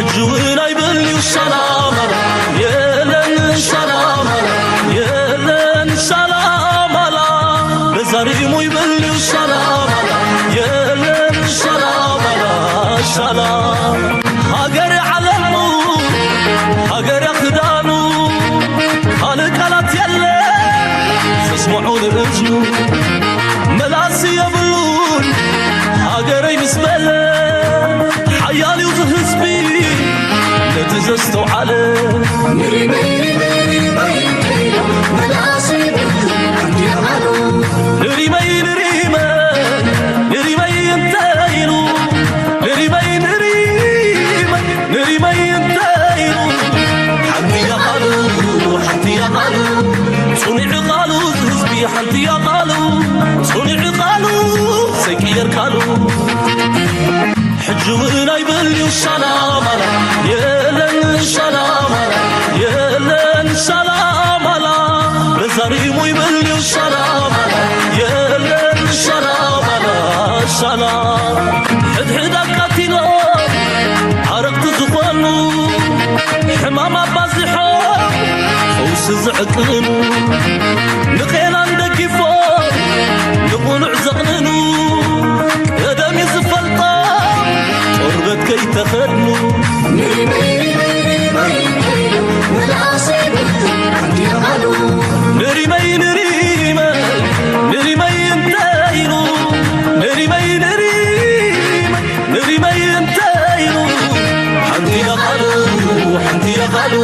ሕጂ እውን ኣይብልዩ ሻላማላ የለን ሻላማላ የለን ሻላማላ በዛሪሙ ይብልዩ ሻላማላ የለን ሻላማላ ሻላ ሃገር ዓለሙ ሃገር ክዳኑ ካልእ ቃላት የለ ዘስምዑ ንእዝኑ መላሲ የብሉን ሃገረይ ምስ በለ ሓያል እዩ ዝህዝቢ ነቲ ዘስተውዓለ ንሪመይ ንሪመይ ንሪመይ ንሪመይ እንተ ኢሉ ንሪመይ ንሪመይ ንሪመይ እንተ ኢሉ ሓንቲ እያ ቃሉ ሓንቲ እያ ቃሉ ጽኑዕ ቃሉ ዝህዝቢ ሓንቲ እያ ቃሉ ጽኑዕ ቃሉ ዘይቅየር ቃሉ ሕጂ እውን ኣይበልዩ ሻላማላ የለን ሻላማላ የለን ሻላማላ በዛሪሙ ይበልዩ ሻላማላ የለን ሻላማላ ሻላ ሕድሕድ ኣቃቲሎም ዓረቕቲ ዝኾኑ ሕማም ኣባዚሖም ፈውሲ ዝዕቅኑ ንቄናን ደጊፎም ንቕኑዕ ዘቕንኑ ቀደም እዩ ዝፈልጦም ቆርበት ከይተኸድኑ ንሪመይ ንሪመይ ንሪመይ እንተ ኢሉ ንሪመይ ንሪመይ ንሪመይ እንተ ኢሉ ሓንቲ እያ ቃሉ ሓንቲ እያ ቃሉ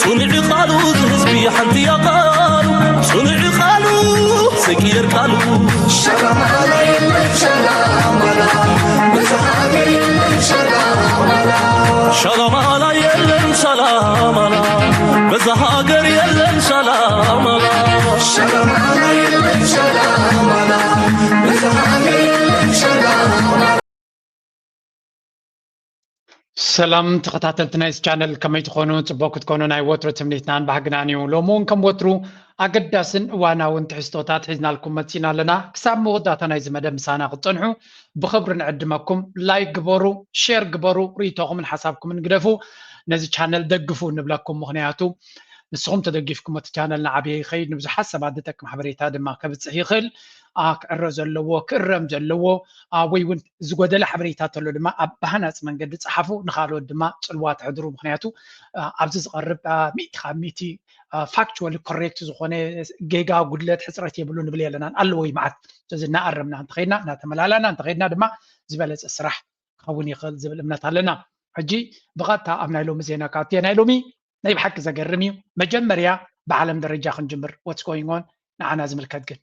ጽኑዕ ቃሉ ዝህዝቢ ሓንቲ እያ ቃሉ ጽኑዕ ቃሉ ዘይቅየር ቃሉ ሸላማላ የለን ሸላማላ በዛ ሃገር የለን ሸላማላ ሸላማላ የለን ሸላማላ በዛ ሃገር የለን ሸላማላ ሸላማላ የለን ሸላማላ በዛ ሃገር የለን ሸላማላ ሰላም ተኸታተልቲ ናይዚ ቻነል ከመይ ትኾኑ? ፅቡቅ ክትኮኑ ናይ ወትሩ ትምኒትናን ባህግናን እዩ። ሎሚ እውን ከም ወትሩ ኣገዳስን እዋናውን ትሕዝቶታት ሒዝናልኩም መፂና ኣለና። ክሳብ መወዳእታ ናይዚ መደብ ምሳና ክትፀንሑ ብኽብሪ ንዕድመኩም። ላይክ ግበሩ፣ ሼር ግበሩ፣ ርእይቶኹምን ሓሳብኩምን ግደፉ። ነዚ ቻነል ደግፉ ንብለኩም፣ ምኽንያቱ ንስኹም ተደጊፍኩም እቲ ቻነል ንዓብየ ይኸይድ፣ ንብዙሓት ሰባት ዝጠቅም ሓበሬታ ድማ ከብፅሕ ይኽእል። ክዕረ ዘለዎ ክእረም ዘለዎ ወይ እውን ዝጎደለ ሓበሬታ ተሎ ድማ ኣብ ብሃናፂ መንገዲ ፀሓፉ፣ ንካልኦት ድማ ፅልዋ ተሕድሩ። ምክንያቱ ኣብዚ ዝቐርብ ሚእቲ ካብ ሚእቲ ፋክቹዋሊ ኮሬክት ዝኾነ ጌጋ፣ ጉድለት፣ ሕፅረት የብሉ ንብል የለናን። ኣለዎ እዩ መዓት። ስለዚ እናኣረምና እንተኸይድና፣ እናተመላላና እንተኸይድና ድማ ዝበለፀ ስራሕ ክኸውን ይኽእል ዝብል እምነት ኣለና። ሕጂ ብቐጥታ ኣብ ናይ ሎሚ ዜና ካብ ናይ ሎሚ ናይ ብሓቂ ዘገርም እዩ። መጀመርያ ብዓለም ደረጃ ክንጅምር፣ what's going on ንዓና ዝምልከት ግን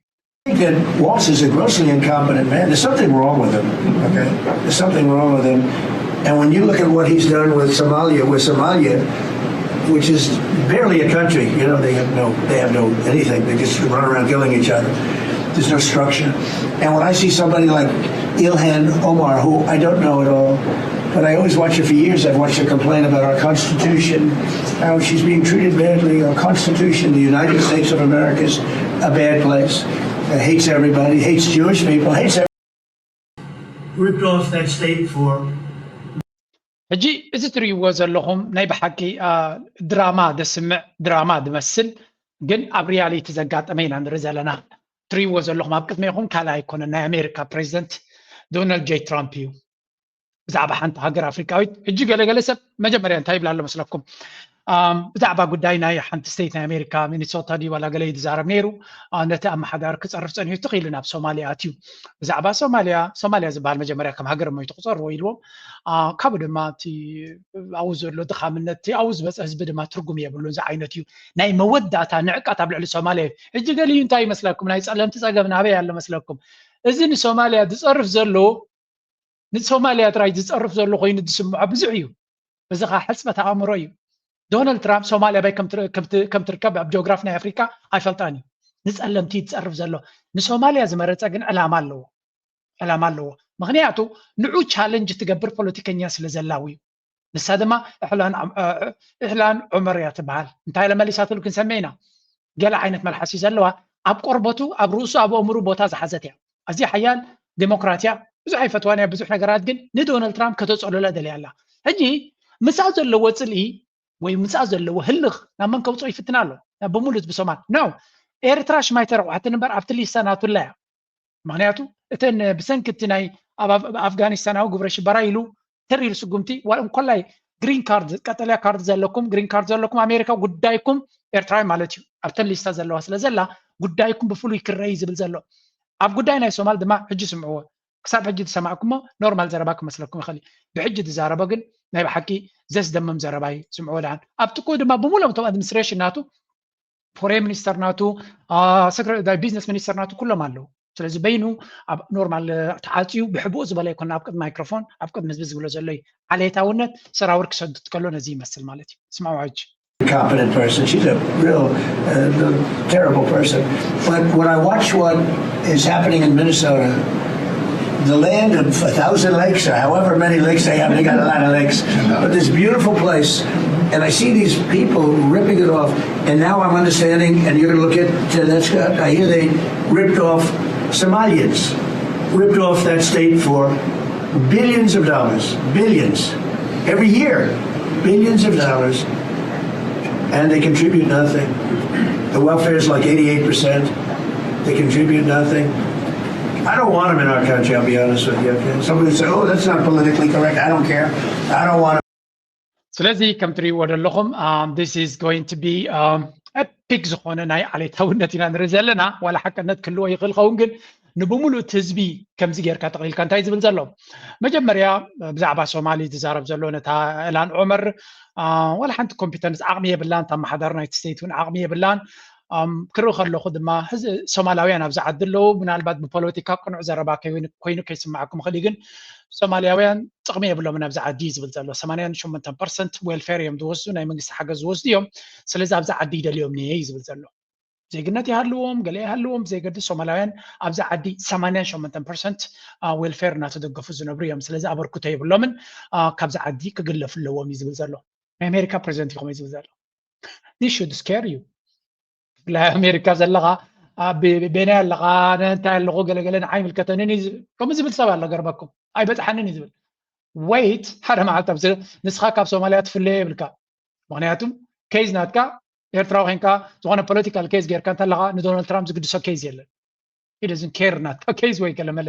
think that Walz is a grossly incompetent man. There's something wrong with him. Okay, there's something wrong with him. And when you look at what he's done with Somalia, with Somalia, which is barely a country, you know, they have no, they have no anything. They just run around killing each other. There's no structure. And when I see somebody like Ilhan Omar, who I don't know at all, but I always watch her for years. I've watched her complain about our Constitution, how she's being treated badly. Our Constitution, the United States of America, is a bad place. It hates everybody, hates Jewish people, hates everybody. Ripped off that state for ሕጂ እዚ ትርእይዎ ዘለኹም ናይ ብሓቂ ድራማ ደስምዕ ድራማ ዝመስል ግን ኣብ ሪያሊቲ ዘጋጠመ ኢና ንርኢ ዘለና። ትርእይዎ ዘለኹም ኣብ ቅድሜኹም ካልእ ኣይኮነን፣ ናይ ኣሜሪካ ፕሬዚደንት ዶናልድ ጄ ትራምፕ እዩ። ብዛዕባ ሓንቲ ሃገር ኣፍሪቃዊት ሕጂ ገለገለ ሰብ መጀመርያ እንታይ ይብል ኣሎ መስለኩም? ብዛዕባ ጉዳይ ናይ ሓንቲ ስተይት ናይ ኣሜሪካ ሚኒሶታ ድዩ ዋላ ገለ እዩ ዝዛረብ ነይሩ። ነቲ ኣመሓዳሪ ክፀርፍ ፀኒሑ ትኽኢሉ ናብ ሶማልያ ኣትዩ። ብዛዕባ ሶማልያ ሶማልያ ዝበሃል መጀመርያ ከም ሃገር ሞይቱ ክፀርዎ ኢልዎም። ካብኡ ድማ እቲ ኣብኡ ዘሎ ድኻምነት እቲ ኣብኡ ዝበፀ ህዝቢ ድማ ትርጉም የብሉን ዝዓይነት እዩ። ናይ መወዳእታ ንዕቀት ኣብ ልዕሊ ሶማልያ እዩ። ሕጂ ገሊኡ እንታይ ይመስለኩም? ናይ ፀለምቲ ፀገም ናበይ ኣሎ መስለኩም? እዚ ንሶማልያ ዝፀርፍ ዘሎ ንሶማልያ ጥራይ ዝፀርፍ ዘሎ ኮይኑ ዝስምዖ ብዙሕ እዩ። እዚ ከዓ ሕፅበት ኣእምሮ እዩ። ዶናልድ ትራምፕ ሶማልያ ኣበይ ከም ትርከብ ኣብ ጂኦግራፊ ናይ ኣፍሪካ ኣይፈልጣን እዩ። ንፀለምቲ እዩ ዝፀርፍ ዘሎ። ንሶማልያ ዝመረፀ ግን ዕላማ ኣለዎ። ዕላማ ኣለዎ። ምክንያቱ ንዑ ቻለንጅ ትገብር ፖለቲከኛ ስለ ዘላዊ እዩ። ንሳ ድማ እሕላን ዑመር እያ ትበሃል። እንታይ ኢለ መሊሳትሉ ክንሰምዕ ኢና። ገለ ዓይነት መልሓስ እዩ ዘለዋ። ኣብ ቆርበቱ ኣብ ርእሱ ኣብ ኣእምሩ ቦታ ዝሓዘት እያ። ኣዝያ ሓያል ዴሞክራት እያ። ብዙሕ ኣይፈትዋን እያ ብዙሕ ነገራት ግን ንዶናልድ ትራምፕ ከተፀልሎ ደልያ ኣላ። ሕጂ ምስኣ ዘለዎ ፅልኢ ወይ ምስኣ ዘለዎ ህልኽ ናብ መን ከውፅኦ ይፍትን ኣሎ? ናብ ብምሉእ ህዝቢ ሶማል ነው። ኤርትራ ሽማይ ተረቑሓትን እምበር ኣብቲ ሊስታ ናቱ ኣላ እያ። ምክንያቱ እተን ብሰንኪ እቲ ናይ ኣብ ኣፍጋኒስታናዊ ግብረ ሽበራ ኢሉ ተር ኢሉ ስጉምቲ ዋላ እንኮላይ ግሪን ካርድ ቀጠልያ ካርድ ዘለኩም ግሪን ካርድ ዘለኩም ኣሜሪካ ጉዳይኩም ኤርትራዊ ማለት እዩ። ኣብተን ሊስታ ዘለዋ ስለ ዘላ ጉዳይኩም ብፍሉይ ክረይ ዝብል ዘሎ ኣብ ጉዳይ ናይ ሶማል ድማ ሕጂ ስምዕዎ። ክሳብ ሕጂ ዝሰማዕኩሞ ኖርማል ዘረባ ክመስለኩም ይኽእል እዩ። ብሕጂ ዝዛረቦ ግን ናይ ብሓቂ ዘስደምም ዘረባ እዩ። ስምዕዎ ደሓን። ኣብ ጥቅኡ ድማ ብምሎም እቶም ኣድሚኒስትሬሽን ናቱ ፎሬን ሚኒስተር ናቱ ቢዝነስ ሚኒስተር ናቱ ኩሎም ኣለዉ። ስለዚ በይኑ ኣብ ኖርማል ተዓፅዩ ብሕቡእ ዝበለ ኣይኮነ ኣብ ቅድሚ ማይክሮፎን ኣብ ቅድሚ ህዝቢ ዝብሎ ዘሎ እዩ። ዓሌታውነት ሰራውር ክሰድድ ከሎ ነዚ ይመስል ማለት እዩ። ስማዕ ሕጂ competent person. She's a real uh, terrible person. But when I watch what is happening in Minnesota, the land of a thousand lakes, or however many lakes they have, they got a lot of lakes. But this beautiful place, and I see these people ripping it off, and now I'm understanding, and you're going to look at uh, that's, uh, I hear they ripped off Somalians, ripped off that state for billions of dollars, billions, every year, billions of dollars, and they contribute nothing. The welfare is like eighty-eight percent. They contribute nothing. I don't want them in our country, I'll be honest with you. Okay? Somebody say, oh, that's not politically correct. I don't care. I don't want them. ስለዚ ከም ትሪእዎ ዘለኹም this is going to be epic ዝኾነ ናይ ዓሌታውነት ኢና ንርኢ ዘለና። ዋላ ሓቅነት ክህልዎ ይኽእል ኸውን ግን ንብምሉእ እቲ ህዝቢ ከምዚ ጌርካ ጠቕሊልካ እንታይ ዝብል ዘሎ መጀመርያ ብዛዕባ ሶማሊ ዝዛረብ ዘሎ ነታ እላን ዑመር ዋላ ሓንቲ ኮምፒተንስ ዓቕሚ የብላን። ተመሓዳሪ ናይቲ ስቴት እውን ዓቕሚ የብላን። ክርኢ ከለኹ ድማ ሶማላውያን ኣብዚ ዓዲ ኣለዉ። ምናልባት ብፖለቲካ ቅኑዕ ዘረባ ኮይኑ ከይስማዓኩም ይኽእል እዩ ግን ሶማልያውያን ጥቕሚ የብሎምን ኣብዚ ዓዲ እዩ ዝብል ዘሎ። ሰማንያን ሸሞንተን ፐርሰንት ዌልፌር እዮም ዝወስዱ፣ ናይ መንግስቲ ሓገዝ ዝወስዱ እዮም። ስለዚ ኣብዚ ዓዲ ይደልዮም እየ እዩ ዝብል ዘሎ። ዜግነት ይሃልዎም ገለ ይሃልዎም ብዘየገድስ ሶማላውያን ኣብዚ ዓዲ ሰማንያን ሸሞንተን ፐርሰንት ዌልፌር እናተደገፉ ዝነብሩ እዮም። ስለዚ ኣበርክቶ የብሎምን፣ ካብዚ ዓዲ ክግለፉ ኣለዎም እዩ ዝብል ዘሎ። ናይ ኣሜሪካ ፕሬዚደንት እዩ ከመይ ዝብል ዘሎ። This should scare you። ብፍላይ ኣሜሪካ ዘለኻ ኣብ ቤናይ ኣለኻ እንታይ ኣለኹ ገለገለ ንዓይ ምልከተንን እዩ ዝብል። ከምኡ ዝብል ሰብ ኣሎ ገርመኩም ኣይበፅሓንን እዩ ዝብል። ወይት ሓደ መዓልቲ ኣብ ንስኻ ካብ ሶማልያ ትፍለዮ ይብልካ። ምክንያቱም ኬዝ ናትካ ኤርትራዊ ኮንካ ዝኾነ ፖለቲካል ኬዝ ጌርካ እንተለኻ ንዶናልድ ትራምፕ ዝግድሶ ኬዝ የለን። He doesn't care ናትካ ኬዝ ወይ ገለመለ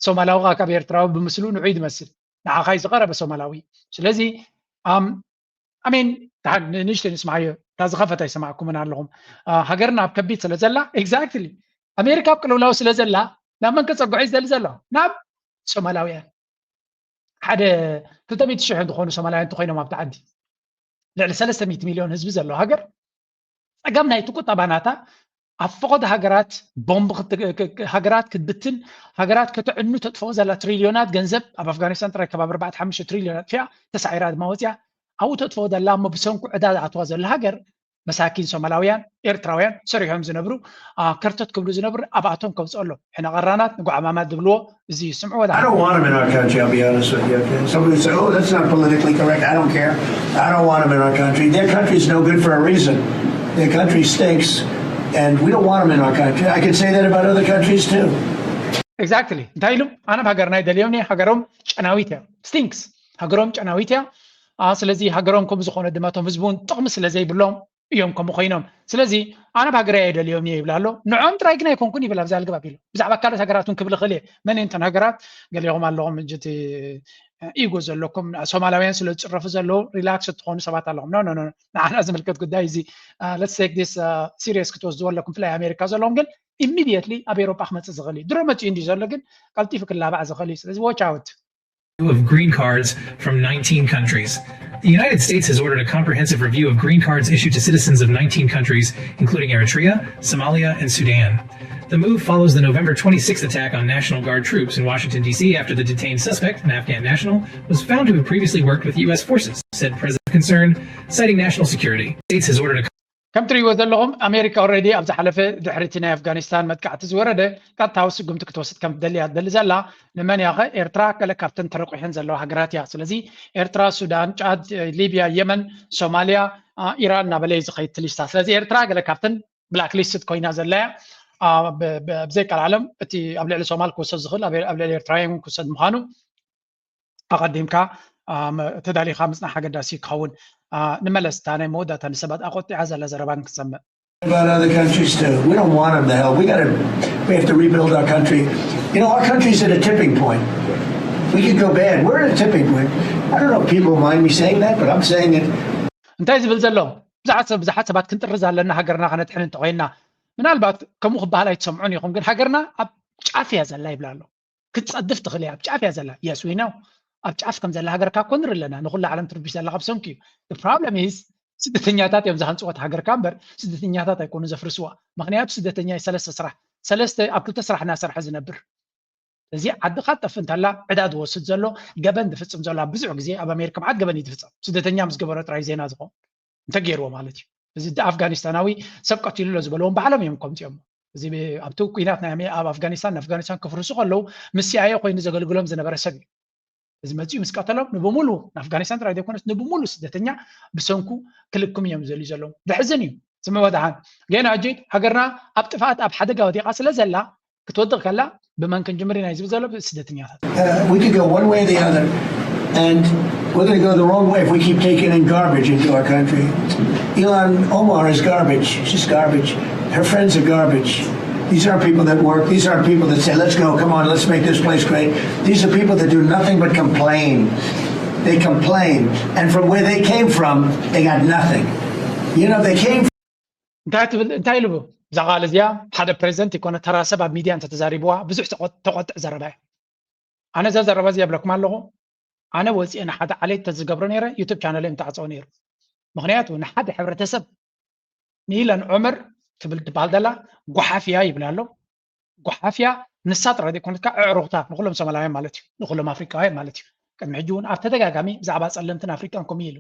ሶማላዊ ካብ ኤርትራዊ ብምስሉ ንዑይ ዝመስል ንዓኻ እዩ ዝቐረበ ሶማላዊ። ስለዚ ኣሜን ንእሽተይ ንስማዓዮ እታ ዝኸፈት ኣይሰማዕኩምን ኣለኹም። ሃገርና ኣብ ከቢድ ስለ ዘላ ኤግዛክትሊ ኣሜሪካ ኣብ ቅልውላው ስለ ዘላ ናብ መን ከፀግዖ እዩ ዝደሊ ዘሎ ናብ ሶማላውያን ሓደ ክልተ ሚእቲ ሽሕ ዝኾኑ ሶማላውያን እንተኮይኖም ኣብቲ ዓዲ ልዕሊ ሰለስተ ሚእቲ ሚልዮን ህዝቢ ዘለዎ ሃገር ፀገም ናይቲ ቁጠባ ናታ ኣብ ፈቐዶ ሃገራት ቦምብ ሃገራት ክትብትን ሃገራት ከተዕኑ ተጥፍኦ ዘላ ትሪልዮናት ገንዘብ ኣብ ኣፍጋኒስታን ጥራይ ከባቢ ኣርባዕተ ሓሙሽተ ትሪልዮን ኣጥፊኣ ተሳዒራ ድማ ወፅያ ኣብኡ ተጥፍኦ ዘላ እሞ ብሰንኩ ዕዳ ዝኣትዋ ዘሎ ሃገር መሳኪን ሶማላውያን ኤርትራውያን ሰሪሖም ዝነብሩ ከርተት ክብሉ ዝነብሩ ኣብኣቶም ከውፅኦ ኣሎ ሕነ ቀራናት ንጓዕማማት ዝብልዎ እዚ ስምዕዎ I don't want them in our country, I'll be honest with you. Okay? Somebody say, oh, that's not politically correct. I don't care. I don't want them in our country. Their country's no good for a reason. Their country stinks, and we don't want them in our country. I can say that about other countries too. Exactly. እንታይ ኢሉ ኣነ ሃገርና ይደልዮም ሃገሮም ጨናዊት እያ ስቲንክስ ሃገሮም ጨናዊት እያ። ስለዚ ሃገሮም ከም ዝኾነ ድማ ቶም ህዝቡን ጥቕሚ ስለ ዘይብሎም እዮም ከምኡ ኮይኖም። ስለዚ ኣነ ብሃገረይ ኣይደልዮም እየ ይብል ኣሎ። ንዖም ጥራይ ግን ኣይኮንኩን ይብል ኣብዚ ኣልግባብ ኢሉ። ብዛዕባ ካልኦት ሃገራት እውን ክብል ይኽእል እየ። መን እየን እተን ሃገራት? ገሊኹም ኣለኹም ሕጂ እቲ ኢጎ ዘለኩም ሶማላውያን ስለ ዝጭረፉ ዘለዉ ሪላክስ እትኾኑ ሰባት ኣለኹም። ኖ ኖ ንዓና ዝምልከት ጉዳይ እዚ let's take this serious ክትወስድዎ ኣለኩም። ብፍላይ ኣሜሪካ ዘለኹም ግን ኢሚድየትሊ ኣብ ኤውሮጳ ክመፅእ ዝኽእል እዩ። ድሮ መፂኡ እንድዩ ዘሎ ግን ቀልጢፉ ክላባዕ ዝኽእል እዩ። ስለዚ watch out። of green cards from nineteen countries. The United States has ordered a comprehensive review of green cards issued to citizens of nineteen countries, including Eritrea, Somalia, and Sudan. The move follows the November twenty-sixth attack on National Guard troops in Washington, D C, after the detained suspect, an Afghan national, was found to have previously worked with U S forces, said President Concern, citing national security. The States has ordered a ከም ትሪእዎ ዘለኹም ኣሜሪካ ኦልሬዲ ኣብ ዝሓለፈ ድሕሪ እቲ ናይ ኣፍጋኒስታን መጥቃዕቲ ዝወረደ ቀጥታዊ ስጉምቲ ክትወስድ ከም ትደሊ እያ ትደሊ ዘላ። ንመን እያ ኸ? ኤርትራ ገለ ካብተን ተረቑሐን ዘለዋ ሃገራት እያ። ስለዚ ኤርትራ፣ ሱዳን፣ ጫድ፣ ሊብያ፣ የመን፣ ሶማልያ፣ ኢራን እናበለ እዩ ዝኸይድ እቲ ሊስታ። ስለዚ ኤርትራ ገለ ካብተን ብላክ ሊስትድ ኮይና ዘላ እያ። ብዘይቀልዓለም እቲ ኣብ ልዕሊ ሶማል ክውሰድ ዝኽእል ኣብ ልዕሊ ኤርትራውያን እውን ክውሰድ ምዃኑ ኣቐዲምካ ተዳሊኻ ምፅናሕ ኣገዳሲ ክኸውን። ንመለስ፣ እታ ናይ መወዳእታ ንሰባት ኣቆጢዓ ዘላ ዘረባ ክንሰምዕ። About other countries too. We don't want them to help. We got to. We have to rebuild our country. You know, our country's at a tipping point. We could go bad. We're at a tipping point. I don't know if people mind me saying that, but I'm saying it. እንታይ ዝብል ዘሎ? ብዙሓት ሰብ ብዙሓት ሰባት ክንጥርዝ ኣለና፣ ሃገርና ከነድሕን እንተኮይና። ምናልባት ከምኡ ክበሃል ኣይትሰምዑን ኢኹም፣ ግን ሃገርና ኣብ ጫፍ እያ ዘላ ይብላ ኣሎ። ክትፀድፍ ትኽእል እያ፣ ኣብ ጫፍ እያ ዘላ። Yes, we know. ኣብ ጫፍ ከም ዘላ ሃገር ካብ ኮንር ኣለና። ንኩላ ዓለም ትርብሽ ዘላ ካብ ሰምኩ እዩ። The problem is ስደተኛታት እዮም ዝሃንፅወት ሃገር ካ እምበር ስደተኛታት ኣይኮኑ ዘፍርስዋ። ምክንያቱ ስደተኛ ሰለስተ ስራሕ ሰለስተ ኣብ ክልተ ስራሕ እናሰርሐ ዝነብር እዚ ዓዲ ካጠፍ እንተላ ዕዳ ዝወስድ ዘሎ ገበን ዝፍፅም ዘሎ ኣብ ብዙሕ ግዜ ኣብ ኣሜሪካ መዓት ገበን እዩ ዝፍፀም። ስደተኛ ምስ ገበሮ ጥራይ ዜና ዝኾን እንተገይርዎ ማለት እዩ። እዚ ኣፍጋኒስታናዊ ሰብ ቀቲሉ ኣሎ ዝበለዎም ባዕሎም እዮም ከምፅኦም። እዚ ኣብቲ ኩናት ናይ ኣብ ኣፍጋኒስታን ንኣፍጋኒስታን ክፍርሱ ከለዉ ምስ ሲኣይኤ ኮይኑ ዘገልግሎም ዝነበረ ሰብ እዩ። እዚ መፂኡ ምስ ቀተሎም ንብሙሉ ንኣፍጋኒስታን ጥራይ ዘይኮነስ ንብሙሉ ስደተኛ ብሰንኩ ክልክም እዮም ዘልዩ ዘለዉ። ዘሕዝን እዩ። ስምዕዎ ደሓን ጌና ሕጂ ሃገርና ኣብ ጥፍኣት ኣብ ሓደጋ ወዲቓ ስለ ዘላ ክትወድቕ ከላ ብመን ክንጅምር ኢና ዝብል ዘሎ ስደተኛታት። We could go one way or the other, and we're going to go the wrong way if we keep taking in garbage into our country. Ilhan Omar is garbage. She's garbage. Her friends are garbage. These aren't people that work. These aren't people that say, "Let's go, come on, let's make this place great." These are people that do nothing but complain. They complain. And from where they came from, they got nothing. You know, they came እንታይ ትብል እንታይ ኢሉ? እዛ ቃል እዚኣ ሓደ ፕሬዚደንት ይኮነ ተራ ሰብ ኣብ ሚድያ እንተተዛሪብዋ ብዙሕ ተቆጥዕ ዘረባ እያ። ኣነ እዛ ዘረባ እዚ የብለኩም ኣለኹ። ኣነ ወፂአ ንሓደ ዓሌት ተዝገብሮ ነይረ ዩቱብ ቻነለይ ምተዓፀወ ነይሩ። ምክንያቱ ንሓደ ሕብረተሰብ ንኢለን ዑመር ትብል ትበሃል ዘላ ጓሓፍያ ይብላ ኣሎ። ጓሓፍያ ንሳ ጥራይ ዘይኮነትካ ኣዕሩኽታ ንኩሎም ሶማላውያን ማለት እዩ፣ ንኩሎም ኣፍሪቃውያን ማለት እዩ። ቅድሚ ሕጂ እውን ኣብ ተደጋጋሚ ብዛዕባ ጸለምትን ኣፍሪቃን ከምኡ ኢሉ።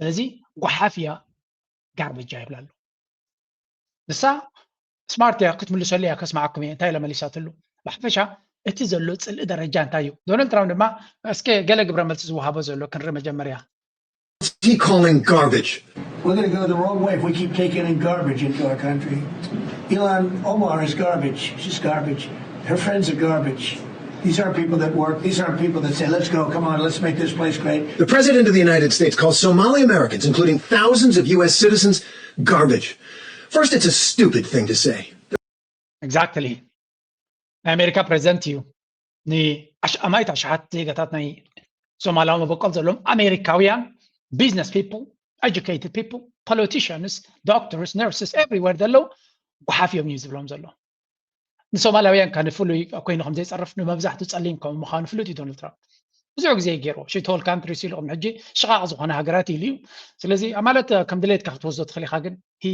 ስለዚ ጓሓፍያ ጋርበጃ ይብላ ኣሎ። ንሳ ስማርት እያ ክትምልሰሉ እያ ከስማዓኩም እየ እንታይ ኢለ መሊሳትሉ። ብሓፈሻ እቲ ዘሎ ጽልኢ ደረጃ እንታይ እዩ? ዶናልድ ትራምፕ ድማ እስከ ገለ ግብረ መልሲ ዝወሃቦ ዘሎ ክንርኢ መጀመርያ። What's he calling garbage? We're going to go the wrong way if we keep taking in garbage into our country. Ilhan Omar is garbage. She's garbage. Her friends are garbage. These aren't people that work. These aren't people that say, "Let's go, come on, let's make this place great." The president of the United States calls Somali Americans, including thousands of U S citizens, garbage. First, it's a stupid thing to say. Exactly. ናይ ኣሜሪካ ፕሬዚደንት እዩ። ንኣማይት ኣሽሓት ዜጋታት ናይ ሶማላዊ መበቆል ዘለዎም ኣሜሪካውያን business people, educated people, politicians, doctors, nurses, everywhere ዘለዉ ጓሓፍ እዮም እዩ ዝብሎም ዘሎ። ንሶማላውያን ከ ንፍሉይ ኮይኑ ከም ዘይፀርፍ ንመብዛሕቱ ፀሊም ከም ምዃኑ ፍሉጥ እዩ ዶናልድ ትራምፕ። ብዙሕ ግዜ ገይርዎ ሽቶል ካንትሪስ ኢሉ ከም ሕጂ ሽቓቕ ዝኾነ ሃገራት ኢሉ እዩ። ስለዚ ማለት ከም ድሌትካ ክትወስዶ ትኽእል ኢኻ፣ ግን he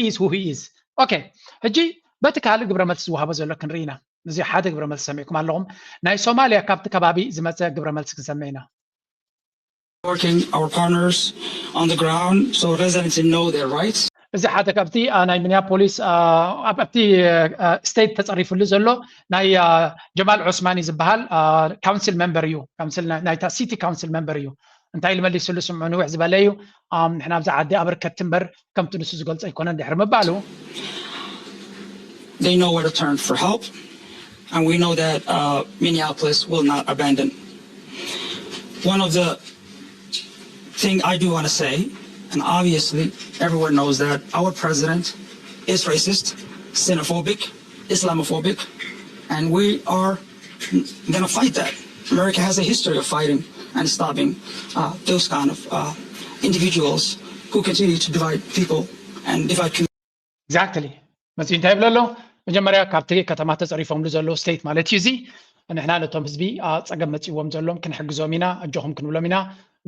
is who he is። ኦኬ፣ ሕጂ በቲ ካልእ ግብረ መልሲ ዝወሃቦ ዘሎ ክንርኢ ኢና። እዚ ሓደ ግብረ መልሲ ሰሚዕኩም ኣለኹም። ናይ ሶማልያ ካብቲ ከባቢ ዝመፀ ግብረ መልሲ ክንሰምዕ ኢና። Working our partners on the ground so residents know their rights. እዚ ሓደ ካብቲ ናይ ሚኒያፖሊስ ኣብቲ ስቴት ተፀሪፍሉ ዘሎ ናይ ጀማል ዑስማኒ ዝበሃል ካውንስል መንበር እዩ። ካውንስል ናይታ ሲቲ ካውንስል መንበር እዩ። እንታይ ኢሉ መሊስሉ ስምዑ፣ ንውሕ ዝበለ እዩ። ንሕና ኣብዚ ዓዲ ኣበርከቲ እምበር ከምቲ ንሱ ዝገልጾ ኣይኮነን ድሕሪ ምባሉ። They know where to turn for help, and we know that uh, Minneapolis will not abandon. One of the thing I do want to say, and obviously everyone knows that our president is racist, xenophobic, Islamophobic, and we are going to fight that. America has a history of fighting and stopping uh, those kind of uh, individuals who continue to divide people and divide communities. Exactly. መፅኡ እንታይ ይብሎ ኣሎ? መጀመርያ ካብቲ ከተማ ተፀሪፎምሉ ዘለዉ ስቴት ማለት እዩ። እዚ ንሕና ነቶም ህዝቢ ፀገም መፅእዎም ዘሎም ክንሕግዞም ኢና፣ ኣጆኹም ክንብሎም ኢና።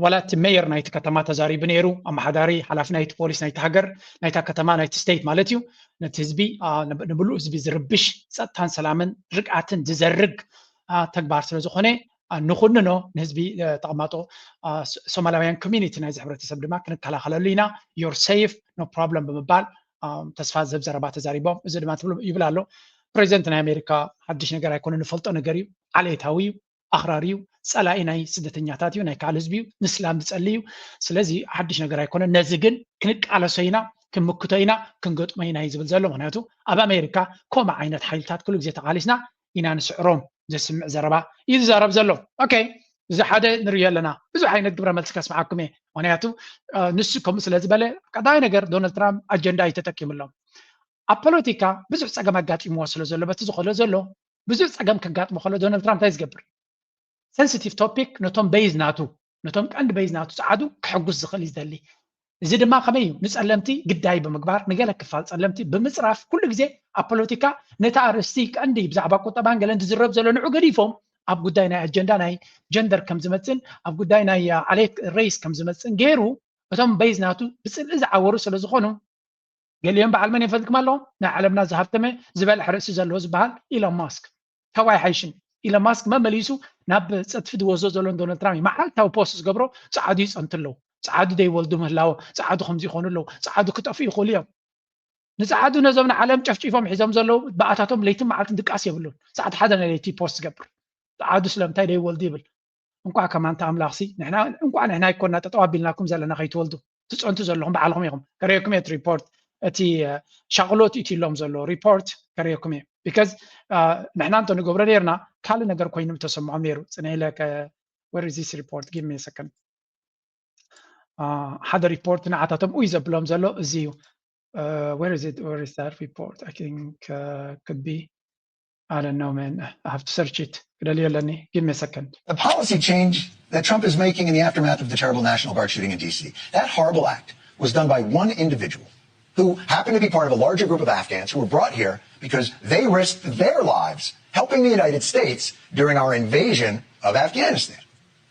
ዋላ እቲ ሜየር ናይቲ ከተማ ተዛሪቡ ነይሩ፣ ኣመሓዳሪ ሓላፊ ናይቲ ፖሊስ ናይቲ ሃገር ናይታ ከተማ ናይቲ ስቴት ማለት እዩ። ነቲ ህዝቢ ንምሉእ ህዝቢ ዝርብሽ ፀጥታን ሰላምን ርግኣትን ዝዘርግ ተግባር ስለ ዝኾነ ንኹንኖ ንህዝቢ ተቐማጦ ሶማላውያን ኮሚኒቲ ናይዚ ሕብረተሰብ ድማ ክንከላኸለሉ ኢና። You're safe, no problem ብምባል ተስፋ ዝህብ ዘረባ ተዛሪቦም። እዚ ድማ ትብሉ ይብል ኣሎ ፕሬዚደንት ናይ ኣሜሪካ። ሓድሽ ነገር ኣይኮነ፣ ንፈልጦ ነገር እዩ። ዓሌታዊ እዩ፣ ኣኽራሪ እዩ፣ ፀላኢ ናይ ስደተኛታት እዩ፣ ናይ ካልእ ህዝቢ እዩ፣ ንስላም ዝፀሊ እዩ። ስለዚ ሓድሽ ነገር ኣይኮነ። ነዚ ግን ክንቃለሶ ኢና፣ ክንምክቶ ኢና፣ ክንገጥሞ ኢና እዩ ዝብል ዘሎ። ምክንያቱ ኣብ ኣሜሪካ ከምኡ ዓይነት ሓይልታት ኩሉ ግዜ ተቃሊስና ኢና ንስዕሮም ዘስምዕ ዘረባ እዩ ዝዛረብ ዘሎ። ኦኬ፣ እዚ ሓደ ንሪኦ ኣለና። ብዙሕ ዓይነት ግብረ መልሲ ከስምዓኩም እየ። ምክንያቱ ንሱ ከምኡ ስለ ዝበለ ቀዳማይ ነገር ዶናልድ ትራምፕ ኣጀንዳ እዩ ተጠቂምሎም። ኣብ ፖለቲካ ብዙሕ ፀገም ኣጋጢምዎ ስለ ዘሎ በቲ ዝኸሎ ዘሎ ብዙሕ ፀገም ከጋጥሞ ከሎ ዶናልድ ትራምፕ እንታይ ዝገብር? ሴንሲቲቭ ቶፒክ ነቶም በይዝ ናቱ ነቶም ቀንዲ በይዝ ናቱ ፀዓዱ ክሕጉስ ዝኽእል እዩ ዝደሊ። እዚ ድማ ከመይ እዩ? ንፀለምቲ ግዳይ ብምግባር ንገለ ክፋል ፀለምቲ ብምፅራፍ ኩሉ ግዜ ኣብ ፖለቲካ ነቲ ኣርእስቲ ቀንዲ ብዛዕባ ቁጠባን ገለን ዝዝረብ ዘሎ ንዑ ገዲፎም ኣብ ጉዳይ ናይ ኣጀንዳ ናይ ጀንደር ከም ዝመፅን ኣብ ጉዳይ ናይ ዓሌት ሬስ ከም ዝመፅን ገይሩ እቶም በይዝ ናቱ ብፅልኢ ዝዓወሩ ስለ ዝኾኑ ገሊኦም በዓል መን የፈልጥኩም ኣለኹም ናይ ዓለምና ዝሃብተመ ዝበልሕ ርእሲ ዘለዎ ዝበሃል ኢሎን ማስክ ካብ ኣይሓይሽን ኢሎን ማስክ መመሊሱ ናብ ፀጥፊ ዝወስዶ ዘሎ ዶናልድ ትራምፕ እዩ መዓልታዊ ፖስት ዝገብሮ ፀዓዱ ይፀንቱ ኣለዉ ፀዓዱ ደይወልዱ ምህላዎ ፀዓዱ ከምዚ ይኾኑ ኣለዉ ፀዓዱ ክጠፍኡ ይኽእሉ እዮም ንፀዓዱ ነዞም ንዓለም ጨፍጪፎም ሒዞም ዘለዉ ብኣታቶም ለይትን መዓልትን ድቃስ የብሉን ሰዓት ሓደ ናይ ለይቲ ፖስት ዝገብር ፀዓዱ ስለምንታይ ደይወልዱ ይብል እንቋዕ ከማንታ ኣምላኽሲ እንቋዕ ንሕና ኣይኮና ጠጠው ኣቢልናኩም ዘለና ከይትወልዱ ትፀንቱ ዘለኹም ባዕልኹም ኢኹም ከርእየኩም እየ ሪፖርት እቲ ሻቕሎት ኢትሎም ዘሎ ሪፖርት ከርእየኩም እየ because ንሕና እንተ ንገብሮ ነርና ካልእ ነገር ኮይኑ ተሰምዖም ነይሩ ፅነ ኢለ where is this report give me a second ሓደ ሪፖርት ንዓታቶም ኡይ ዘብሎም ዘሎ እዚ እዩ where is it where is that report I think uh, could be I don't know, man. I have to search it. Give me a second. The policy change that Trump is making in the aftermath of the terrible National Guard shooting in D C, that horrible act was done by one individual who happened to be part of a larger group of Afghans who were brought here because they risked their lives helping the United States during our invasion of Afghanistan,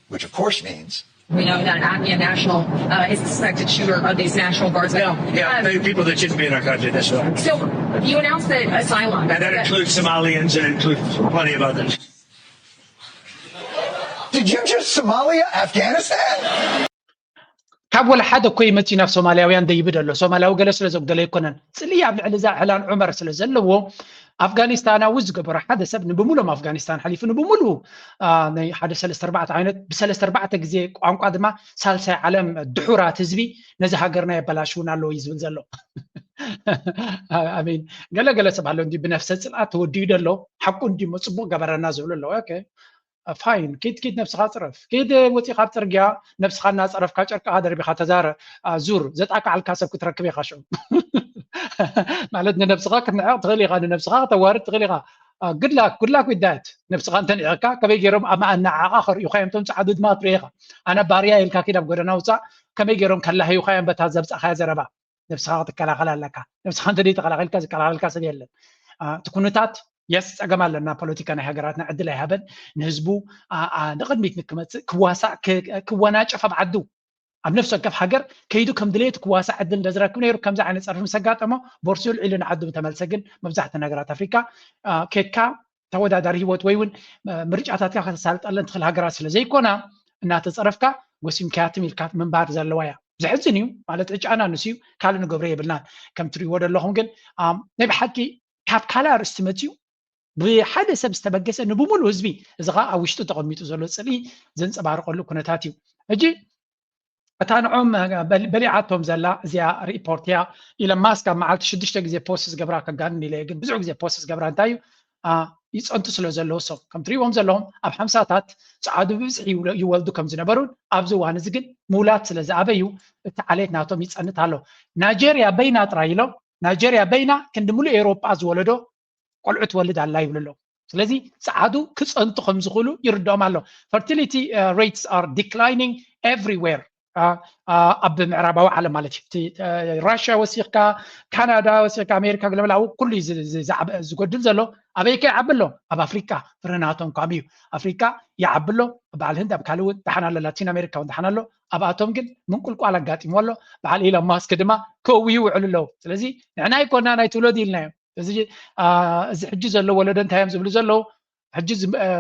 which of course means We know that an Afghan national uh, is the suspected shooter of these National Guards. Yeah, yeah, um, there are people that shouldn't be in our country. That's right. So you announced that asylum. And that includes Somalians and includes plenty of others. Did you just Somalia Afghanistan? ካብ ወላ ሓደ እኮ ይመፅእ ናብ ሶማልያውያን ደይብ ደሎ ሶማልያዊ ገለ ስለ ዘጉደለ ኣይኮነን ፅልኢ ኣብ ልዕሊ እዛ ዕላን ዑመር ስለ ዘለዎ ኣፍጋኒስታናዊ ዝገበሮ ሓደ ሰብ ንብሙሉም ኣፍጋኒስታን ሓሊፉ ንብሙሉ ናይ ሓደ ሰለስተ ኣርባዕተ ዓይነት ብሰለስተ ኣርባዕተ ግዜ ቋንቋ ድማ ሳልሳይ ዓለም ድሑራት ህዝቢ ነዚ ሃገርና የበላሽውን ኣለዉ እዩ ዝብል ዘሎ ኣሜን ገለገለ ሰብ ኣሎ እንዲ ብነፍሰ ፅልኣት ተወዲኡ ደሎ ሓቁ እንዲሞ ፅቡቅ ገበረና ዝብሉ ኣለዉ ፋይን ኪድ ኪድ ነብስኻ ፅረፍ ኪድ ወፂኻ ኣብ ፅርግያ ነብስኻ እናፀረፍካ ጨርቅኻ ደርቢኻ ተዛረ ዙር ዘጣቃዓልካ ሰብ ክትረክብ ኢኻ ሽዑ ማለት ንነብስኻ ክትንዕቕ ትኽእል ኢኻ ንነብስኻ ከተዋርድ ትኽእል ኢኻ good luck good luck with that ነብስኻ እንተንዕቕካ ከመይ ገይሮም ኣብ ኣነዓቓ ከርእዩኻ እዮም እቶም ፃዕዱ ድማ ትርኢ ኢኻ ኣነ ባርያ ኢልካ ኪድ ኣብ ጎደና ውፃእ ከመይ ገይሮም ከላህዩኻ እዮም በታ ዘብፃኻያ ዘረባ ነብስኻ ክትከላኸል ኣለካ ነብስኻ እንተ ተኸላኸልካ ዝከላኸልካ ሰብ የለን እቲ ኩነታት የስ ፀገም ኣለና ፖለቲካ ናይ ሃገራትና ዕድል ኣይሃበን ንህዝቡ ንቕድሚት ንክመፅእ ክዋሳእ ክወናጨፍ ኣብ ዓዱ ኣብ ነፍሲ ወከፍ ሃገር ከይዱ ከም ድሌቱ ክዋሳእ ዕድል እንተዝረክብ ነይሩ ከምዚ ዓይነት ፀርፊ ምስ ኣጋጠሞ ቦርሲኡ ልዒሉ ንዓዱ ምተመልሰ ግን መብዛሕትኡ ነገራት ኣፍሪካ ኬድካ ተወዳዳሪ ህይወት ወይ እውን ምርጫታትካ ከተሳልጠለን ትኽእል ሃገራት ስለ ዘይኮና እናተፀረፍካ ጎሲምካያ ትም ኢልካ ምንባር ዘለዋ እያ ዘሕዝን እዩ ማለት ዕጫና ንሱ እዩ ካልእ ንገብሮ የብልናን ከም ትሪእዎ ዘለኹም ግን ናይ ብሓቂ ካብ ካልእ ኣርእስቲ መፅኡ ብሓደ ሰብ ዝተበገሰ ንብሙሉ ህዝቢ እዚ ከዓ ኣብ ውሽጡ ተቐሚጡ ዘሎ ፅልኢ ዘንፀባርቀሉ ኩነታት እዩ ሕጂ እታ ንዖም በሊዓቶም ዘላ እዚኣ ሪፖርት እያ ኢለን ማስክ ኣብ መዓልቲ ሽዱሽተ ግዜ ፖስት ዝገብራ ከጋንን ኢለ ግን ብዙሕ ግዜ ፖስት ዝገብራ እንታይ እዩ ይፀንቱ ስለ ዘለዉ ሶም ከም ትሪእዎም ዘለኹም ኣብ ሓምሳታት ፀዓዱ ብብዝሒ ይወልዱ ከም ዝነበሩን ኣብዚ እዋን እዚ ግን ምውላድ ስለ ዝኣበዩ እቲ ዓሌት ናቶም ይፀንት ኣሎ ናይጀርያ በይና ጥራይ ኢሎም ናይጀርያ በይና ክንዲ ሙሉእ ኤውሮጳ ዝወለዶ ቆልዑ ትወልድ ኣላ ይብሉ ኣለዉ ስለዚ ፀዓዱ ክፀንቱ ከም ዝኽእሉ ይርድኦም ኣሎ fertility rates are declining everywhere ኣብ ምዕራባዊ ዓለም ማለት እዩ ራሽያ ወሲኽካ ካናዳ ወሲኽካ ኣሜሪካ ግለመላዊ ኩሉ ዝጎድል ዘሎ ኣበይ ከ ይዓቢ ኣሎ ኣብ ኣፍሪካ ፍረናቶም ካም እዩ ኣፍሪካ ይዓቢ ኣሎ በዓል ህንድ ኣብ ካልእ እውን ደሓን ኣሎ ላቲን ኣሜሪካ እውን ደሓን ኣሎ ኣብኣቶም ግን ምንቁልቋል ኣጋጢሞ ኣሎ በዓል ኢሎን ማስክ ድማ ከእውዩ ይውዕሉ ኣለዉ ስለዚ ንሕና ይኮና ናይ ትውለድ ኢልናዮም እዚ እዚ ሕጂ ዘሎ ወለዶ እንታይ እዮም ዝብሉ ዘለዉ ሕጂ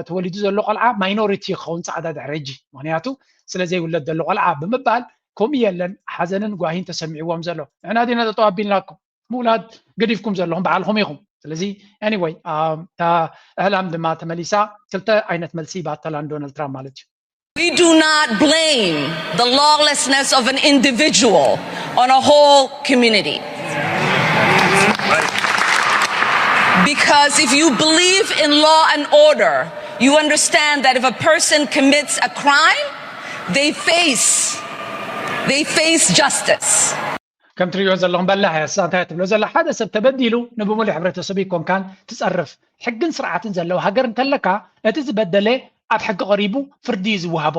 ተወሊዱ ዘሎ ቆልዓ ማይኖሪቲ ክኸውን ፃዕዳ ድሕሪ ሕጂ ምክንያቱ ስለ ዘይውለድ ዘሎ ቆልዓ ብምባል ከምኡ የለን ሓዘንን ጓሂን ተሰሚዕዎም ዘሎ ንሕና ዲና ጠጠው ኣቢልናኩም ምውላድ ገዲፍኩም ዘለኹም በዓልኹም ኢኹም ስለዚ anyway እታ ዕላም ድማ ተመሊሳ ክልተ ዓይነት መልሲ ይባተላ ንዶናልድ ትራምፕ ማለት እዩ We do not blame the lawlessness of an individual on a whole community. Because if you believe in law and order, You understand that if a person commits a crime, they face they face justice. ከም ትሪእዮ ዘለኹም በላሕ እያ እሳ። እንታይ ትብሎ ዘላ? ሓደ ሰብ ተበዲሉ ንብሙሉእ ሕብረተሰብ ይኮንካን ትጸርፍ። ሕግን ስርዓትን ዘለዎ ሃገር እንተለካ፣ እቲ ዝበደለ ኣብ ሕጊ ቀሪቡ ፍርዲ እዩ ዝወሃቦ።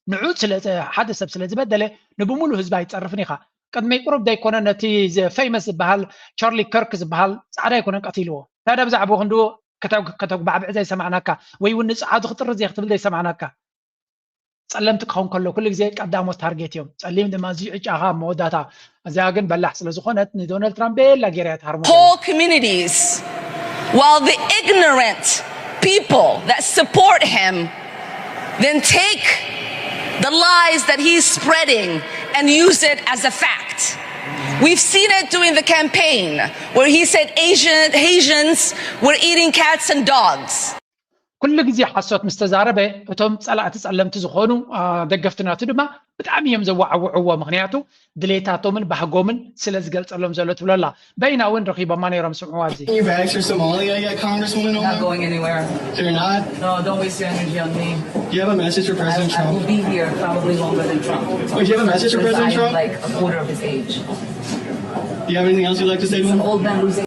ንዑ ስለ ሓደ ሰብ ስለ ዝበደለ ንብሙሉ ህዝቢ ኣይትጸርፍን ኢኻ። ቅድመይ ቁሩብ ዘይኮነ ነቲ ፈይመስ ዝበሃል ቻርሊ ከርክ ዝበሃል ጻዕዳ ኣይኮነን ቀቲልዎ። ታዲያ ብዛዕባኡ ክንድኡ ከተጉባዕብዕ ዘይሰማዕናካ ወይ እውን ንጸዓዱ ክጥርዝ እየ ክትብል ዘይሰማዕናካ። ጸለምቲ ክኸውን ከሎ ኩሉ ግዜ ቀዳሞት ታርጌት እዮም። ጸሊም ድማ እዚ ዕጫኻ ኣብ መወዳእታ። እዚኣ ግን በላሕ ስለ ዝኾነት ንዶናልድ ትራምፕ ቤላ ገይራ እያ ትሃርሞ ዘላ። Whole communities, while the ignorant people that support him then take the lies that he's spreading and use it as a fact. We've seen it during the campaign where he said Asian, Haitians were eating cats and dogs. ኩሉ ግዜ ሓሶት ምስ ተዛረበ እቶም ጸላእቲ ጸለምቲ ዝኾኑ አ፣ ደገፍቲ ናቱ ድማ ብጣዕሚ እዮም ዘዋዕውዕዎ። ምክንያቱ ድሌታቶምን ባህጎምን ስለ ዝገልጸሎም ዘሎ ትብሎ ኣላ። በይና እውን ረኺቦማ ነይሮም ስምዕዋ እዚ። Your bags for Somalia yet, Congresswoman Not Omar? Going anywhere. They're not. No, don't waste your energy on me. Do you have a message for I, President I will Trump? Be here probably longer than Trump. Oh, do you have a message for Because President I'm Trump? Like a quarter of his age. Do you have anything else you'd like to say to He's an him? Old man losing.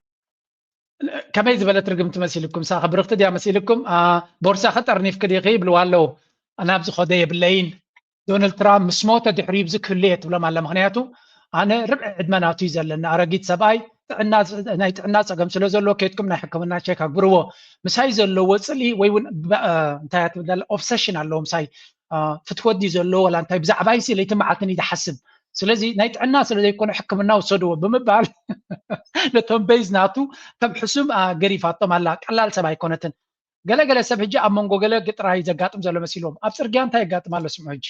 ከመይ ዝበለት ርግምቲ መሲልኩም? ሳ ክብርኽቲ ድያ መሲልኩም? አ፣ ቦርሳኺ ጠርኒፍኪ ዲኺ ይብልዋ ኣለዉ። ኣነ ኣብዚ ኸዶ የብለይን። ዶናልድ ትራምፕ ምስ ሞተ ድሕሪ ብዚ ክህሉ እየ ትብሎም ኣለ። ምክንያቱ ኣነ ርብዒ ዕድመ ናቱ እዩ ዘለኒ። ኣረጊት ሰብኣይ ጥዕና፣ ናይ ጥዕና ጸገም ስለ ዘለዎ ኬድኩም ናይ ሕክምና ቼክ ኣግብርዎ። ምሳይ ዘለዎ ጽልኢ ወይ እውን ብ-፣ አ፣ እንታይ እያ ትብል ዘላ ኦብሰሽን ኣለዎ ምሳይ። አ፣ ፍትወት ድዩ ዘለዎ ዋላ እንታይ ብዛዕባይ ሲ ለይቲ መዓልትን እዩ ዝሓስብ። ስለዚ ናይ ጥዕና ስለ ዘይኮነ ሕክምና ውሰድዎ ብምባል ነቶም ቤዝ ናቱ ከም ሕሱም አ፣ ገሪፋቶም ኣላ። ቀላል ሰብ ኣይኮነትን። ገለገለ ሰብ ሕጂ ኣብ መንጎ ገለ ጥራይ ዘጋጥም ዘሎ መሲልዎም ኣብ ጽርግያ እንታይ የጋጥም ኣሎ ስምዑ ሕጂ።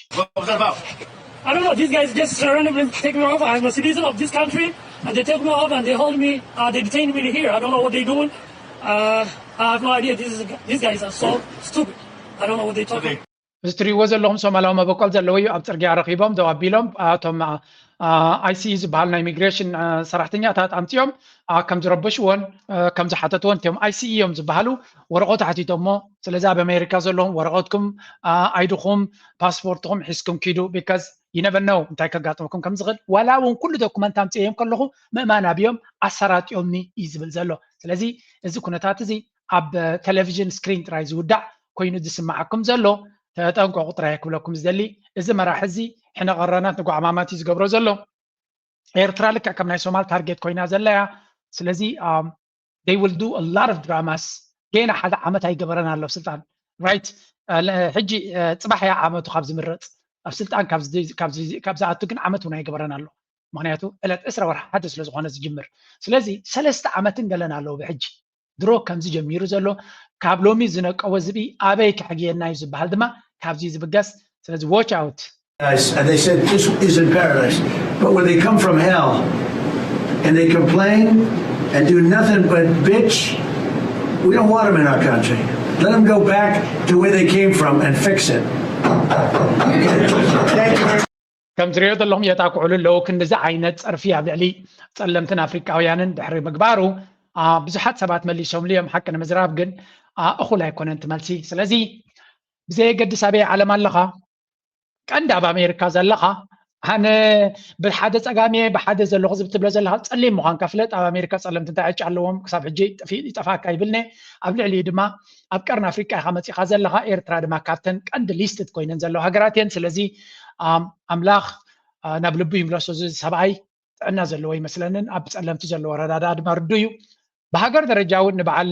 I don't know. These guys just randomly take me off. I'm a citizen of this country, and they take me off and they hold me. Uh, they detain me here. I don't know what they're doing. Uh, I have no idea. This is, these guys are so stupid. I don't know what they're talking. እዚ ትሪእዎ ዘለኹም ሶማላዊ መበቆል ዘለዎ እዩ። ኣብ ጽርግያ ረኺቦም ደው ኣቢሎም እቶም ኣይሲኢ ዝበሃል ናይ ኢሚግሬሽን ሰራሕተኛታት ኣምፂኦም ከም ዝረበሽዎን ከም ዝሓተትዎን እቲኦም ኣይሲኢ እዮም ዝበሃሉ ወረቐት ሓቲቶሞ። ስለዚ ኣብ ኣሜሪካ ዘለኹም ወረቐትኩም ኣይድኹም ፓስፖርትኹም ሒዝኩም ኪዱ because you never know እንታይ ከጋጥመኩም ከም ዝኽእል። ዋላ እውን ኩሉ ዶኩመንት ኣምፅኦም ከለኹ ምእማን ኣብዮም ኣሰራጢኦምኒ እዩ ዝብል ዘሎ። ስለዚ እዚ ኩነታት እዚ ኣብ ቴሌቪዥን ስክሪን ጥራይ ዝውዳእ ኮይኑ ዝስማዓኩም ዘሎ ተጠንቀቑ ጥራይ ክብለኩም ዝደሊ። እዚ መራሒ እዚ ሕነ ቀረናት ንጓዕማማት እዩ ዝገብሮ ዘሎ። ኤርትራ ልክዕ ከም ናይ ሶማል ታርጌት ኮይና ዘላ እያ። ስለዚ they will do a lot of dramas። ገና ሓደ ዓመት ኣይገበረን ኣሎ ኣብ ስልጣን right። ሕጂ ፅባሕ እያ ዓመቱ ካብ ዝምረፅ ኣብ ስልጣን ካብ ዝኣቱ ግን ዓመት እውን ኣይገበረን ኣሎ። ምክንያቱ ዕለት ዕስራ ወርሒ ሓደ ስለ ዝኾነ ዝጅምር። ስለዚ ሰለስተ ዓመትን ገለን ኣለዉ ብሕጂ ድሮ ከምዚ ጀሚሩ ዘሎ ካብ ሎሚ ዝነቀወ ዝብኢ ኣበይ ከሕግየና እዩ ዝበሃል ድማ ካብዚ ዝብገስ። ስለዚ watch out። Guys, and they said this is in paradise. But when they come from hell and they complain and do nothing but bitch, we don't want them in our country. Let them go back to where they came from and fix it. Thank you very much. ከም ዝሪኦ ዘለኹም የጣቅዑሉ ኣለዉ። ክንድዚ ዓይነት ፀርፊ ኣብ ልዕሊ ፀለምትን ኣፍሪቃውያንን ድሕሪ ምግባሩ ብዙሓት ሰባት መሊሶምሉ እዮም። ሓቂ ንምዝራብ ግን እኹል ኣይኮነን ትመልሲ። ስለዚ ብዘየገድስ ኣበይ ዓለም ኣለኻ ቀንዲ ኣብ ኣሜሪካ ዘለኻ ኣነ ብሓደ ፀጋም እየ ብሓደ ዘለኹ ዝብ ትብሎ ዘለኻ ፀሊም ምዃንካ ፍለጥ። ኣብ ኣሜሪካ ፀለምቲ እንታይ ዕጫ ኣለዎም ክሳብ ሕጂ ይጠፋካ ይብልኒ። ኣብ ልዕሊኡ ድማ ኣብ ቀርኒ ኣፍሪቃ ኢኻ መፂኻ ዘለኻ። ኤርትራ ድማ ካብተን ቀንዲ ሊስትድ ኮይነን ዘለዋ ሃገራት እየን። ስለዚ ኣምላኽ ናብ ልቡ ይምለሶ እዚ ሰብኣይ ጥዕና ዘለዎ ይመስለንን ኣብ ፀለምቲ ዘለዎ ኣረዳድኣ ድማ ርዱ እዩ። ብሃገር ደረጃ እውን ንበዓል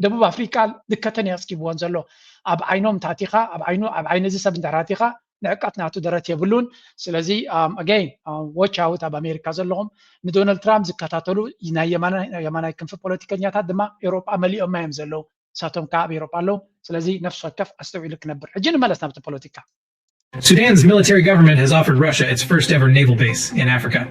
ደቡብ ኣፍሪቃ ድከተን የስኪብዎን ዘሎ። ኣብ ዓይኖም እንታቲኻ ኣብ ዓይኑ ኣብ ዓይኒ እዚ ሰብ እንድሕር ኣቲኻ ንዕቀት ናቱ ደረት የብሉን። ስለዚ again watch out ኣብ ኣሜሪካ ዘለኹም ንዶናልድ ትራምፕ ዝከታተሉ ናይ የማናይ ክንፊ ፖለቲከኛታት ድማ ኤውሮጳ መሊኦማ እዮም ዘለዉ። ንሳቶም ከዓ ኣብ ኤውሮጳ ኣለዉ። ስለዚ ነፍሲ ወከፍ ኣስተውዒሉ ክነብር። ሕጂ ንመለስ ናብቲ ፖለቲካ። Sudan's military government has offered Russia its first ever naval base in Africa.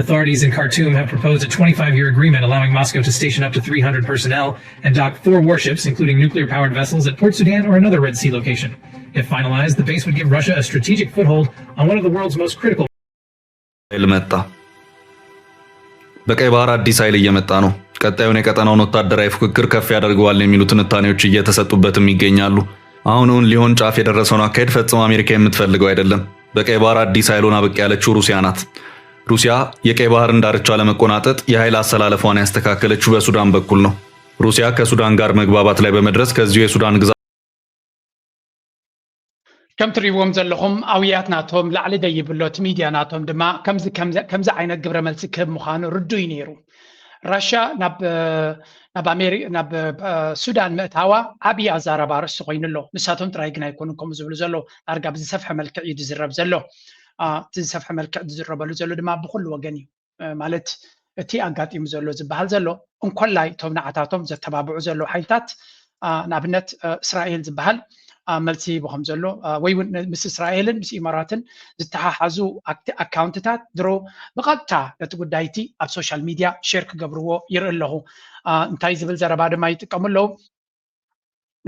Authorities in Khartoum have proposed a twenty-five year agreement allowing Moscow to station up to three hundred personnel and dock four warships, including nuclear powered vessels, at Port Sudan or another Red Sea location. If finalized, the base would give Russia a strategic foothold on one of the world's most critical. ኃይል መጣ። በቀይ ባህር አዲስ ኃይል እየመጣ ነው። ቀጣዩን የቀጠናውን ወታደራዊ ፉክክር ከፍ ያደርገዋል የሚሉ ትንታኔዎች እየተሰጡበትም ይገኛሉ። አሁን እውን ሊሆን ጫፍ የደረሰውን አካሄድ ፈጽሞ አሜሪካ የምትፈልገው አይደለም። በቀይ ባህር አዲስ ኃይል ሆና ብቅ ያለችው ሩሲያ ናት። ሩሲያ የቀይ ባህርን ዳርቻ ለመቆናጠጥ የኃይል አሰላለፏን ያስተካከለችው በሱዳን በኩል ነው። ሩሲያ ከሱዳን ጋር መግባባት ላይ በመድረስ ከዚሁ የሱዳን ግዛት ከም ትሪእዎም ዘለኹም ኣውያት ናቶም ላዕሊ ደይብሎ እቲ ሚድያ ናቶም ድማ ከምዚ ዓይነት ግብረ መልሲ ክህብ ምዃኑ ርዱይ ነይሩ። ራሻ ናብ ኣሜሪ ናብ ሱዳን ምእታዋ ዓብዪ ኣዛረባ ርእሲ ኮይኑ ኣሎ። ንሳቶም ጥራይ ግን ኣይኮኑን ከምኡ ዝብሉ ዘለዉ። ዳርጋ ብዝሰፍሐ መልክዕ እዩ ዝዝረብ ዘሎ። እቲ ዝሰፍሐ መልክዕ ዝዝረበሉ ዘሎ ድማ ብኩሉ ወገን እዩ። ማለት እቲ ኣጋጢሙ ዘሎ ዝበሃል ዘሎ እንኮላይ እቶም ንዓታቶም ዘተባብዑ ዘለዉ ሓይልታት ንኣብነት እስራኤል ዝበሃል መልሲ ሂቡ ከም ዘሎ ወይ እውን ምስ እስራኤልን ምስ ኢማራትን ዝተሓሓዙ ኣካውንትታት ድሮ ብቐጥታ ነቲ ጉዳይ እቲ ኣብ ሶሻል ሚድያ ሼር ክገብርዎ ይርኢ ኣለኹ። እንታይ ዝብል ዘረባ ድማ ይጥቀሙ ኣለዉ።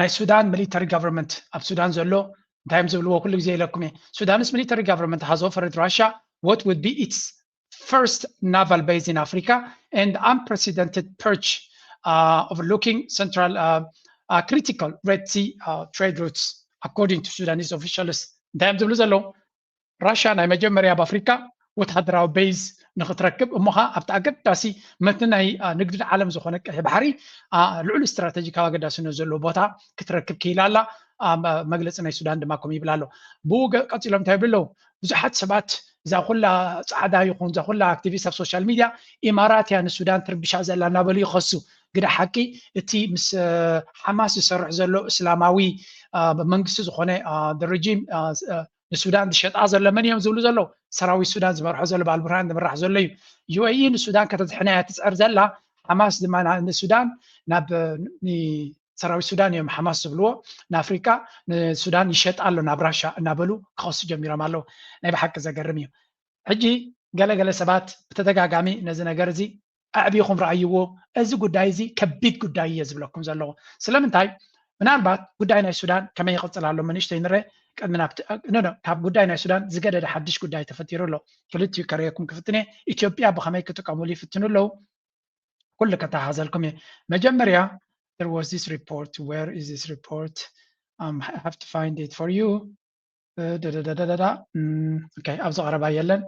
ናይ ሱዳን ሚሊተሪ ጋቨርንመንት ኣብ ሱዳን ዘሎ እንታይ እዮም ዝብልዎ ኩሉ ግዜ ኢለኩም እየ። Sudan's military government has offered Russia what would be its first naval base in Africa and unprecedented perch uh, overlooking central uh, uh, critical Red Sea uh, trade routes, according to Sudanese officials. እንታይ እዮም ዝብሉ ዘለዉ? ራሻ ናይ መጀመርያ ኣብ ኣፍሪካ ወታደራዊ ቤዝ ንክትረክብ እሞ ከዓ ኣብቲ ኣገዳሲ መትኒ ናይ ንግዲ ዓለም ዝኾነ ቀይሕ ባሕሪ ልዑል ስትራተጂካዊ ኣገዳስነት ዘለዎ ቦታ ክትረክብ ክኢላ ኣላ። መግለፂ ናይ ሱዳን ድማ ከምኡ ይብል ኣሎ። ብኡ ቀፂሎም እንታይ ይብሉ ኣለዉ? ብዙሓት ሰባት እዛ ኩላ ፃዕዳ ይኹን እዛ ኩላ ኣክቲቪስት ኣብ ሶሻል ሚድያ ኢማራት እያ ንሱዳን ትርብሻ ዘላ እናበሉ ይኸሱ። ግደ ሓቂ እቲ ምስ ሓማስ ዝሰርሕ ዘሎ እስላማዊ መንግስቲ ዝኾነ ሪጂም ንሱዳን ዝሸጣ ዘሎ መን እዮም ዝብሉ ዘለዉ? ሰራዊት ሱዳን ዝመርሖ ዘሎ ብኣልቡርሃን ዝምራሕ ዘሎ እዩ። ዩ ኤ ኢ ንሱዳን ከተድሕና እያ ትፅዕር ዘላ። ሓማስ ድማ ንሱዳን ናብ ሰራዊት ሱዳን እዮም ሓማስ ዝብልዎ፣ ንኣፍሪቃ ንሱዳን ይሸጣ ኣሎ ናብ ራሻ እናበሉ ክኸሱ ጀሚሮም ኣለዉ። ናይ ብሓቂ ዘገርም እዩ። ሕጂ ገለገለ ሰባት ብተደጋጋሚ ነዚ ነገር እዚ ኣዕቢኹም ረኣይዎ፣ እዚ ጉዳይ እዚ ከቢድ ጉዳይ እየ ዝብለኩም ዘለኹ። ስለምንታይ? ምናልባት ጉዳይ ናይ ሱዳን ከመይ ይቕፅል ኣሎ ንእሽተይ ንረ ቅድሚ ናብቲ ካብ ጉዳይ ናይ ሱዳን ዝገደደ ሓድሽ ጉዳይ ተፈጢሩ ኣሎ። ክልቲኡ ከርእየኩም ክፍትን እየ። ኢትዮጵያ ብኸመይ ክጥቀሙሉ ይፍትኑ ኣለዉ? ኩሉ ከተሓዘልኩም እየ። መጀመርያ there was this report. Where is this report? Um, I have to find it for you. ደደደደደዳ okay፣ ኣብዚ ቀረባ የለን።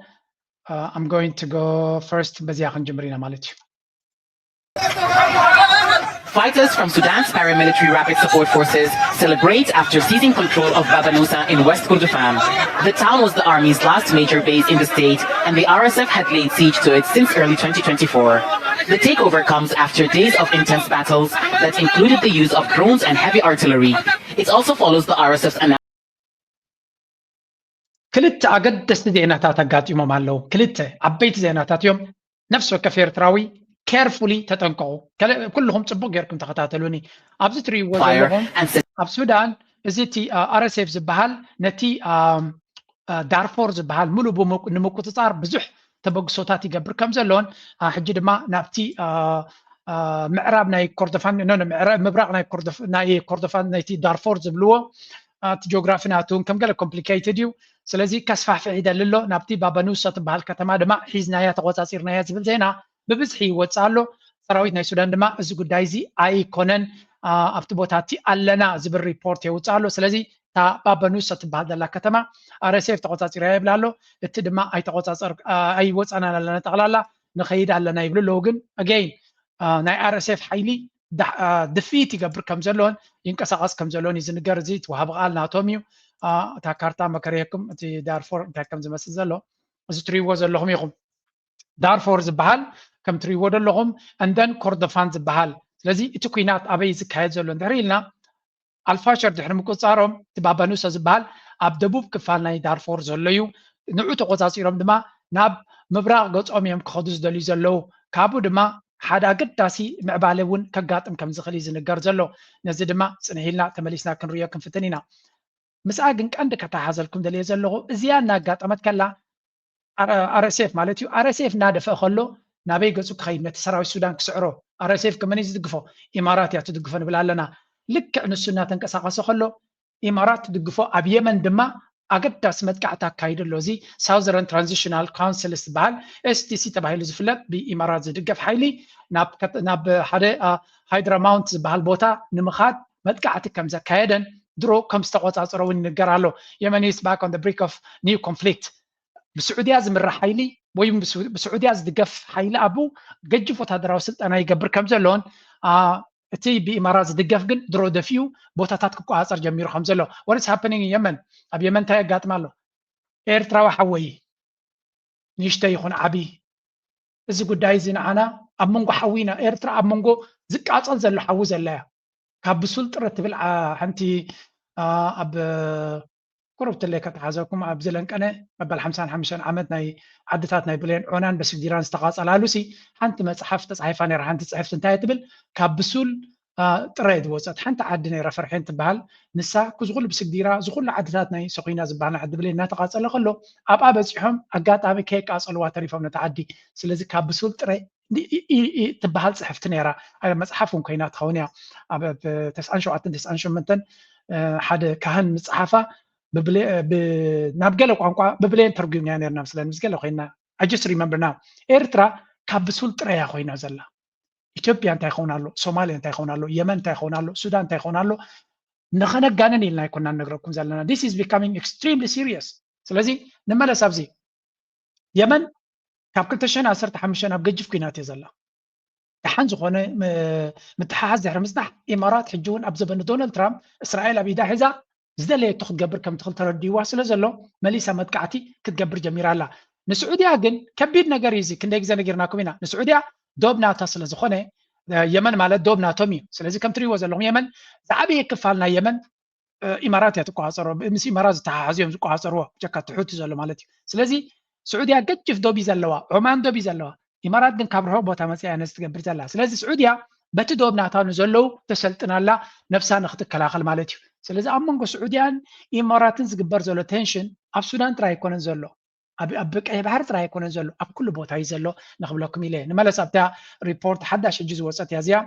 I'm going to go first፣ በዚያ ክንጅምር ኢና ማለት እዩ። Fighters from Sudan's paramilitary Rapid Support Forces celebrate after seizing control of Babanusa in West Kordofan. The town was the army's last major base in the state, and the R S F had laid siege to it since early twenty twenty-four. The takeover comes after days of intense battles that included the use of drones and heavy artillery. It also follows the R S F's announcement. ክልተ ኣገደስቲ ዜናታት ኣጋጢሞም ኣለዉ። ክልተ ዓበይቲ ዜናታት እዮም። ነፍሲ ወከፍ ኤርትራዊ ኬርፉሊ ተጠንቀቑ። ኩልኹም ፅቡቅ ጌርኩም ተኸታተሉኒ። ኣብዚ ትርእይዎ ዘለኹም ኣብ ሱዳን እዚ እቲ ኣር ኤስ ኤፍ ዝበሃል ነቲ ዳርፎር ዝበሃል ሙሉ ብምቁ- ንምቁፅፃር ብዙሕ ተበግሶታት ይገብር ከም ዘሎን ሕጂ ድማ ናብቲ ምዕራብ ናይ ኮርዶፋን ምብራቅ ናይ ኮርዶፋን ናይቲ ዳርፎር ዝብልዎ እቲ ጂኦግራፊ ናቱ እውን ከም ገለ ኮምፕሊኬትድ እዩ። ስለዚ ከስፋሕፍሕ ይደሊ ኣሎ። ናብቲ ባባኑሳ ትበሃል ከተማ ድማ ሒዝናያ ተቆፃፂርናያ ዝብል ዜና ብብዝሒ ይወፅእ ኣሎ። ሰራዊት ናይ ሱዳን ድማ እዚ ጉዳይ እዚ ኣይኮነን ኣብቲ ቦታ እቲ ኣለና ዝብል ሪፖርት የውፅእ ኣሎ። ስለዚ እታ ባባኑሳ ትበሃል ዘላ ከተማ ኣር ኤስ ኤፍ ተቆፃፂራ ይብል ኣሎ። እቲ ድማ ኣይተቆፃፀር ኣይወፃናን ኣለና ጠቕላላ ንኸይድ ኣለና ይብሉ ኣለዉ። ግን ኣገይን ናይ ኣር ኤስ ኤፍ ሓይሊ ድፊት ይገብር ከም ዘሎን ይንቀሳቐስ ከም ዘሎን እዩ ዝንገር። እዚ እቲ ወሃቢ ቃል ናቶም እዩ። እታ ካርታ መከረየኩም እቲ ዳርፎር እንታይ ከም ዝመስል ዘሎ እዚ ትሪእዎ ዘለኹም ኢኹም። ዳርፎር ዝበሃል ከም ትሪእዎ ዘለኹም እንደን ኮርዶፋን ዝበሃል። ስለዚ እቲ ኩናት ኣበይ ዝካየድ ዘሎ እንድሕር ኢልና ኣልፋሸር ድሕሪ ምቁፅፃሮም እቲ ባባኑሰ ዝበሃል ኣብ ደቡብ ክፋል ናይ ዳርፎር ዘሎ እዩ። ንዑ ተቆፃፂሮም ድማ ናብ ምብራቕ ገፆም እዮም ክኸዱ ዝደልዩ ዘለዉ። ካብኡ ድማ ሓደ ኣገዳሲ ምዕባለ እውን ከጋጥም ከም ዝኽእል እዩ ዝንገር ዘሎ። ነዚ ድማ ፅንሕ ኢልና ተመሊስና ክንሪኦ ክንፍትን ኢና። ምስኣ ግን ቀንዲ ከተሓዘልኩም ደልየ ዘለኹ እዚኣ እናጋጠመት ከላ ኣር ኤስ ኤፍ ማለት እዩ ኣር ኤስ ኤፍ እናደፍአ ከሎ ናበይ ገፁ ክኸይድ ነቲ ሰራዊት ሱዳን ክስዕሮ ኣር ኤስ ኤፍ ከመን እዩ ዝድግፎ? ኢማራት እያ ትድግፎ ንብል ኣለና። ልክዕ ንሱ እናተንቀሳቐሰ ከሎ ኢማራት ትድግፎ ኣብ የመን ድማ ኣገዳሲ መጥቃዕቲ ኣካይዱ ኣሎ። እዚ ሳውዘረን ትራንዚሽናል ካውንስል ዝበሃል ኤስ ቲ ሲ ተባሂሉ ዝፍለጥ ብኢማራት ዝድገፍ ሓይሊ ናብ ሓደ ሃይድራማውንት ዝበሃል ቦታ ንምኻድ መጥቃዕቲ ከም ዘካየደን ድሮ ከም ዝተቆፃፀሮ እውን ይንገር ኣሎ። Yemen is back on the brink of new conflict። ብስዑድያ ዝምራሕ ሓይሊ ወይ ብስዑድያ ዝድገፍ ሓይሊ ኣቡ ገጅፍ ወታደራዊ ስልጠና ይገብር ከም ዘሎን እቲ ብኢማራት ዝድገፍ ግን ድሮ ደፊኡ ቦታታት ክቆፃፀር ጀሚሩ ከም ዘሎ። What is happening in Yemen? ኣብ የመን እንታይ የጋጥም ኣሎ? ኤርትራዊ ሓወይ ንእሽተይ ይኹን ዓቢ፣ እዚ ጉዳይ እዚ ንዓና ኣብ መንጎ ሓዊና ኤርትራ ኣብ መንጎ ዝቃጸል ዘሎ ሓዊ ዘላ እያ። ካብ ብሱል ጥረ ትብል ሓንቲ ኣብ ቁሩብ ትለይ ከተሓዘኩም ኣብ ዝለንቀነ መበል ሓምሳን ሓሙሽተን ዓመት ናይ ዓድታት ናይ ብሌን ዖናን በስግዲራን ዝተቓጸላሉ ሲ ሓንቲ መጽሓፍ ተጻሒፋ ነይራ። ሓንቲ ጽሕፍቲ እንታይ ትብል? ካብ ብሱል ጥራይ ዝወፀት ሓንቲ ዓዲ ነይራ ፈርሒን ትበሃል። ንሳ ዝኩሉ ብስግዲራ ዝኩሉ ዓድታት ናይ ሰኩና ዝበሃል ዓዲ ብሌን እናተቃፀለ ከሎ ኣብኣ በፂሖም ኣጋጣሚ ከየቃፀልዋ ተሪፎም ነታ ዓዲ። ስለዚ ካብ ብሱል ጥረ ትበሃል ፅሕፍቲ ነይራ። መፅሓፍ እውን ኮይና ትኸውን እያ። ኣብ ተስዓን ሸውዓተን ተስዓን ሸሞንተን ሓደ ካህን ምፅሓፋ ናብ ገለ ቋንቋ ብብሌን ተርጉምና ነርና ምስለን ምስ ገለ ኮይና። I just remember now ኤርትራ ካብ ብሱል ጥረ እያ ኮይና ዘላ። ኢትዮጵያ እንታይ ይኸውን ኣሎ፣ ሶማልያ እንታይ ይኸውን ኣሎ፣ የመን እንታይ ይኸውን ኣሎ፣ ሱዳን እንታይ ይኸውን ኣሎ፣ ንኸነጋንን ኢልና ኣይኮና ንነግረኩም ዘለና። This is becoming extremely serious። ስለዚ ንመለስ ኣብዚ የመን ካብ ክልተ ሽሕን ዓሰርተ ሓሙሽተን ኣብ ገጅፍ ኩናት እየ ዘላ። ደሓን ዝኾነ ምትሓሓዝ ድሕሪ ምጽናሕ ኢማራት ሕጂ እውን ኣብ ዘበን ዶናልድ ትራምፕ እስራኤል ኣብ ኢዳ ሒዛ ዝደለየቶ ክትገብር ከም ትኽእል ተረዲዋ ስለ ዘሎ መሊሳ መጥቃዕቲ ክትገብር ጀሚራ ኣላ። ንስዑድያ ግን ከቢድ ነገር እዩ እዚ። ክንደይ ግዜ ነጊርናኩም ኢና። ንስዑድያ ዶብ ናታ ስለ ዝኾነ የመን ማለት ዶብ ናቶም እዩ። ስለዚ ከም ትሪእዎ ዘለኹም የመን ዝዓበየ ክፋል ናይ የመን ኢማራት እያ ትቆፃፀሮ። ምስ ኢማራት ዝተሓሓዙ እዮም ዝቆፃፀርዎ ብጀካ ትሑቲ ዘሎ ማለት እዩ። ስለዚ ስዑድያ ገጅፍ ዶብ እዩ ዘለዋ፣ ዖማን ዶብ እዩ ዘለዋ። ኢማራት ግን ካብ ርሑቕ ቦታ መፅያ ነዚ ትገብር ዘላ። ስለዚ ስዑድያ በቲ ዶብ ናታ ንዘለዉ ተሰልጥናላ ነብሳ ንክትከላኸል ማለት እዩ። ስለዚ ኣብ መንጎ ስዑድያን ኢማራትን ዝግበር ዘሎ ቴንሽን ኣብ ሱዳን ጥራይ ኣይኮነን ዘሎ፣ ኣብ ቀይሕ ባሕሪ ጥራይ ኣይኮነን ዘሎ፣ ኣብ ኩሉ ቦታ እዩ ዘሎ ንክብለኩም ኢለ። ንመለስ ኣብታ ሪፖርት ሓዳሽ ሕጂ ዝወፀት እያ እዚኣ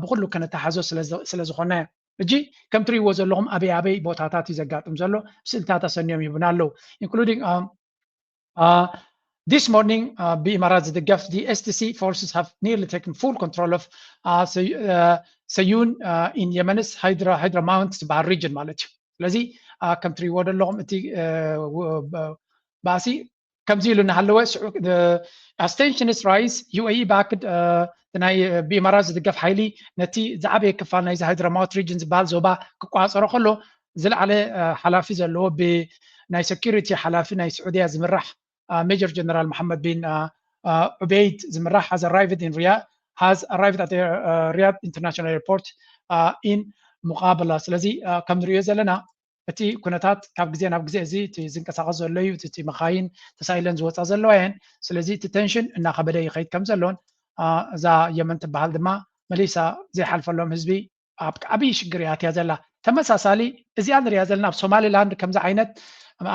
ብኩሉ ከነተሓዞ ስለዝኮነ ሕጂ ከም ትሪእዎ ዘለኹም ኣበይ ኣበይ ቦታታት እዩ ዘጋጥም ዘሎ ስእልታት ኣሰንዮም ይህቡና ኣለዉ። Including this morning ብኢማራት ዝድገፍ the S T C forces have nearly taken full control of Seyun in Yemen's Hadramaut ዝበሃል region ማለት እዩ። ስለዚ ከም ትሪእዎ ዘለኹም እቲ ባእሲ ከምዚ ኢሉ እናሃለወ as tensions rise U A E backed ናይ ብኢማራት ዝድገፍ ሓይሊ ነቲ ዝዓበየ ክፋል ናይዚ ሃይድራማውት region ዝበሃል ዞባ ክቋፀሮ ከሎ ዝለዓለ ሓላፊ ዘለዎ ብናይ security ሓላፊ ናይ ስዑድያ ዝምራሕ ሜጀር ጀነራል መሓመድ ቢን ዑበይድ ዝምራሕ has arrived in Riyadh has arrived at Riyadh International Airport in ሙቃበላ። ስለዚ ከም ንሪኦ ዘለና እቲ ኩነታት ካብ ግዜ ናብ ግዜ እዚ እቲ ዝንቀሳቐስ ዘሎ እዩ። እቲ መኻይን ተሳኢለን ዝወፃ ዘለዋ እየን። ስለዚ እቲ ቴንሽን እናኸበደ ይኸይድ ከም ዘሎን እዛ የመን ትበሃል ድማ መሊሳ ዘይሓልፈሎም ህዝቢ ኣብ ዓብዪ ሽግር እያ ኣትያ ዘላ። ተመሳሳሊ እዚኣ ንሪኣ ዘለና ኣብ ሶማሊላንድ ከምዚ ዓይነት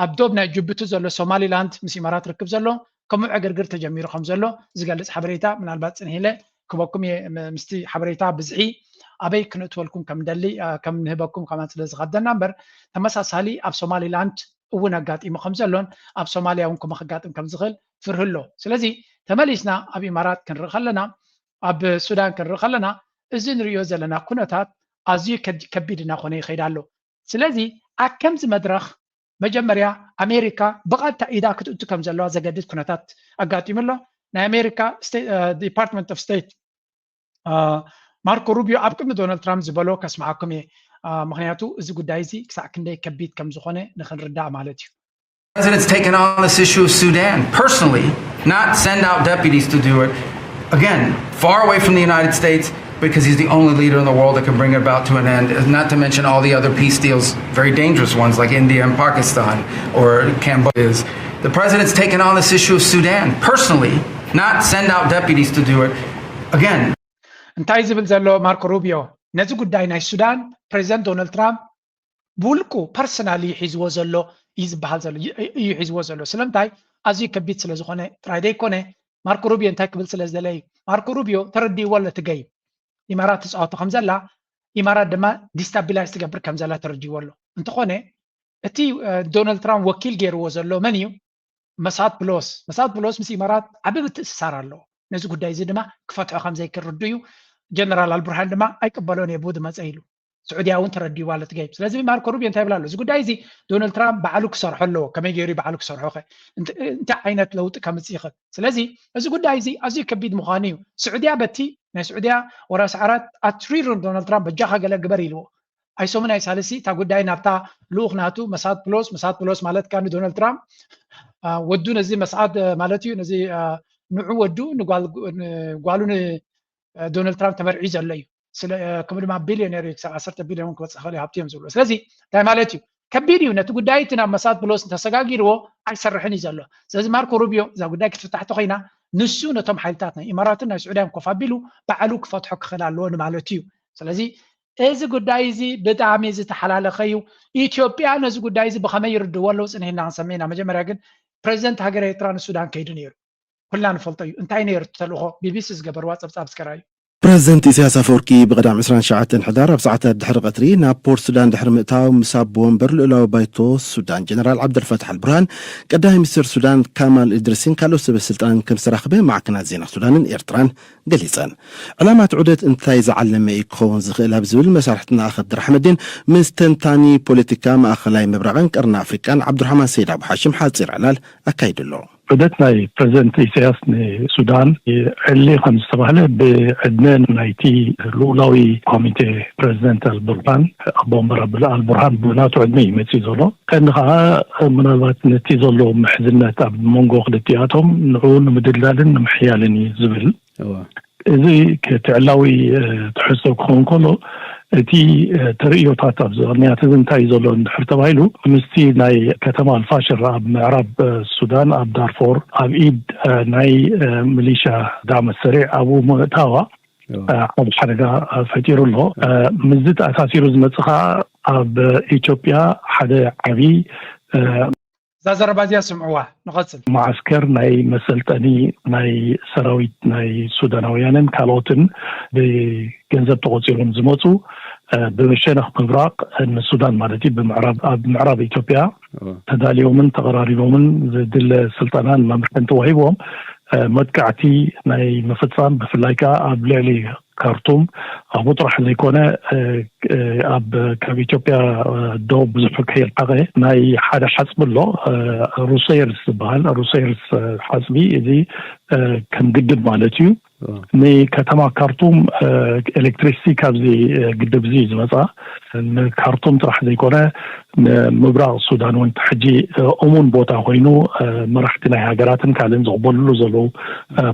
ኣብ ዶብ ናይ ጅቡቲ ዘሎ ሶማሊላንድ ምስ ኢማራት ርክብ ዘሎ ከምኡ ዕግርግር ተጀሚሩ ከም ዘሎ ዝገልፅ ሓበሬታ ምናልባት ፅንሕ ኢለ ክበኩም እየ። ምስቲ ሓበሬታ ብዝሒ ኣበይ ክንእትወልኩም ከም ደሊ ከም ንህበኩም ከማን ስለ ዝኸደና እምበር ተመሳሳሊ ኣብ ሶማሊላንድ እውን ኣጋጢሙ ከም ዘሎን ኣብ ሶማልያ እውን ክመ ክጋጥም ከም ዝኽእል ፍርህ ኣሎ። ስለዚ ተመሊስና ኣብ ኢማራት ክንርኢ ከለና ኣብ ሱዳን ክንርኢ ከለና እዚ ንሪኦ ዘለና ኩነታት ኣዝዩ ከቢድ እናኾነ ይኸይድ ኣሎ። ስለዚ ኣብ ከምዚ መድረኽ መጀመርያ ኣሜሪካ ብቐጥታ ኢዳ ክትእቱ ከም ዘለዋ ዘገድድ ኩነታት ኣጋጢሙ ኣሎ። ናይ ኣሜሪካ ዲፓርትመንት ኦፍ ስቴት ማርኮ ሩቢዮ ኣብ ቅድሚ ዶናልድ ትራምፕ ዝበሎ ከስምዓኩም እየ። ምክንያቱ እዚ ጉዳይ እዚ ክሳዕ ክንደይ ከቢድ ከም ዝኾነ ንክንርዳእ ማለት እዩ። President's taken on this issue of Sudan personally, not send out deputies to do it. Again, far away from the United States because he's the only leader in the world that can bring it about to an end, not to mention all the other peace deals, very dangerous ones like India and Pakistan or Cambodia. The president's taken on this issue of Sudan personally, not send out deputies to do it. Again. እንታይ ዝብል ዘሎ ማርኮ ሩቢዮ ነዚ ጉዳይ ናይ ሱዳን ፕሬዚደንት ዶናልድ ትራምፕ ብውልቁ ፐርሰናል እዩ ሒዝዎ ዘሎ እዩ ዝበሃል ዘሎ እዩ ሒዝዎ ዘሎ ስለምንታይ ኣዝዩ ከቢድ ስለ ዝኾነ ጥራይ ዘይኮነ ማርኮ ሩቢዮ እንታይ ክብል ስለ ዝደለ እዩ ማርኮ ሩቢዮ ተረዲእዎ ኣሎ እቲ ገይም ኢማራት ትፃወቶ ከም ዘላ ኢማራት ድማ ዲስታቢላይዝ ትገብር ከም ዘላ ተረዲእዎ ኣሎ እንተኾነ እቲ ዶናልድ ትራምፕ ወኪል ገይርዎ ዘሎ መን እዩ መሳት ብሎስ መሳት ብሎስ ምስ ኢማራት ዓቢ ምትእስሳር ኣለዎ ነዚ ጉዳይ እዚ ድማ ክፈትሖ ከም ዘይክርዱ እዩ ጀነራል ኣልቡርሃን ድማ ኣይቅበሎን እየ ብኡ ዝመፀ ኢሉ ስዑድያ እውን ተረዲዋ ማለት ገይም። ስለዚ ማርኮ ሩቢዮ እንታይ ይብል ኣሎ? እዚ ጉዳይ እዚ ዶናልድ ትራምፕ ባዕሉ ክሰርሖ ኣለዎ። ከመይ ገይሩ ባዕሉ ክሰርሖ ከ እንታይ ዓይነት ለውጢ ከምፅእ ይኽእል? ስለዚ እዚ ጉዳይ እዚ ኣዝዩ ከቢድ ምዃኑ እዩ። ስዑድያ በቲ ናይ ስዑድያ ወራስ ዓራት ኣትሪሩ ዶናልድ ትራምፕ በጃኻ ገለ ግበር ኢልዎ። ኣይሶምን ኣይሳልሲ እታ ጉዳይ ናብታ ልኡኽ ናቱ መሳድ ፕሎስ፣ መሳድ ፕሎስ ማለት ከኣ ንዶናልድ ትራምፕ ወዱ ነዚ መስዓድ ማለት እዩ ነዚ ንዑ ወዱ ንጓሉ ንዶናልድ ትራምፕ ተመርዒ ዘሎ እዩ። ስለ ከምኡ ድማ ቢልዮነር እዩ፣ ክሳብ ዓሰርተ ቢልዮን ክበፅእ ክእል ሃብቲ እዮም ዝብሉ። ስለዚ እንታይ ማለት እዩ? ከቢድ እዩ። ነቲ ጉዳይ እቲ ናብ መሳድ ፕሎስ እንተሰጋጊርዎ ኣይሰርሕን እዩ ዘሎ። ስለዚ ማርኮ ሩቢዮ እዛ ጉዳይ ክትፍታሕ ተኮይና ንሱ ነቶም ሓይልታት ናይ ኢማራትን ናይ ስዑድያን ኮፍ ኣቢሉ ባዕሉ ክፈትሖ ክኽእል ኣለዎ ንማለት እዩ። ስለዚ እዚ ጉዳይ እዚ ብጣዕሚ ዝተሓላለኸ እዩ። ኢትዮጵያ ነዚ ጉዳይ እዚ ብኸመይ ይርድዎ ኣለዉ ፅንሒና ክንሰምዕ ኢና። መጀመርያ ግን ፕሬዚደንት ሃገር ኤርትራ ንሱዳን ከይዱ ነይሩ። ኩልና ንፈልጦ እዩ። እንታይ ነይሩ ተልእኾ? ቢቢሲ ዝገበርዋ ፀብፃብ እስከ ራእዩ። ፕረዚደንት ኢሳያስ ኣፈወርቂ ብቐዳም ዕስራን ትሽዓተን ሕዳር ኣብ ሰዓታት ድሕሪ ቀትሪ ናብ ፖርት ሱዳን ድሕሪ ምእታው ምስ ኣቦ ወንበር ልኡላዊ ባይቶ ሱዳን ጀነራል ዓብደልፈታሕ ኣልቡርሃን፣ ቀዳማይ ሚኒስትር ሱዳን ካማል እድሪስን ካልኦት ሰበ ስልጣንን ከም ዝተራኸበ ማዕከናት ዜና ሱዳንን ኤርትራን ገሊጸን። ዕላማ እቲ ዑደት እንታይ ዝዓለመ እዩ ክኸውን ዝኽእል ኣብ ዝብል መሳርሕትና ኣኸብድር ኣሕመዲን ምስ ተንታኒ ፖለቲካ ማእኸላይ ምብራቕን ቀርኒ ኣፍሪቃን ዓብዱራሕማን ሰይድ ኣቡ ሓሽም ሓጺር ዕላል ኣካይዱ ኣሎ። ዑደት ናይ ፕረዚደንት ኢሳያስ ንሱዳን ዕሊ ከም ዝተባህለ ብዕድመ ናይቲ ልኡላዊ ኮሚቴ ፕረዚደንት ኣልቡርሃን ኣቦ ወንበር ኣብል ኣልቡርሃን ብናቱ ዕድመ እዩ መፅኡ ዘሎ። ቀንዲ ከዓ ምናልባት ነቲ ዘሎ ምሕዝነት ኣብ መንጎ ክልቲኣቶም ንዕኡ ንምድልዳልን ንምሕያልን እዩ ዝብል። እዚ እቲ ዕላዊ ትሕዝቶ ክኸውን ከሎ እቲ ተርእዮታት ኣብዚ ቅድሚያት እዚ እንታይ እዩ ዘሎ እንድሕር ተባሂሉ ምስቲ ናይ ከተማ ኣልፋሽር ኣብ ምዕራብ ሱዳን ኣብ ዳርፎር ኣብ ኢድ ናይ ሚሊሻ ዳዕመ ሰሪዕ ኣብኡ ምእታዋ ዓብ ሓደጋ ፈጢሩ ኣሎ። ምስዚ ተኣሳሲሩ ዝመፅእ ከዓ ኣብ ኢትዮጵያ ሓደ ዓብዪ እዛ ዘረባ እዚኣ ስምዕዋ። ንቐፅል። መዓስከር ናይ መሰልጠኒ ናይ ሰራዊት ናይ ሱዳናውያንን ካልኦትን ብገንዘብ ተቆፂሮም ዝመፁ ብሸነኽ ምብራቕ ንሱዳን ማለት እዩ ኣብ ምዕራብ ኢትዮጵያ ተዳልዮምን ተቐራሪቦምን ዝድለ ስልጠናን መምርሕን ተዋሂቦም መጥቃዕቲ ናይ ምፍፃም ብፍላይ ከዓ ኣብ ልዕሊ ካርቱም ኣብኡ ጥራሕ ዘይኮነ ኣብ ካብ ኢትዮጵያ ደቡብ ብዙሕ ከይርሓቐ ናይ ሓደ ሓፅቢ ኣሎ ሩሴርስ ዝበሃል ሩሴርስ ሓፅቢ እዚ ከም ግድብ ማለት እዩ። ንከተማ ካርቱም ኤሌክትሪሲቲ ካብዚ ግድብ እዚ እዩ ዝመፃ። ንካርቱም ጥራሕ ዘይኮነ ንምብራቕ ሱዳን እውን ሕጂ እሙን ቦታ ኮይኑ መራሕቲ ናይ ሃገራትን ካልእን ዝቕበልሉ ዘለዉ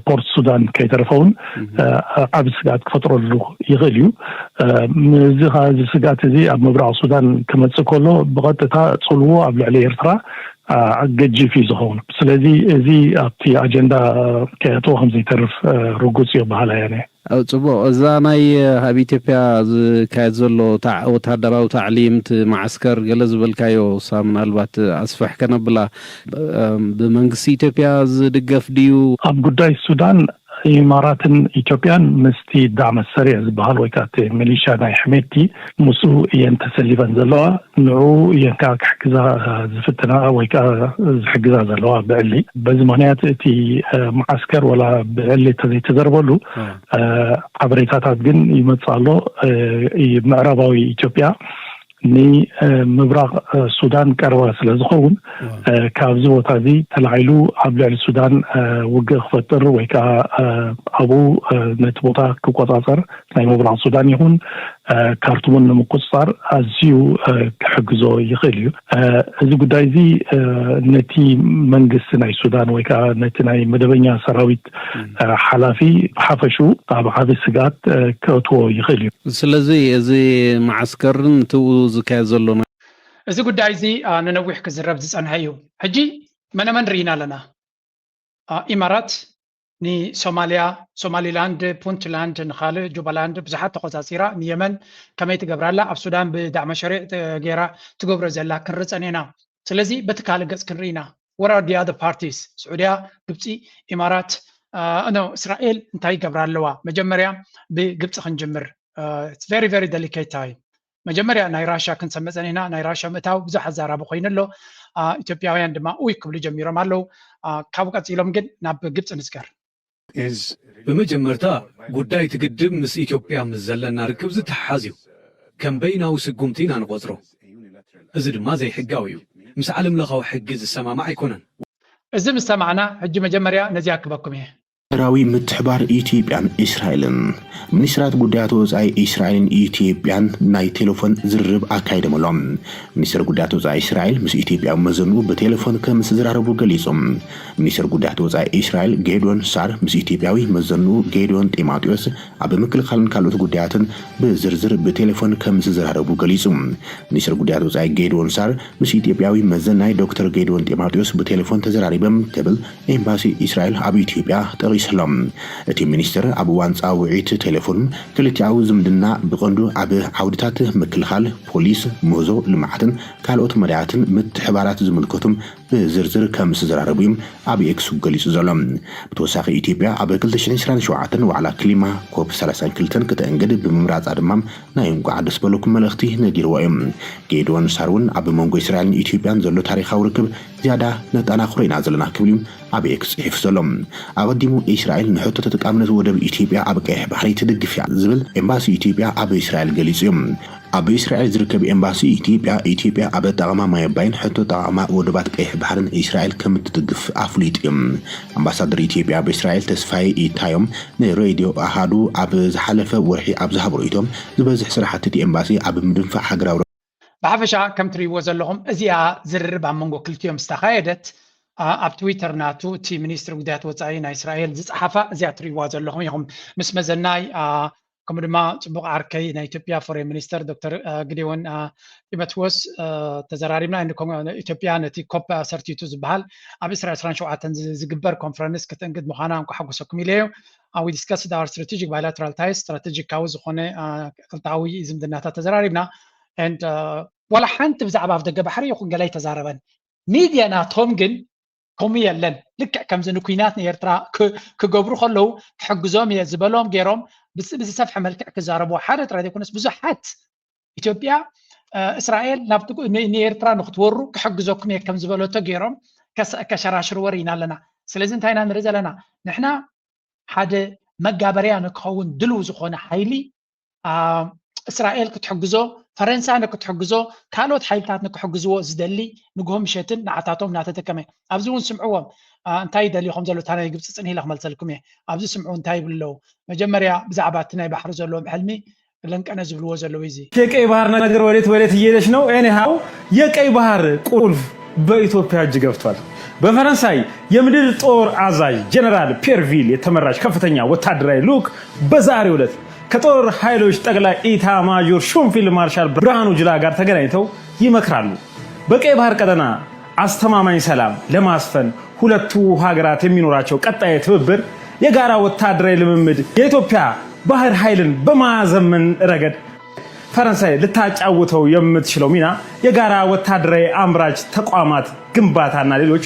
ፖርት ሱዳን ከይተረፈ እውን ዓብ ስግኣት ክፈጥረሉ ይኽእል እዩ። እዚ ከዓ እዚ ስግኣት እዚ ኣብ ምብራቕ ሱዳን ክመፅእ ከሎ ብቐጥታ ፅልዎ ኣብ ልዕሊ ኤርትራ ገጂፍ እዩ ዝኸውን። ስለዚ እዚ ኣብቲ ኣጀንዳ ከየእትዎ ከምዘይተርፍ ርጉፅ እዩ በሃላይ እየ። ኣው ጽቡቕ። እዛ ናይ ኣብ ኢትዮጵያ ዝካየድ ዘሎ ወታደራዊ ታዕሊም እቲ መዓስከር ገለ ዝበልካዮ እሳ ምናልባት ኣስፍሕ ከነብላ ብመንግስቲ ኢትዮጵያ ዝድገፍ ድዩ? ኣብ ጉዳይ ሱዳን ኢማራትን ኢትዮጵያን ምስቲ ዳዕመ ሰሪዕ ዝበሃል ወይ ከዓ እቲ ሚሊሻ ናይ ሕሜቲ ምስኡ እየን ተሰሊፈን ዘለዋ። ንዑ እየን ከዓ ክሕግዛ ዝፍትና ወይ ከዓ ዝሕግዛ ዘለዋ ብዕሊ። በዚ ምክንያት እቲ መዓስከር ወላ ብዕሊ ተዘይተዘርበሉ ሓበሬታታት ግን ይመፅእ ኣሎ። ምዕራባዊ ኢትዮጵያ ንምብራቕ ሱዳን ቀረባ ስለ ዝኸውን ካብዚ ቦታ እዚ ተላዒሉ ኣብ ልዕሊ ሱዳን ውግእ ክፈጥር ወይ ከዓ ኣብኡ ነቲ ቦታ ክቆፃፀር ናይ ምብራቕ ሱዳን ይኹን ካርቱምን ንምቁፅፃር ኣዝዩ ክሕግዞ ይኽእል እዩ። እዚ ጉዳይ እዚ ነቲ መንግስቲ ናይ ሱዳን ወይ ከዓ ነቲ ናይ መደበኛ ሰራዊት ሓላፊ ብሓፈሹ ኣብ ዓቢ ስግኣት ከእትዎ ይኽእል እዩ። ስለዚ እዚ መዓስከርን ትኡ ዝካየድ ዘሎ እዚ ጉዳይ እዚ ንነዊሕ ክዝረብ ዝፀንሐ እዩ። ሕጂ መነመን ርኢና ኣለና። ኢማራት ንሶማልያ፣ ሶማሊላንድ፣ ፑንትላንድ፣ ንኻልእ ጁባላንድ ብዙሓት ተቆፃፂራ፣ ንየመን ከመይ ትገብራ ኣላ፣ ኣብ ሱዳን ብዳዕመ ሸሪዕ ገይራ ትገብሮ ዘላ ክንርኢ ፀኒሕና። ስለዚ በቲ ካልእ ገፅ ክንርኢ ኢና። Where are the other parties? ስዑድያ፣ ግብፂ፣ ኢማራት፣ ኖ እስራኤል እንታይ ይገብራ ኣለዋ? መጀመርያ ብግብፂ ክንጅምር። It's very very delicate time። መጀመርያ ናይ ራሻ ክንሰምዕ ፀኒሕና። ናይ ራሻ ምእታው ብዙሕ ኣዛራቢ ኮይኑ ኣሎ። ኢትዮጵያውያን ድማ ኡይ ክብሉ ጀሚሮም ኣለዉ። ካብኡ ቀፂሎም ግን ናብ ግብፂ ንስገር። ብመጀመርታ ጉዳይ እቲ ግድብ ምስ ኢትዮጵያ ምስ ዘለና ርክብ ዝተሓሓዝ እዩ። ከም በይናዊ ስጉምቲ ኢና ንቖጽሮ። እዚ ድማ ዘይሕጋዊ እዩ። ምስ ዓለምለኻዊ ሕጊ ዝሰማማዕ ኣይኮነን። እዚ ምስ ሰማዕና፣ ሕጂ መጀመርያ ነዚ ኣክበኩም እየ። ሃገራዊ ምትሕባር ኢትዮጵያን እስራኤልን። ሚኒስትራት ጉዳያት ወጻኢ እስራኤልን ኢትዮጵያን ናይ ቴሌፎን ዝርርብ ኣካይዶም ኣለዉ። ሚኒስትር ጉዳያት ወጻኢ እስራኤል ምስ ኢትዮጵያዊ መዘንኡ ብቴሌፎን ከም ዝተዘራረቡ ገሊጹ። ሚኒስትር ጉዳያት ወጻኢ እስራኤል ጌድዮን ሳር ምስ ኢትዮጵያዊ መዘንኡ ጌድዮን ጢሞቴዎስ ኣብ ምክልኻልን ካልኦት ጉዳያትን ብዝርዝር ብቴሌፎን ከም ዝተዘራረቡ ገሊጹ። ሚኒስትር ጉዳያት ወጻኢ ጌድዮን ሳር ምስ ኢትዮጵያዊ መዘናይ ዶክተር ጌድዮን ጢሞቴዎስ ብቴሌፎን ተዘራሪበም ክብል ኤምባሲ እስራኤል ኣብ ኢትዮጵያ ጠቒሱ ኣሎ። እቲ ሚኒስትር ኣብ እዋን ጻውዒት ቴሌፎን ክልቲኣዊ ዝምድና ብቐንዱ ኣብ ዓውድታት ምክልኻል፣ ፖሊስ፣ ምህዞ፣ ልምዓትን ካልኦት መዳያትን ምትሕባራት ዝምልከቱም ብዝርዝር ከም ዝተዘራረቡ እዮም ኣብ ኤክስ ገሊጹ ዘሎ። ብተወሳኺ ኢትዮጵያ ኣብ ክልተ ሽሕን ዕስራን ሸውዓተን ዋዕላ ክሊማ ኮፕ ሰላሳን ክልተን ክተእንግድ ብምምራጻ ድማ ናይ እንቋዕ ደስ በለኩም መልእኽቲ ነጊርዎ እዮም። ጌድዮን ሳር እውን ኣብ መንጎ እስራኤልን ኢትዮጵያን ዘሎ ታሪኻዊ ርክብ ዝያዳ ነጠናኽሮ ኢና ዘለና ክብል እዩ ኣብ ኤክስ ጽሒፉ ዘሎ። ኣቐዲሙ እስራኤል ንሕቶ ተጠቃምነት ወደብ ኢትዮጵያ ኣብ ቀይሕ ባሕሪ ትድግፍ እያ ዝብል ኤምባሲ ኢትዮጵያ ኣብ እስራኤል ገሊጹ እዩ። ኣብ እስራኤል ዝርከብ ኤምባሲ ኢትዮጵያ፣ ኢትዮጵያ ኣብ ኣጠቓቕማ ማይ ኣባይን ሕቶ ኣጠቓቕማ ወደባት ቀይሕ ባሕርን እስራኤል ከም እትድግፍ ኣፍሊጡ እዩ። ኣምባሳደር ኢትዮጵያ ኣብ እስራኤል ተስፋዬ ኢታዮም ንሬድዮ ኣሃዱ ኣብ ዝሓለፈ ወርሒ ኣብ ዝሃቦ ርእይቶ፣ ዝበዝሕ ስራሕቲ እቲ ኤምባሲ ኣብ ምድንፋዕ ሃገራዊ ብሓፈሻ ከም ትርእይዎ ዘለኹም እዚኣ ዝርርብ ኣብ መንጎ ክልቲኦም ዝተኻየደት ኣ፣ ኣብ ትዊተር ናቱ እቲ ሚኒስትሪ ጉዳያት ወጻኢ ናይ እስራኤል ዝጸሓፋ እዚኣ ትርእይዋ ዘለኹም ኢኹም። ምስ መዘናይ ኣ፣ ከምኡ ድማ ጽቡቕ ዓርከይ ናይ ኢትዮጵያ ፎሬን ሚኒስተር ዶክተር አ፣ ግዴዎን አ፣ ጢሞቴዎስ አ፣ ተዘራሪብና። እንዲ ኮም- ኢትዮጵያ ነቲ ኮፕ ሰርቲቱ ዝበሃል ኣብ ዕስራ ዕስራን ሸውዓተን ዝ- ዝግበር ኮንፈረንስ ክትእንግድ ምዃና እንኳ ሓጎሰኩም ኢለዮ። ዊ ዲስከስድ ኣወር ስትራቴጂክ ባይላተራል ታይስ፣ ስትራቴጂካዊ ዝኾነ አ፣ ክልታዊ ዝምድናታት ተዘራሪብና። And አ፣ ዋላ ሓንቲ ብዛዕባ ኣፍ ደገ ባሕሪ ይኹን ገለ ኣይተዛረበን። ሚድያ ናቶም ግን ከምኡ የለን። ልክዕ ከምዚ ንኩናት ንኤርትራ ክ- ክገብሩ ከለዉ ክሕግዞም እየ ዝበሎም ገይሮም ብስ- ብዝሰፍሐ መልክዕ ክዛረቡ ሓደ ጥራይ ዘይኮነስ ብዙሓት ኢትዮጵያ እ፣ እስራኤል ናብ ትጉ- ን- ንኤርትራ ንክትወሩ ክሕግዘኩም እየ ከም ዝበለቶ ገይሮም ከስ- ከሸራሽርዎ ርኢና ኣለና። ስለዚ እንታይ ኢና ንርኢ ዘለና ንሕና ሓደ መጋበርያ ንክኸውን ድልው ዝኾነ ሓይሊ አ፣ እስራኤል ክትሕግዞ ፈረንሳ ንክትሕግዞ ካልኦት ሓይልታት ንክሕግዝዎ ዝደሊ ንግሆ ምሸትን ንዓታቶም እናተጠቀመ ኣብዚ እውን ስምዕዎም አ፣ እንታይ ይደልዩ ከም ዘሎ እታ ናይ ግብፂ ፅንሂ ኢለ ክመልሰልኩም እየ ኣብዚ ስምዑ እንታይ ይብሉ ኣለዉ መጀመርያ ብዛዕባ እቲ ናይ ባሕሪ ዘለዎም ሕልሚ ለንቀነ ዝብልዎ ዘለዉ እዚ የቀይ ባህር ነገር ወዴት ወዴት እየሄደች ነው? ኤኒሃው የቀይ ባህር ቁልፍ በኢትዮጵያ እጅ ገብቷል። በፈረንሳይ የምድር ጦር አዛዥ ጀነራል ፒየር ቪል የተመራች ከፍተኛ ወታደራዊ ልዑክ በዛሬው ዕለት ከጦር ኃይሎች ጠቅላይ ኢታማዦር ሹም ፊልድ ማርሻል ብርሃኑ ጁላ ጋር ተገናኝተው ይመክራሉ። በቀይ ባህር ቀጠና አስተማማኝ ሰላም ለማስፈን ሁለቱ ሀገራት የሚኖራቸው ቀጣይ ትብብር የጋራ ወታደራዊ ልምምድ የኢትዮጵያ ባህር ኃይልን በማዘመን ረገድ ፈረንሳይ ልታጫውተው የምትችለው ሚና የጋራ ወታደራዊ አምራች ተቋማት ግንባታና ሌሎች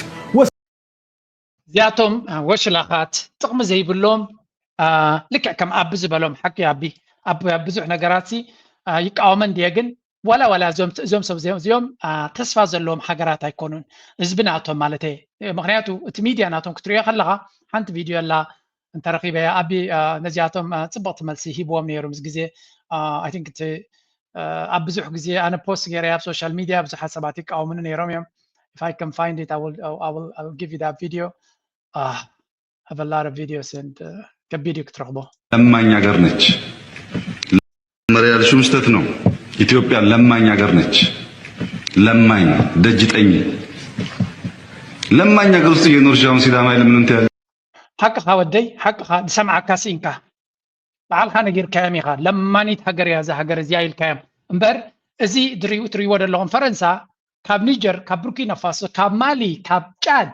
እዚኣቶም አ፣ ወሽላኻት ጥቕሚ ዘይብሎም አ፣ ልክዕ ከም ኣቢ ዝበሎም ሓቂ ኣቢ ኣብ ኣብ ብዙሕ ነገራት ሲ አ፣ ይቃወመን ድየ ግን ዋላ ዋላ እዞም እዞም ሰብ እዚኦም እዚኦም አ፣ ተስፋ ዘለዎም ሃገራት ኣይኮኑን ህዝቢ ናቶም ማለት እየ ምክንያቱ እቲ ሚድያ ናቶም ክትሪኦ ከለኻ ሓንቲ ቪድዮ ኣላ እንተረኺበያ ኣቢ አ፣ ነዚኣቶም አ፣ ፅብቕቲ መልሲ ሂብዎም ነይሩ ምስ ግዜ I think እቲ አ፣ ኣብ ብዙሕ ግዜ ኣነ ፖስት ገይረ ኣብ ሶሻል ሚድያ ብዙሓት ሰባት ይቃወሙኒ ነይሮም እዮም if I can find it I will, I will, I will give you that video uh, have a lot of videos and uh, ከቢድ እዩ ክትረኽቦ ለማኝ ሀገር ነች። መሪ ያልሽው ስህተት ነው። ኢትዮጵያ ለማኝ ሀገር ነች። ለማኝ ደጅ ጠኝ ለማኝ ሀገር ውስጥ እየኖርሽ አሁን ሲዳማ የለምንም ትያለሽ። ሓቅኻ ወደይ ሓቅኻ ዝሰምዓካ ስኢንካ ባዕልኻ ነጊርካዮም ኢኻ ለማኒት ሃገር እያ እዛ ሃገር እዚኣ ኢልካዮም እምበር እዚ ድሪኡ ትሪእዎ ዘለኹም ፈረንሳ ካብ ኒጀር ካብ ቡርኪና ፋሶ ካብ ማሊ ካብ ጫድ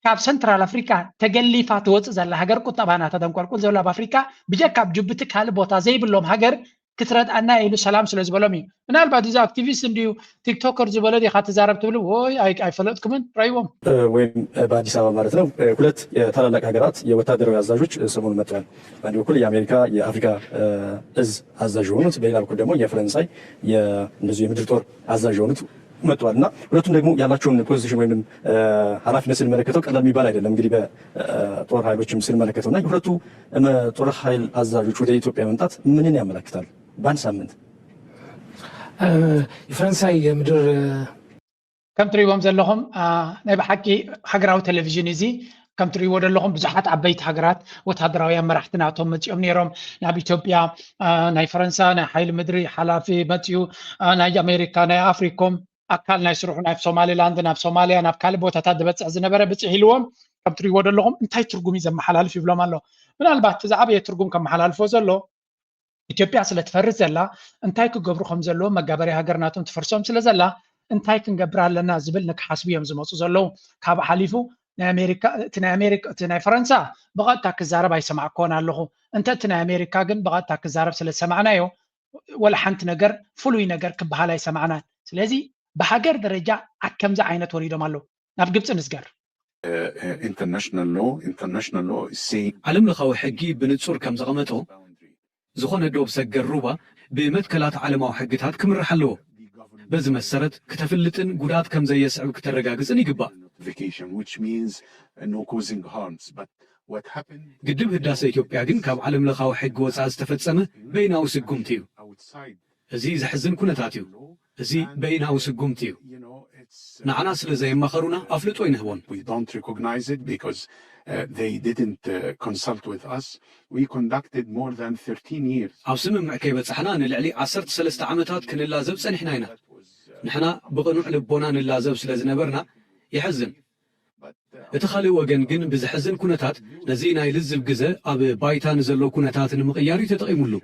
ካብ ሰንትራል ኣፍሪካ ተገሊፋ ትወፅእ ዘላ ሃገር ቁጠባ ናታ ደንቆልቁል ዘሎ ኣብ ኣፍሪካ ብጀካ ኣብ ጅቡቲ ካልእ ቦታ ዘይብሎም ሃገር ክትረድኣና ኢሉ ሰላም ስለ ዝበሎም እዩ ምናልባት እዚ ኣክቲቪስት እንድዩ ቲክቶከር ዝበሎ ዲኻ ትዛረብ ትብል ወይ ኣይ- ኣይፈለጥኩምን ራይዎም ወይም በአዲስ አበባ ማለት ነው ሁለት የታላላቅ ሀገራት የወታደራዊ አዛዦች ሰሞኑን መጥተዋል። በአንድ በኩል የአሜሪካ የአፍሪካ እዝ አዛዥ የሆኑት፣ በሌላ በኩል ደግሞ የፈረንሳይ እንደዚሁ የምድር ጦር አዛዥ የሆኑት መጥተዋል እና ሁለቱም ደግሞ ያላቸውን ፖዚሽን ወይም ኃላፊነት ስንመለከተው ቀላል የሚባል አይደለም። እንግዲህ በጦር ኃይሎችም ስንመለከተው እና የሁለቱ ጦር ኃይል አዛዦች ወደ ኢትዮጵያ መምጣት ምንን ያመለክታል? በአንድ ሳምንት ፈረንሳይ ምድር ከም ትሪእዎም ዘለኹም ናይ ብሓቂ ሃገራዊ ቴሌቪዥን እዚ ከም ትሪእዎ ዘለኹም ብዙሓት ዓበይቲ ሃገራት ወታደራውያን መራሕቲ ናቶም መፂኦም ነይሮም ናብ ኢትዮጵያ። ናይ ፈረንሳ ናይ ሓይሊ ምድሪ ሓላፊ መፂኡ፣ ናይ ኣሜሪካ ናይ ኣፍሪኮም ኣካል ናይ ስርሑ ናብ ሶማሊላንድ ናብ ሶማሊያ ናብ ካልእ ቦታታት ዝበፅሕ ዝነበረ ብፅሕ ኢልዎም ከም ትሪእዎ ዘለኹም እንታይ ትርጉም እዩ ዘመሓላልፍ ይብሎም ኣሎ። ምናልባት እቲ ዝዓበየ ትርጉም ከመሓላልፎ ዘሎ ኢትዮጵያ ስለ ትፈርስ ዘላ እንታይ ክገብሩ ከም ዘለዎም መጋበርያ ሃገር ናቶም ትፈርሶም ስለ ዘላ እንታይ ክንገብር ኣለና ዝብል ንክሓስቡ እዮም ዝመፁ ዘለዉ። ካብ ሓሊፉ ናይ ኣሜሪካ እቲ ናይ ኣሜሪካ እቲ ናይ ፈረንሳ ብቐጥታ ክዛረብ ኣይሰማዕኮን ኣለኹ። እንተ እቲ ናይ ኣሜሪካ ግን ብቐጥታ ክዛረብ ስለ ዝሰማዕናዮ ወላ ሓንቲ ነገር ፍሉይ ነገር ክበሃል ኣይሰማዕናን። ስለዚ ብሃገር ደረጃ ኣከምዚ ዓይነት ወሪዶም ኣለዉ። ናብ ግብፂ ንስገር። international law international law is saying ዓለም ለኻዊ ሕጊ ብንጹር ከም ዘቐመጦ ዝኾነ ዶብ ሰገር ሩባ ብመትከላት ዓለማዊ ሕግታት ክምራሕ ኣለዎ። በዚ መሰረት ክተፍልጥን ጉድኣት ከም ዘየስዕብ ክተረጋግጽን ይግባእ። vacation which means no causing harms but what happened ግድብ ህዳሰ ኢትዮጵያ ግን ካብ ዓለም ለኻዊ ሕጊ ወጻኢ ዝተፈጸመ በይናዊ ስጉምቲ እዩ። outside እዚ ዘሕዝን ኩነታት እዩ። እዚ በይናዊ ስጉምቲ እዩ። you know it's ንዓና ስለ ዘየማኸሩና ኣፍልጦ ኣይንህቦን። we don't recognize it because uh, they didn't uh, consult with us. We conducted more than thirteen years. ኣብ ስምምዕ ከይበጻሕና ንልዕሊ ዓሰርተ ሰለስተ ዓመታት ክንላዘብ ጸኒሕና ኢና። ንሕና ብቕኑዕ ልቦና ንላዘብ ስለ ዝነበርና የሕዝን። እቲ ካልእ ወገን ግን ብዘሕዝን ኩነታት ነዚ ናይ ልዝብ ግዘ ኣብ ባይታ ንዘሎ ኩነታት ንምቕያር እዩ ተጠቒሙሉ።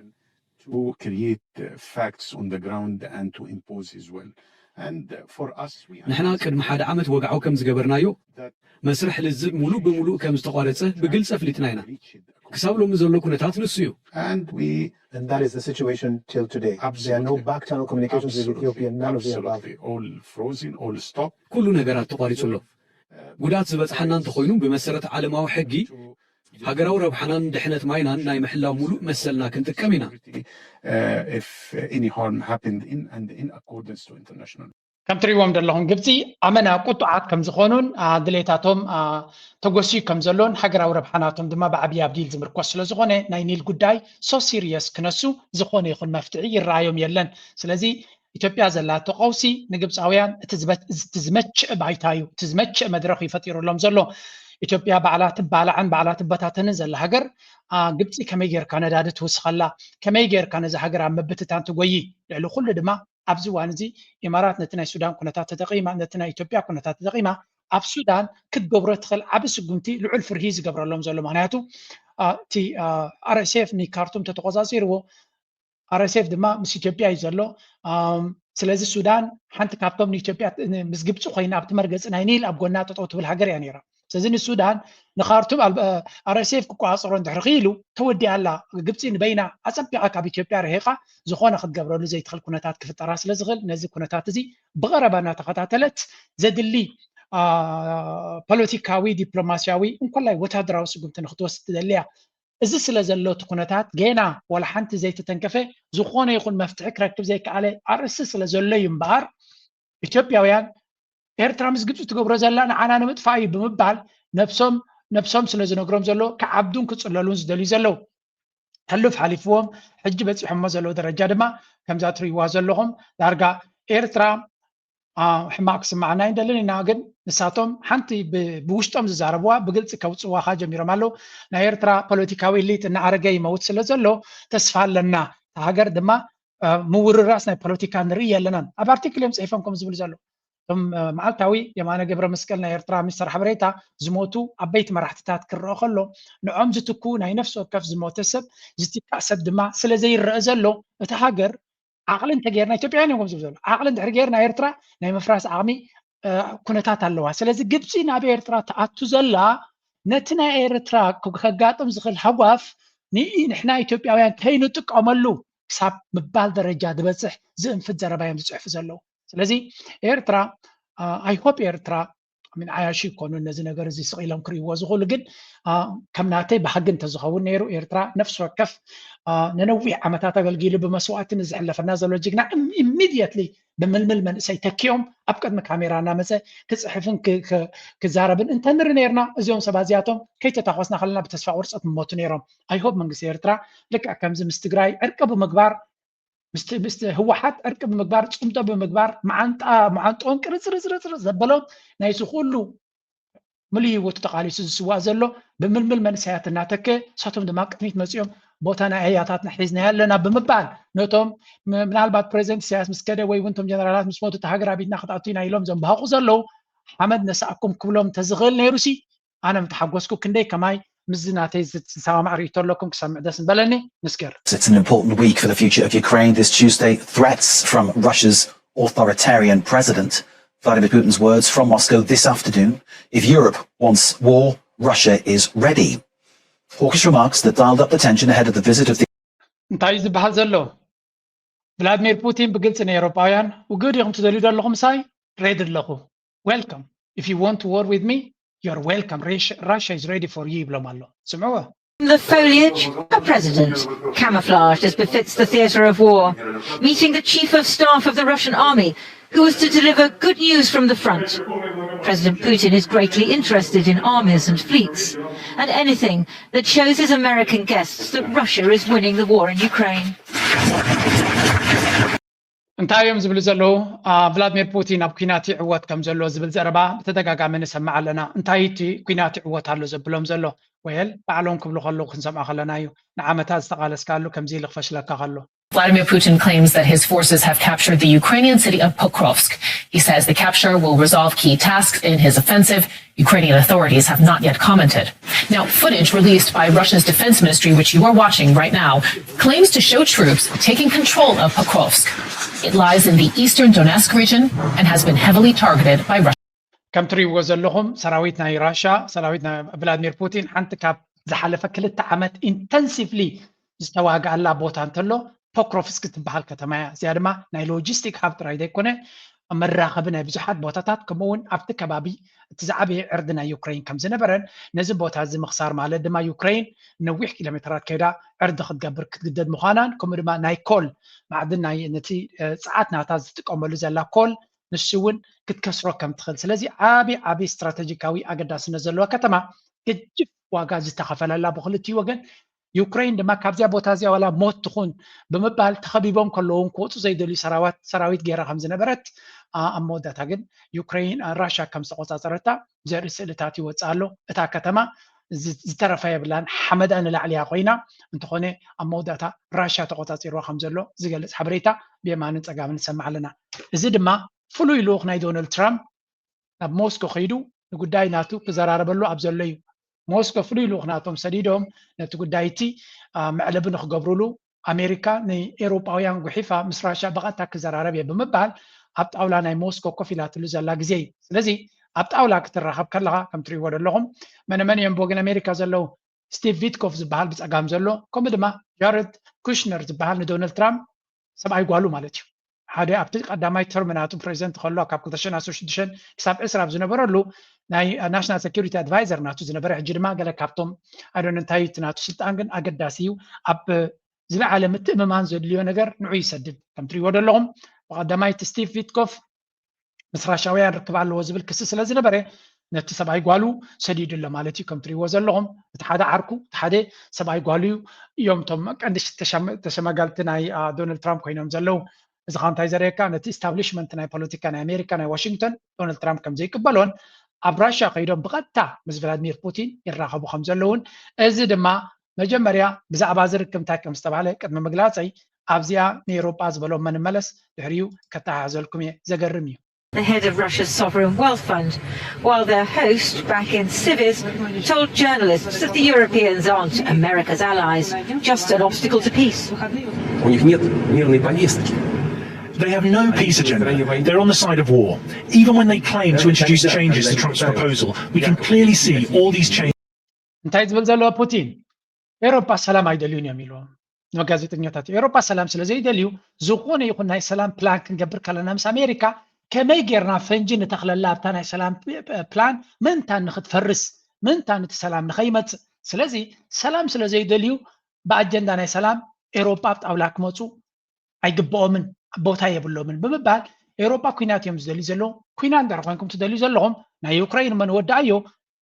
To create uh, facts on the ground and to impose his will. And uh, for us, we ንሕና ቅድሚ ሓደ ዓመት ወግዓዊ ከም ዝገበርናዮ መስርሕ ልዝብ ሙሉእ ብምሉእ ከም ዝተቋረጸ ብግልጺ ኣፍሊጥና ኢና። ክሳብ ሎሚ ዘሎ ኩነታት ንሱ እዩ። And we And that is the situation till today. There are no Absolutely. back channel communications with Ethiopia, none of the above. Absolutely. All frozen, all stopped. ኩሉ ነገራት ተቋሪጹ ኣሎ። ጉድኣት ዝበጽሓና እንተኾይኑ ብመሰረት ዓለማዊ ሕጊ ሃገራዊ ረብሓናን ድሕነት ማይናን ናይ ምሕላው ሙሉእ መሰልና ክንጥቀም ኢና። Uh, if uh, any harm happened in and in accordance to international ከም ትሪእዎም ዘለኹም ግብፂ ኣመና ቁጡዓት ከም ዝኾኑን ድሌታቶም ተጎስዩ ከም ዘሎን ሃገራዊ ረብሓናቶም ድማ ብዓብዪ ኣብ ኒል ዝምርኮስ ስለ ዝኾነ ናይ ኒል ጉዳይ so serious ክነሱ ዝኾነ ይኹን መፍትሒ ይረኣዮም የለን። ስለዚ ኢትዮጵያ ዘላቶ ቀውሲ ንግብፃውያን እቲ ዝበ- እቲ ዝመችእ ባይታ እዩ፣ እቲ ዝመችእ መድረኽ እዩ ፈጢሩሎም ዘሎ። ኢትዮጵያ ባዕላ ትባላዕን ባዕላ ትበታተንን ዘላ ሃገር ግብፂ ከመይ ጌርካ ነዳዲ ትውስኸላ፣ ከመይ ጌርካ ነዚ ሃገር ኣብ ምብትታን ትጎይ? ልዕሊ ኩሉ ድማ ኣብዚ እዋን እዚ ኢማራት ነቲ ናይ ሱዳን ኩነታት ተጠቒማ ነቲ ናይ ኢትዮጵያ ኩነታት ተጠቒማ ኣብ ሱዳን ክትገብሮ ትኽእል ዓቢ ስጉምቲ ልዑል ፍርሂ ዝገብረሎም ዘሎ። ምክንያቱ እቲ RSF ንካርቱም ተተቆፃፂርዎ RSF ድማ ምስ ኢትዮጵያ እዩ ዘሎ። ስለዚ ሱዳን ሓንቲ ካብቶም ንኢትዮጵያ ምስ ግብፂ ኮይና ኣብቲ መርገፂ ናይ ኒል ኣብ ጎና ጠጠው ትብል ሃገር እያ ነይራ። ስለዚ ንሱዳን ንካርቱም RSF ክቆፃፀሮ እንድሕር ክኢሉ ተወዲኣ ኣላ። ግብፂ ንበይና ኣፀቢቓ ካብ ኢትዮጵያ ርሒቓ ዝኾነ ክትገብረሉ ዘይትኽእል ኩነታት ክፍጠራ ስለ ዝኽእል ነዚ ኩነታት እዚ ብቐረባ እናተኸታተለት ዘድሊ ፖለቲካዊ፣ ዲፕሎማስያዊ እንኮላይ ወታደራዊ ስጉምቲ ንክትወስድ ትደሊ እያ። እዚ ስለ ዘሎ እቲ ኩነታት ገና ዋላ ሓንቲ ዘይተተንከፈ ዝኾነ ይኹን መፍትሒ ክረክብ ዘይከኣለ ኣርእስቲ ስለ ዘሎ እዩ እምበኣር ኢትዮጵያውያን ኤርትራ ምስ ግብፂ ትገብሮ ዘላ ንዓና ንምጥፋእ እዩ ብምባል ነብሶም ነብሶም ስለ ዝነግሮም ዘሎ ክዓብዱን ክፅለሉን ዝደልዩ ዘለዉ። ሕሉፍ ሓሊፍዎም ሕጂ በፂሖሞ ዘለዉ ደረጃ ድማ ከምዛ ትርእይዋ ዘለኹም ዳርጋ ኤርትራ ሕማቕ ክስማዓና ኣይንደልን ኢና። ግን ንሳቶም ሓንቲ ብውሽጦም ዝዛረብዋ ብግልፂ ከውፅዋኻ ጀሚሮም ኣለዉ። ናይ ኤርትራ ፖለቲካዊ ኢሊት እናኣረገ ይመውት ስለ ዘሎ ተስፋ ኣለና። እታ ሃገር ድማ ምውርራስ ናይ ፖለቲካ ንርኢ ኣለናን ኣብ ኣርቲክል እዮም ፅሒፎም ከም ዝብል ዘሎ እቶም መዓልታዊ የማነ ገብረ መስቀል ናይ ኤርትራ ሚኒስተር ሓበሬታ ዝሞቱ ዓበይቲ መራሕትታት ክረአ ከሎ ንዖም ዝትኩ ናይ ነፍሲ ወከፍ ዝሞተ ሰብ ዝትካእ ሰብ ድማ ስለ ዘይረአ ዘሎ እቲ ሃገር ዓቕሊ እንተጌርና ኢትዮጵያውያን እዮም ዝብሉ ዓቕሊ እንድሕር ጌርና ኤርትራ ናይ ምፍራስ ዓቕሚ ኩነታት ኣለዋ። ስለዚ ግብፂ ናብ ኤርትራ ትኣቱ ዘላ ነቲ ናይ ኤርትራ ከጋጥም ዝኽእል ሃጓፍ ንሕና ኢትዮጵያውያን ከይንጥቀመሉ ክሳብ ምባል ደረጃ ዝበፅሕ ዝእንፍት ዘረባ እዮም ዝፅሕፉ ዘለዉ። ስለዚ ኤርትራ I hope ኤርትራ ዓያሹ ይኮኑ ነዚ ነገር እዚ ስቕ ኢሎም ክርእይዎ ዝኽእሉ ግን ከም ናተይ ባህጊ እንተዝኸውን ነይሩ ኤርትራ ነፍሲ ወከፍ ነነዊሕ ዓመታት ኣገልጊሉ ብመስዋእቲ ንዝሕለፈና ዘሎ ጅግና immediately ብምልምል መንእሰይ ተኪኦም ኣብ ቅድሚ ካሜራ እናመፀ ክፅሕፍን ክዛረብን እንተንርኢ ነይርና እዚኦም ሰባት እዚኣቶም ከይተታኮስና ከለና ብተስፋ ቁርፀት ምሞቱ ነይሮም። I hope መንግስቲ ኤርትራ ልክዕ ከምዚ ምስ ትግራይ ዕርቂ ብምግባር ምስቲ ምስቲ ህወሓት ዕርቂ ብምግባር፣ ፅምዶ ብምግባር፣ መዓንጣ መዓንጥኦም ቅርፅርፅርፅር ዘበሎም፣ ናይዚ ኩሉ ምሉእ ህይወቱ ተቓሊሱ ዝስዋእ ዘሎ ብምልምል መንእሰያት እናተከ፣ ንሳቶም ድማ ቅድሚት መፂኦም ቦታ ናይ ኣያታትና ሒዝናዮ ኣለና ብምባል፣ ነቶም ም- ምናልባት ፕሬዚደንት ኢሳያስ ምስ ከደ ወይ እውን እቶም ጀነራላት ምስ ሞቱ እታ ሃገር ኣብ ኢድና ክትኣቱ ኢና ኢሎም ዘንባህቑ ዘለዉ፣ ሓመድ ነሳእኩም ክብሎም እንተዝኽእል ነይሩሲ ኣነ ምተሓጎስኩ። ክንደይ ከማይ ምስዚ ናተይ ዝሰማማዕ ርእይቶ ኣለኩም ክሰምዕ ደስ ምበለኒ። ንስገር። It's an important week for the future of Ukraine. This Tuesday, threats from Russia's authoritarian president. Vladimir Putin's words from Moscow this afternoon. If Europe wants war, Russia is ready. Hawkish remarks that dialed up the tension ahead of the visit of the እንታይ እዩ ዝበሃል ዘሎ? ቭላድሚር ፑቲን ብግልፂ ንኤውሮጳውያን፣ ውግእ ዲኹም ትደልዩ ዘለኹም ምሳይ? ሬዲ ኣለኹ። Welcome. If you want to war with me, you're welcome. Russia is ready for you ይብሎም ኣሎ። ስምዕዎ። The foliage, a president, camouflaged as befits the theatre of war, meeting the chief of staff of the Russian army, who was to deliver good news from the front. President Putin is greatly interested in armies and fleets, and anything that shows his American guests that Russia is winning the war in Ukraine. እንታይ እዮም ዝብሉ ዘለዉ? ቭላድሚር ፑቲን ኣብ ኩናት ይዕወት ከም ዘሎ ዝብል ዘረባ ብተደጋጋሚ ንሰምዕ ኣለና። እንታይ እቲ ኩናት ይዕወት ኣሎ ዘብሎም ዘሎ? ወየል ባዕሎም ክብሉ ከለዉ ክንሰምዖ ከለና እዩ። ንዓመታት ዝተቓለስካሉ ከምዚ ኢሉ ክፈሽለካ ከሎ። Vladimir Putin claims that his forces have captured the Ukrainian city of Pokrovsk. He says the capture will resolve key tasks in his offensive. Ukrainian authorities have not yet commented. Now, footage released by Russia's defense ministry, which you are watching right now, claims to show troops taking control of Pokrovsk. It lies in the eastern Donetsk region and has been heavily targeted by Russia. ከም ትሪእዎ ዘለኹም ሰራዊት ናይ ራሻ ሰራዊት ናይ ቭላድሚር ፑቲን ሓንቲ ካብ ዝሓለፈ ክልተ ዓመት ኢንተንሲቭሊ ዝተዋግኣላ ቦታ እንተሎ ፖክሮፍስክ ትበሃል ከተማ እያ። እዚኣ ድማ ናይ ሎጂስቲክ ሃብ ጥራይ ዘይኮነ መራኸቢ ናይ ብዙሓት ቦታታት ከምኡ እውን ኣብቲ ከባቢ እቲ ዝዓበየ ዕርዲ ናይ ዩክሬን ከም ዝነበረን ነዚ ቦታ እዚ ምኽሳር ማለት ድማ ዩክሬን ነዊሕ ኪሎ ሜትራት ከይዳ ዕርዲ ክትገብር ክትግደድ ምዃናን ከምኡ ድማ ናይ ኮል ማዕድን ናይ ነቲ ፀዓት ናታ ዝጥቀመሉ ዘላ ኮል ንሱ እውን ክትከስሮ ከም ትኽእል ስለዚ ዓብዪ ዓብዪ ስትራተጂካዊ ኣገዳስነት ዘለዋ ከተማ ገጅፍ ዋጋ ዝተኸፈለላ ብክልቲኡ ወገን ዩክሬን ድማ ካብዚኣ ቦታ እዚኣ ዋላ ሞት ትኹን ብምባል ተኸቢቦም ከለዎም ክወፁ ዘይደልዩ ሰራዊት ገይራ ከም ዝነበረት ኣብ መወዳእታ ግን ዩክሬን ራሻ ከም ዝተቆፃፀረታ ዘርኢ ስእልታት ይወፅእ ኣሎ። እታ ከተማ ዝተረፈ የብላን ሓመዳ ንላዕሊ እያ ኮይና እንተኾነ ኣብ መወዳእታ ራሻ ተቆፃፂርዋ ከም ዘሎ ዝገልፅ ሓበሬታ ብየማንን ፀጋምን ንሰምዕ ኣለና። እዚ ድማ ፍሉይ ልኡኽ ናይ ዶናልድ ትራምፕ ናብ ሞስኮ ከይዱ ንጉዳይ ናቱ ክዘራረበሉ ኣብ ዘሎ እዩ። ሞስኮ ፍሉይ ልኡኽ ናቶም ሰዲዶም ነቲ ጉዳይ እቲ መዕለቢ ንክገብሩሉ ኣሜሪካ ንኤውሮጳውያን ጉሒፋ ምስ ራሻ ብቐጥታ ክዘራረብ እየ ብምባል ኣብ ጣውላ ናይ ሞስኮ ኮፍ ኢላትሉ ዘላ ግዜ እዩ። ስለዚ ኣብ ጣውላ ክትራኸብ ከለኻ ከም ትሪእዎ ዘለኹም መነመን እዮም ብወገን ኣሜሪካ ዘለዉ ስቲቭ ቪትኮፍ ዝበሃል ብፀጋም ዘሎ ከምኡ ድማ ጃረድ ኩሽነር ዝበሃል ንዶናልድ ትራምፕ ሰብኣይ ጓሉ ማለት እዩ። ሓደ ኣብቲ ቀዳማይ ተርም ናቱ ፕሬዚደንት ከሎ ካብ ክልተ ሽሕን ዓሰርተ ሽዱሽተን ክሳብ ዕስራ ኣብ ዝነበረሉ ናይ ናሽናል ሴኩሪቲ ኣድቫይዘር ናቱ ዝነበረ ሕጂ ድማ ገለ ካብቶም ኣይዶን እንታይ እቲ ናቱ ስልጣን ግን ኣገዳሲ እዩ ኣብ ዝለዓለ ምትእምማን ዘድልዮ ነገር ንዑ ይሰድድ ከም ትሪእዎ ዘለኹም ብቀዳማይ እቲ ስቲቭ ቪትኮፍ ምስ ራሻውያን ርክብ ኣለዎ ዝብል ክሲ ስለ ዝነበረ ነቲ ሰብኣይ ጓሉ ሰዲዱ ኣሎ ማለት እዩ ከም ትሪእዎ ዘለኹም እቲ ሓደ ዓርኩ እቲ ሓደ ሰብኣይ ጓሉ እዩ እዮም እቶም ቀንዲ ተሸማጋልቲ ናይ ዶናልድ ትራምፕ ኮይኖም ዘለዉ እዚ ከዓ እንታይ ዘርእየካ ነቲ ኢስታብሊሽመንት ናይ ፖለቲካ ናይ ኣሜሪካ ናይ ዋሽንግተን ዶናልድ ትራምፕ ከም ዘይቅበሎን ኣብ ራሽያ ከይዶም ብቐጥታ ምስ ቭላድሚር ፑቲን ይራኸቡ ከም ዘለውን እዚ ድማ መጀመርያ ብዛዕባ እዚ ርክብ እንታይ ከም ዝተባህለ ቅድሚ ምግላፀይ ኣብዚኣ ንኤውሮጳ ዝበሎም መንመለስ ድሕሪኡ ከተሓሕዘልኩም እየ ዘገርም እዩ The head of Russia's sovereign wealth fund, while their host back in Civis told journalists that the Europeans aren't America's allies, just an obstacle to peace. У них нет мирной повестки. They have no peace agenda. They're on the side of war. Even when they claim to introduce changes to Trump's proposal, we can clearly see all these changes. እንታይ ዝብል ዘሎ ፑቲን ኤውሮፓ ሰላም ኣይደልዩን እዮም ኢልዎም ንጋዜጠኛታት ኤውሮፓ ሰላም ስለ ዘይደልዩ ዝኾነ ይኹን ናይ ሰላም ፕላን ክንገብር ከለና ምስ ኣሜሪካ ከመይ ጌርና ፈንጂ ንተኽለላ ኣብታ ናይ ሰላም ፕላን ምንታ ንክትፈርስ ምንታ ንቲ ሰላም ንኸይመፅእ ስለዚ ሰላም ስለ ዘይደልዩ ብኣጀንዳ ናይ ሰላም ኤውሮፓ ኣብ ጣውላ ክመፁ ኣይግብኦምን ቦታ የብሎምን ብምባል ኤውሮፓ ኩናት እዮም ዝደልዩ ዘለዉ ኩናት እንድሕር ኮይንኩም ትደልዩ ዘለኹም ናይ ዩክራይን እሞ ንወድኣዮ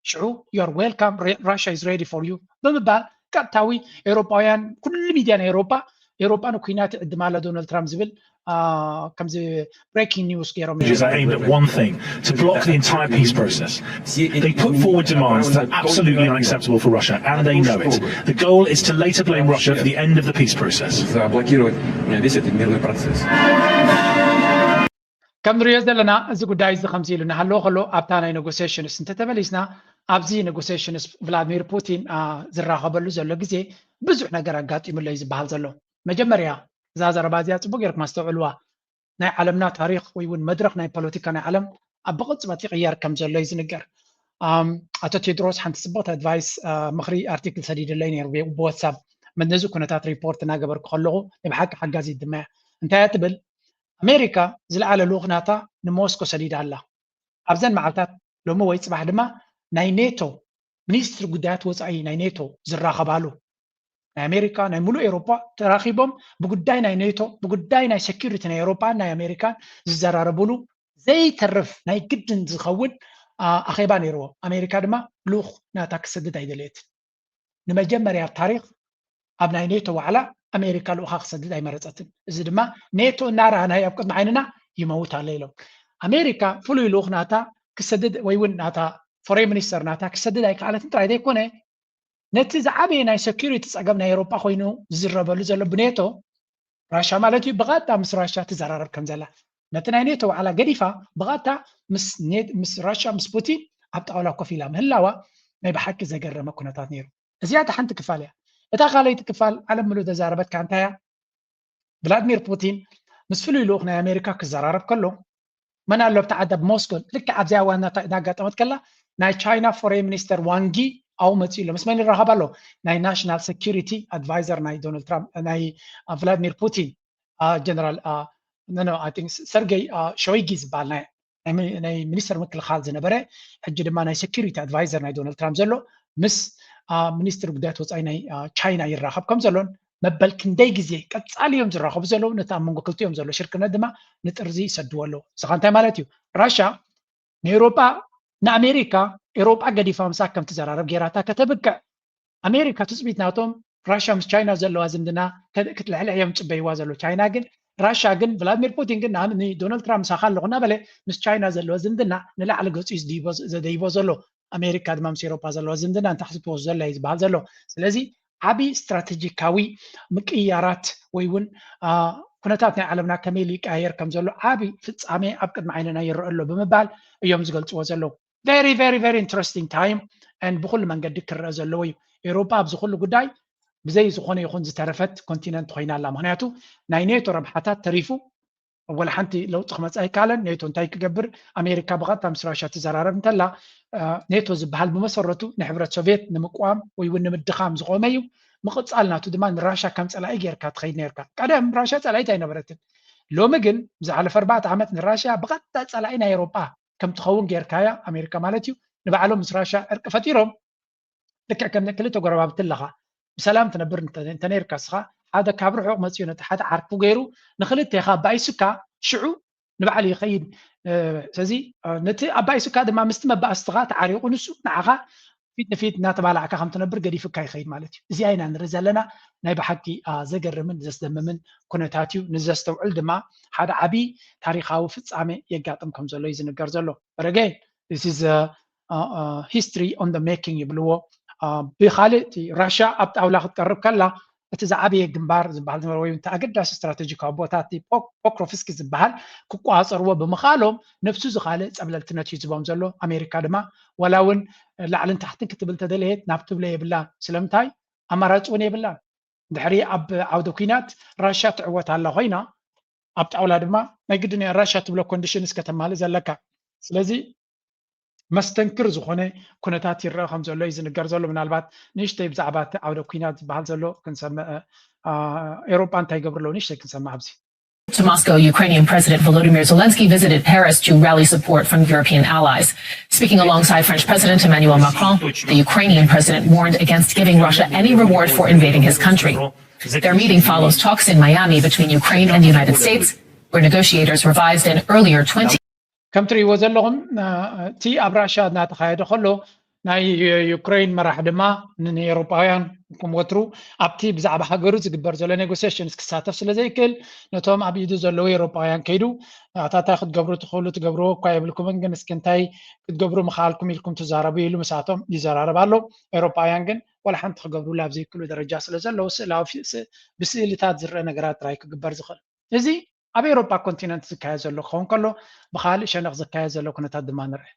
ሽዑ you're welcome Russia is ready for you ብምባል ቀጥታዊ ኤውሮፓውያን ኩሉ ሚድያ ናይ ኤውሮፓ ኤውሮጳ ንኩናት ይዕድማ ኣሎ ዶናልድ ትራምፕ ዝብል ከምዚ breaking news ገይሮም Is aimed at one thing, to block the entire peace process. They put forward demands that are absolutely unacceptable for Russia, and they know it. The goal is to later blame Russia for the end of the peace process. Заблокировать весь этот мирный процесс. ከም ንሪኦ ዘለና እዚ ጉዳይ እዚ ከምዚ ኢሉ እናሃለወ ከሎ ኣብታ ናይ negotiations እንተተመሊስና ኣብዚ negotiations ቭላድሚር ፑቲን ዝራኸበሉ ዘሎ ግዜ ብዙሕ ነገር ኣጋጢሙሎ እዩ ዝበሃል ዘሎ። መጀመርያ እዛ ዘረባ እዚኣ ፅቡቅ ጌርኩም ኣስተውዕልዋ። ናይ ዓለምና ታሪክ ወይ እውን መድረክ ናይ ፖለቲካ ናይ ዓለም ኣብ ብቅፅበት ይቅየር ከም ዘሎ እዩ ዝንገር። ኣቶ ቴድሮስ ሓንቲ ፅብቅቲ advice ምክሪ article ሰዲደለይ ነይሩ ብዋትሳፕ ነዚ ኩነታት report እናገበርኩ ከለኩ ናይ ብሓቂ ሓጋዚት ድማ እያ። እንታይ እያ ትብል? ኣሜሪካ ዝለዓለ ልኡክ ናታ ንሞስኮ ሰዲዳ ኣላ። ኣብዘን መዓልታት ሎሚ ወይ ፅባሕ ድማ ናይ ኔቶ ሚኒስትሪ ጉዳያት ወፃኢ ናይ ኔቶ ዝራኸባሉ ናይ ኣሜሪካ ናይ ሙሉእ ኤውሮፓ ተራኺቦም ብጉዳይ ናይ ኔቶ ብጉዳይ ናይ security ናይ ኤውሮፓን ናይ ኣሜሪካን ዝዘራረብሉ ዘይተርፍ ናይ ግድን ዝኸውን ኣኼባ ነይርዎ። ኣሜሪካ ድማ ልኡክ ናታ ክሰድድ ኣይደለየትን። ንመጀመርያ ኣብ ታሪክ ኣብ ናይ ኔቶ ዋዕላ ኣሜሪካ ልኡካ ክሰድድ ኣይመረፀትን። እዚ ድማ ኔቶ እናረኣናዮ ኣብ ቅድሚ ዓይንና ይመውት ኣሎ ኢሎም። ኣሜሪካ ፍሉይ ልኡክ ናታ ክሰድድ ወይ እውን ናታ foreign minister ናታ ክሰድድ ኣይከኣለትን ጥራይ ዘይኮነ ነቲ ዝዓበየ ናይ security ፀገም ናይ ኤውሮጳ ኮይኑ ዝዝረበሉ ዘሎ ብኔቶ ራሻ ማለት እዩ ብቐጥታ ምስ ራሻ ትዘራረብ ከም ዘላ ነቲ ናይ ኔቶ ዋዕላ ገዲፋ ብቐጥታ ምስ ራሻ ምስ ፑቲን ኣብ ጣውላ ኮፍ ኢላ ምህላዋ ናይ ብሓቂ ዘገረመ ኩነታት ነይሩ። እዚኣ እታ ሓንቲ ክፋል እያ። እታ ካልኣይቲ ክፋል ዓለም ምሉእ ዘዛረበትካ እንታይ እያ? ቭላድሚር ፑቲን ምስ ፍሉይ ልኡክ ናይ ኣሜሪካ ክዘራረብ ከሎ መን ኣሎ ኣብቲ ዓዲ ኣብ ሞስኮ ልክዕ ኣብዚኣ ዋና እናጋጠመት ከላ ናይ ቻይና foreign minister ዋንጊ ኣብኡ መፂኡ ኣሎ። ምስ መን ይራኸብ ኣሎ? ናይ national security advisor ናይ ዶናልድ ትራምፕ ናይ ቭላድሚር ፑቲን ጀነራል ሰርጌይ ሾይጊ ዝበሃል ናይ ሚኒስተር ምክልኻል ዝነበረ ሕጂ ድማ ናይ security advisor ናይ ዶናልድ ትራምፕ ዘሎ ምስ ሚኒስትሪ ጉዳያት ወፃኢ ናይ ቻይና ይራኸብ ከም ዘሎን መበል ክንደይ ግዜ ቀፃሊ እዮም ዝራኸቡ ዘለዉ ነቲ ኣብ መንጎ ክልቲኦም ዘሎ ሽርክነት ድማ ንጥርዚ ይሰድዎ ኣለዉ። እስኻ እንታይ ማለት እዩ? ራሻ ንኤውሮጳ ንኣሜሪካ ኤውሮጳ ገዲፋ ምሳ ከም ትዘራረብ ጌራታ ከተብቅዕ ኣሜሪካ ትፅቢት ናቶም ራሻ ምስ ቻይና ዘለዋ ዝምድና ክትልሕልሕ እዮም ፅበይዋ ዘሎ። ቻይና ግን ራሻ ግን ቭላድሚር ፑቲን ግን ንዶናልድ ትራምፕ ምሳኻ ኣለኹ እናበለ ምስ ቻይና ዘለዋ ዝምድና ንላዕሊ ገፂ ዘደይቦ ዘሎ ኣሜሪካ ድማ ምስ ኤውሮፓ ዘለዋ ዝምድና ንታሕቲ ትወስዶ ኣላ እዩ ዝበሃል ዘሎ። ስለዚ ዓብዪ ስትራቴጂካዊ ምቅይያራት ወይ እውን ኩነታት ናይ ዓለምና ከመይ ኢሉ ይቀያየር ከም ዘሎ ዓብዪ ፍፃሜ ኣብ ቅድሚ ዓይንና ይረአ ኣሎ ብምባል እዮም ዝገልፅዎ ዘለዉ። Very very very interesting time and ብኩሉ መንገዲ ክረአ ዘለዎ እዩ። ኤውሮፓ ኣብዚ ኩሉ ጉዳይ ብዘይ ዝኾነ ይኹን ዝተረፈት ኮንቲነንት ኮይና ኣላ። ምክንያቱ ናይ ኔቶ ረብሓታት ተሪፉ ወላ ሓንቲ ለውጢ ክመፅእ ኣይከኣለን። ኔቶ እንታይ ክገብር? ኣሜሪካ ብቐጥታ ምስ ራሻ ትዘራረብ እንተላ ኔቶ ዝበሃል ብመሰረቱ ንሕብረት ሶቪየት ንምቋም ወይ እውን ንምድኻም ዝቆመ እዩ። ምቕፃል ናቱ ድማ ንራሻ ከም ፀላኢ ጌርካ ትኸይድ ነርካ። ቀደም ራሻ ፀላኢት ኣይነበረትን። ሎሚ ግን ብዝሓለፈ ኣርባዕተ ዓመት ንራሻ ብቐጥታ ፀላኢ ናይ ኤውሮጳ ከም ትኸውን ጌርካያ ኣሜሪካ ማለት እዩ። ንባዕሎም ምስ ራሻ ዕርቂ ፈጢሮም ልክዕ ከም ክልተ ጎረባብቲ ኣለኻ ብሰላም ትነብር እንተነርካ ስኻ ሓደ ካብ ርሑቕ መፅኡ ነቲ ሓደ ዓርኩ ገይሩ ንክልቴኻ ኣባኢሱካ ሽዑ ንባዕሉ ይኸይድ። ስለዚ ነቲ ኣባኢሱካ ድማ ምስቲ መባእስትኻ ተዓሪቑ ንሱ ንዓኻ ፊት ንፊት እናተባላዕካ ከም ትነብር ገዲፉካ ይኸይድ ማለት እዩ። እዚኣ ኢና ንርኢ ዘለና። ናይ ብሓቂ ዘገርምን ዘስደምምን ኩነታት እዩ። ንዘስተውዕል ድማ ሓደ ዓብዪ ታሪኻዊ ፍፃሜ የጋጥም ከም ዘሎ እዩ ዝንገር ዘሎ። But again, this is history on the making ይብልዎ። ብካልእ እቲ ራሻ ኣብ ጣውላ ክትቀርብ ከላ እቲ ዝዓበየ ግንባር ዝበሃል ዝነበረ ወይ እቲ ኣገዳሲ ስትራቴጂካዊ ቦታ እቲ ፖክሮፍስኪ ዝበሃል ክቆፃፀርዎ ብምኽኣሎም ነብሱ ዝኻለ ፀብለልትነት እዩ ዝቦም ዘሎ። ኣሜሪካ ድማ ዋላ እውን ላዕልን ታሕትን ክትብል ተደለየት ናብ ትብሎ የብላን። ስለምንታይ ኣማራፂ እውን የብላን። ድሕሪ ኣብ ዓውደ ኩናት ራሻ ትዕወት ኣላ ኮይና ኣብ ጣውላ ድማ ናይ ግድን እያ ራሻ ትብሎ ኮንዲሽን እስከተማልእ ዘለካ። ስለዚ መስተንክር ዝኾነ ኩነታት ይረአ ከም ዘሎ እዩ ዝንገር ዘሎ። ምናልባት ንእሽተይ ብዛዕባ እቲ ዓውደ ኩናት ዝበሃል ዘሎ ክንሰምዕ ኤውሮጳ እንታይ ይገብሩ ኣለዉ ንእሽተይ ክንሰምዕ ኣብዚ To Moscow, Ukrainian President Volodymyr Zelensky visited Paris to rally support from European allies. Speaking alongside French President Emmanuel Macron, the Ukrainian president warned against giving Russia any reward for invading his country. Their meeting follows talks in Miami between Ukraine and the United States, where negotiators revised an earlier twenty ከም ትርእይዎ ዘለኹም እቲ ኣብ ራሻ እናተኻየደ ከሎ ናይ ዩክሬን መራሕ ድማ ንኤውሮጳውያን ከም ወትሩ ኣብቲ ብዛዕባ ሃገሩ ዝግበር ዘሎ ኔጎሲሽንስ ክሳተፍ ስለ ዘይክእል፣ ነቶም ኣብ ኢዱ ዘለዉ ኤውሮጳውያን ከይዱ ኣታ እንታይ ክትገብሩ ትኽእሉ ትገብርዎ እኳ የብልኩምን፣ ግን እስኪ እንታይ ክትገብሩ ምኽኣልኩም ኢልኩም ትዛረቡ ኢሉ ምሳቶም ይዘራረብ ኣሎ። ኤውሮጳውያን ግን ዋላ ሓንቲ ክገብሩሉ ኣብ ዘይክእሉ ደረጃ ስለ ዘለዉ ስእላዊ ብስእልታት ዝረአ ነገራት ጥራይ ክግበር ዝኽእል። እዚ ኣብ ኤውሮጳ ኮንቲነንት ዝካየድ ዘሎ ክኸውን ከሎ፣ ብኻልእ ሸነኽ ዝካየድ ዘሎ ኩነታት ድማ ንርአ።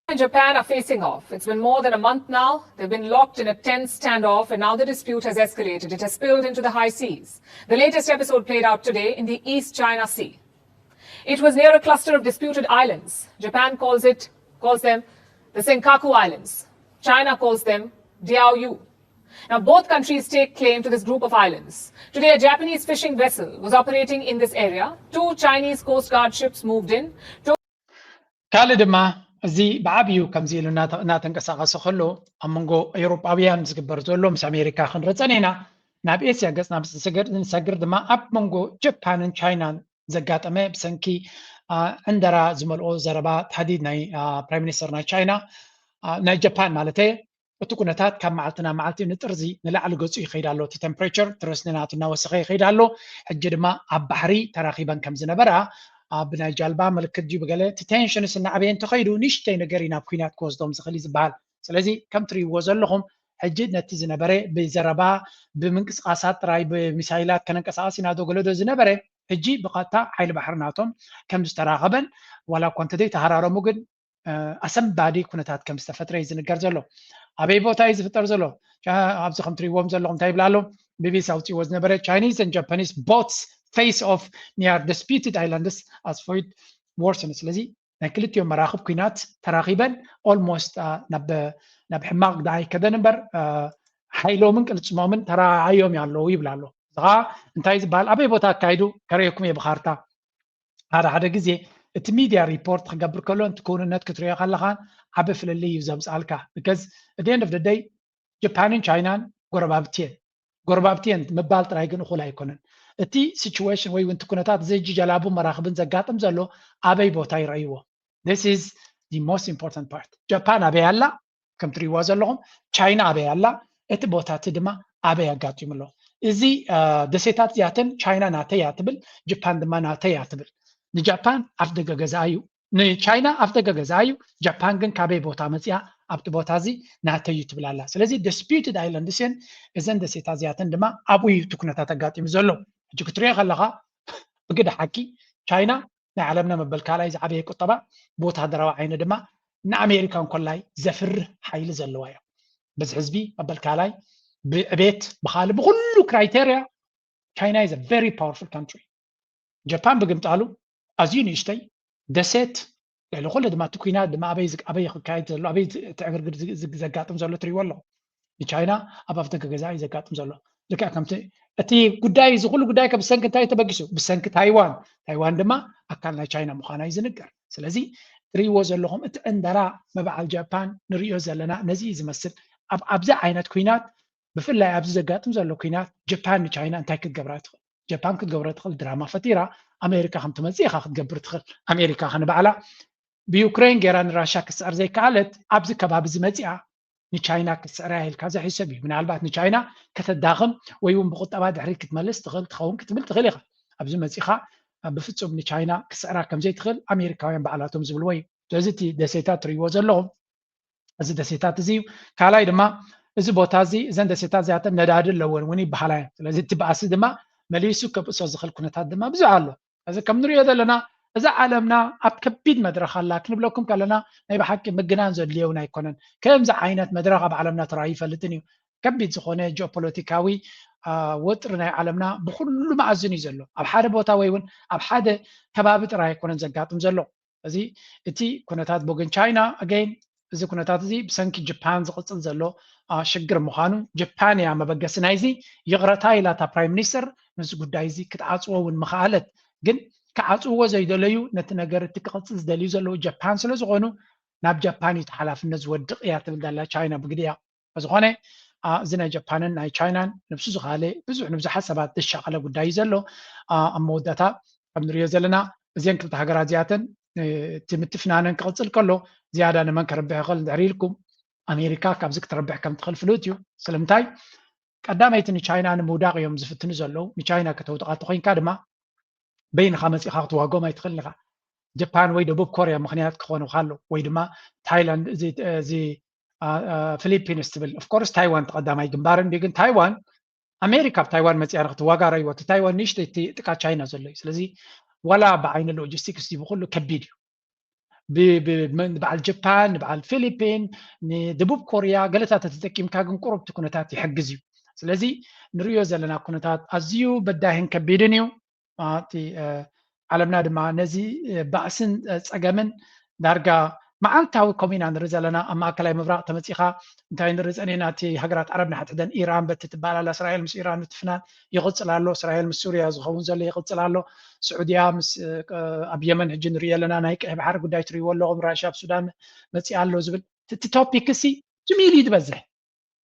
and Japan are facing off. It's been more than a month now. They've been locked in a tense standoff, and now the dispute has escalated. It has spilled into the high seas. The latest episode played out today in the East China Sea. It was near a cluster of disputed islands. Japan calls it calls them the Senkaku Islands. China calls them Diaoyu. Now, both countries take claim to this group of islands. Today, a Japanese fishing vessel was operating in this area. Two Chinese Coast Guard ships moved in. ካልእ ድማ እዚ ብዓብዩ ከምዚ ኢሉ እናተንቀሳቐሰ ከሎ ኣብ መንጎ ኤውሮጳውያን ዝግበር ዘሎ ምስ ኣሜሪካ ክንርኢ ጸኒሕና፣ ናብ ኤስያ ገጽና ምስ ንሰግር ድማ ኣብ መንጎ ጀፓንን ቻይናን ዘጋጠመ ብሰንኪ ዕንደራ ዝመልኦ ዘረባ ታህዲድ ናይ ፕራይም ሚኒስተር ናይ ቻይና ናይ ጃፓን ማለት እቲ ኩነታት ካብ መዓልቲ ናብ መዓልቲ ንጥርዚ ንላዕሊ ገጹ ይኸይድ ኣሎ። እቲ ቴምፕሬቸር ትረስኒ ናቱ እናወሰኸ ይኸይድ ኣሎ። ሕጂ ድማ ኣብ ባሕሪ ተራኺበን ከም ዝነበራ ብናይ ጃልባ ምልክት ድዩ ብገለ እቲ ቴንሽንስ እናዓበየ እንተኸይዱ ንእሽተይ ነገር እዩ ናብ ኩናት ክወስዶም ዝኽእል እዩ ዝበሃል። ስለዚ ከም ትርእይዎ ዘለኹም ሕጂ ነቲ ዝነበረ ብዘረባ ብምንቅስቃሳት ጥራይ ብሚሳይላት ከነንቀሳቀስ ኢና ዶ ገለ ዶ ዝነበረ ሕጂ ብቐጥታ ሓይሊ ባሕሪ ናቶም ከም ዝተራኸበን ዋላ እኳ እንተዘይተሃራረሙ ግን ኣሰንባዲ ኩነታት ከም ዝተፈጥረ እዩ ዝንገር ዘሎ። ኣበይ ቦታ እዩ ዝፍጠር ዘሎ? ኣብዚ ከም ትሪእዎም ዘለኹም እንታይ ይብላ ኣሎ? ቢቢሲ ኣውፅእዎ ዝነበረ Chinese and Japanese boats face off near disputed islands as fluid worsens። ስለዚ ናይ ክልቲኦም መራኽብ ኩናት ተራኺበን ኦልሞስት ናብ ናብ ሕማቕ ግዳ ኣይከደን እምበር ሓይሎምን ቅልፅሞምን ተራዓዮም ኣለዉ ይብላ ኣሎ። እዚ ከዓ እንታይ ዝበሃል ኣበይ ቦታ ኣካይዱ ከርእየኩም እየ ብካርታ ሓደ ሓደ ግዜ እቲ ሚድያ ሪፖርት ክገብር ከሎ እቲ ክውንነት ክትሪኦ ከለኻን ዓበ ፍልልይ እዩ ዘምፅኣልካ። because at the end of the day ጀፓንን ቻይናን ጎረባብቲ እየን። ጎረባብቲ እየን ምባል ጥራይ ግን እኹል ኣይኮነን። እቲ ሲቹዌሽን ወይ እውን እቲ ኩነታት እዚ ሕጂ ጀላቡ መራኽብን ዘጋጥም ዘሎ ኣበይ ቦታ ይረእይዎ? This is the most important part። ጃፓን ኣበይ ኣላ? ከም ትሪእዋ ዘለኹም ቻይና ኣበይ ኣላ? እቲ ቦታ እቲ ድማ ኣበይ ኣጋጢሙ ኣሎ? እዚ ደሴታት እዚኣተን ቻይና ናተይ እያ ትብል፣ ጃፓን ድማ ናተይ እያ ትብል። ንጃፓን ኣፍ ደገ ገዛኣ እዩ፣ ንቻይና ኣፍ ደገ ገዛኣ እዩ። ጃፓን ግን ካበይ ቦታ መፂኣ ኣብቲ ቦታ እዚ ናተይ እዩ ትብል ኣላ። ስለዚ ዲስፒዩትድ ኣይላንድስ እየን እዘን ደሴታት እዚኣተን ድማ ኣብኡ እዩ እቲ ኩነታት ኣጋጢሙ ዘሎ። ሕጂ ክትሪኦ ከለኻ ብግደ ሓቂ ቻይና ናይ ዓለምና መበል ካልኣይ ዝዓበየ ቁጠባ ብወታደራዊ ዓይኒ ድማ ንኣሜሪካ እንኮላይ ዘፍርህ ሓይሊ ዘለዋ እያ። በዚ ህዝቢ መበል ካልኣይ ብዕቤት ብኻልእ ብኩሉ criteria China is a very powerful country። ጃፓን ብግምጣሉ ኣዝዩ ንእሽተይ ደሴት ልዕሊ ኩሉ ድማ እቲ ኩናት ድማ ኣበይ ኣበይ ክካየድ ዘሎ ኣበይ እቲ ዕግርግር ዘጋጥም ዘሎ ትሪእዎ ኣለኹ። ንቻይና ኣብ ኣፍደገ ገዛ እዩ ዘጋጥም ዘሎ። ልክዕ ከምቲ እቲ ጉዳይ እዚ ኩሉ ጉዳይ ከ ብሰንኪ እንታይ ተበጊሱ? ብሰንኪ ታይዋን። ታይዋን ድማ ኣካል ናይ ቻይና ምዃና እዩ ዝንገር። ስለዚ ትሪእዎ ዘለኹም እቲ ዕንደራ መበዓል ጃፓን ንሪኦ ዘለና ነዚ እዩ ዝመስል። ኣብ ኣብዚ ዓይነት ኩናት ብፍላይ ኣብዚ ዘጋጥም ዘሎ ኩናት ጃፓን ንቻይና እንታይ ክትገብራ ትኽእል? ጃፓን ክትገብሮ ትኽእል ድራማ ፈጢራ ኣሜሪካ ከም ትመፅእ ኢኻ ክትገብር ትኽእል። ኣሜሪካ ከ ንባዕላ ብዩክሬን ገይራ ንራሻ ክትስዕር ዘይከኣለት ኣብዚ ከባቢ እዚ መፂኣ ንቻይና ክትስዕራ ኢልካ ዘሕሰብ እዩ። ምናልባት ንቻይና ከተዳኽም ወይ እውን ብቁጠባ ድሕሪት ክትመልስ ትኽእል ትኸውን ክትብል ትኽእል ኢኻ። ኣብዚ መፂኻ ብፍፁም ንቻይና ክትስዕራ ከም ዘይትኽእል ኣሜሪካውያን ባዕላቶም ዝብልዎ እዩ። ስለዚ እቲ ደሴታት ትሪእዎ ዘለኹም እዚ ደሴታት እዚ እዩ። ካልኣይ ድማ እዚ ቦታ እዚ እዘን ደሴታት እዚኣተን ነዳዲ ኣለወን እውን ይበሃላ እየን። ስለዚ እቲ ባእሲ ድማ መሊሱ ከብእሶ ዝኽእል ኩነታት ድማ ብዙሕ ኣሎ። እዚ ከም ንሪኦ ዘለና እዛ ዓለምና ኣብ ከቢድ መድረኽ ኣላ ክንብለኩም ከለና ናይ ብሓቂ ምግናን ዘድልዮ እውን ኣይኮነን። ከምዚ ዓይነት መድረኽ ኣብ ዓለምና ተራእዩ ይፈልጥን እዩ። ከቢድ ዝኾነ ጂኦፖለቲካዊ ወጥሪ ናይ ዓለምና ብኩሉ መኣዝን እዩ ዘሎ። ኣብ ሓደ ቦታ ወይ እውን ኣብ ሓደ ከባቢ ጥራይ ኣይኮነን ዘጋጥም ዘሎ። እዚ እቲ ኩነታት ብወገን ቻይና ኣገይን እዚ ኩነታት እዚ ብሰንኪ ጃፓን ዝቕፅል ዘሎ ሽግር ምዃኑ ጃፓን እያ መበገሲ ናይዚ። ይቕረታ ኢላ እታ ፕራይም ሚኒስተር ነዚ ጉዳይ እዚ ክትዓፅዎ እውን ምኽኣለት። ግን ክዓፅውዎ ዘይደለዩ ነቲ ነገር እቲ ክቕፅል ዝደልዩ ዘለዉ ጃፓን ስለ ዝኾኑ ናብ ጃፓን እዩ እቲ ሓላፍነት ዝወድቕ እያ ትብል ዘላ ቻይና ብግዲኣ። ዝኾነ እዚ ናይ ጃፓንን ናይ ቻይናን ንብሱ ዝኻለ ብዙሕ ንብዙሓት ሰባት ዘሻቐለ ጉዳይ እዩ ዘሎ። ኣብ መወዳእታ ከም ንሪኦ ዘለና እዚአን ክልተ ሃገራት እዚኣተን እቲ ምትፍናነን ክቕፅል ከሎ ዝያዳ ንመን ከርብሕ ይኽእል እንድሕር ኢልኩም ኣሜሪካ ካብዚ ክትረብሕ ከም ትኽእል ፍሉጥ እዩ። ስለምንታይ? ቀዳመይቲ ንቻይና ንምውዳቕ እዮም ዝፍትኑ ዘለዉ። ንቻይና ከተውድቓ ተኾይንካ ድማ በይንኻ መፂኻ ክትዋጎም ኣይትኽእልን ኢኻ። ጃፓን ወይ ደቡብ ኮርያ ምኽንያት ክኾኑኻ ኣለዉ፣ ወይ ድማ ታይላንድ፣ እዚ፣ እዚ፣ አ፣ አ፣ ፊሊፒንስ ትብል። ኦፍኮርስ ታይዋን ተቐዳማይ ግንባር እንድዩ፣ ግን ታይዋን፣ ኣሜሪካ ኣብ ታይዋን መፂኣ ንክትዋጋ ረይዎ፣ እቲ ታይዋን ንእሽተይ እቲ ጥቃ ቻይና ዘሎ እዩ። ስለዚ ዋላ ብዓይኒ ሎጂስቲክስ ድዩ ብኩሉ ከቢድ እዩ። ብ-፣ ብ-፣ ብ-፣ ንበዓል ጃፓን፣ ንበዓል ፊሊፒን፣ ንደቡብ ኮርያ ገለታት ተተጠቂምካ ግን ቁሩብ እቲ ኩነታት ይሕግዝ እዩ። ስለዚ ንርእዮ ዘለና ኩነታት ኣዝዩ በዳህን ከቢድን እዩ። አ፣ እቲ፣ እ፣ ዓለምና ድማ ነዚ፣ እ፣ ባእስን፣ እ፣ ጸገምን ዳርጋ መዓልታዊ ከምኡ ኢና ንርኢ ዘለና። ኣብ ማእከላይ ምብራቕ ተመጺኻ እንታይ ንርኢ ጸኒሕና? እቲ ሃገራት ዓረብ ንሓድሕደን፣ ኢራን በቲ ትበሃል ኣላ፣ እስራኤል ምስ ኢራን ምትፍናን ይቕጽል ኣሎ። እስራኤል ምስ ሱርያ ዝኸውን ዘሎ ይቕጽል ኣሎ። ስዑድያ ምስ፣ እ፣ ኣብ የመን ሕጂ ንርእዮ ኣለና። ናይ ቀይሕ ባሕሪ ጉዳይ ትርእይዎ ኣለኹም። ራሽያ ኣብ ሱዳን መጺኣ ኣሎ ዝብል እቲ፣ እቲ ቶፒክ እሲ ጅም ኢሉ እዩ ዝበዝሕ።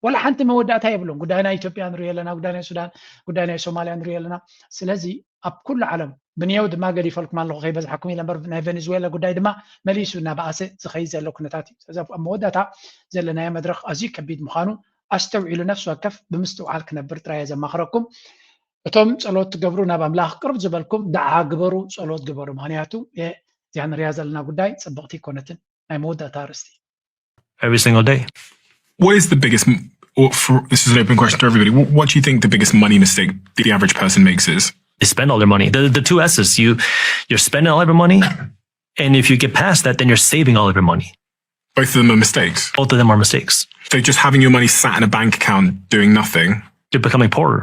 ወላ ሓንቲ መወዳእታ የብሉን። ጉዳይ ናይ ኢትዮጵያ ንሪኦ ኣለና፣ ጉዳይ ናይ ሱዳን፣ ጉዳይ ናይ ሶማልያ ንሪኦ ኣለና። ስለዚ ኣብ ኩሉ ዓለም ብንየው ድማ ገዲፈልኩም ኣለኹ ከይበዝሓኩም ኢለ እምበር፣ ናይ ቬኔዙዌላ ጉዳይ ድማ መሊሱ እናበኣሰ ዝኸይድ ዘሎ ኩነታት እዩ። ስለዚ ኣብ መወዳእታ ዘለናዮ መድረኽ ኣዝዩ ከቢድ ምዃኑ ኣስተውዒሉ፣ ነፍሲ ወከፍ ብምስትውዓል ክነብር ጥራይ እየ ዘማኽረኩም። እቶም ጸሎት ትገብሩ ናብ ኣምላኽ ቅርብ ዝበልኩም ደዓ ግበሩ፣ ጸሎት ግበሩ። ምኽንያቱ እዚኣ ንሪኣ ዘለና ጉዳይ ጽብቕቲ ኣይኮነትን። ናይ መወዳእታ ኣርእስቲ። Every single day. What is the biggest? m- or For, this is an open question to everybody. What, what do you think the biggest money mistake the average person makes is? They spend all their money. The, the two S's. You you're spending all of your money, and if you get past that, then you're saving all of your money. Both of them are mistakes. Both of them are mistakes. So just having your money sat in a bank account doing nothing. You're becoming poorer.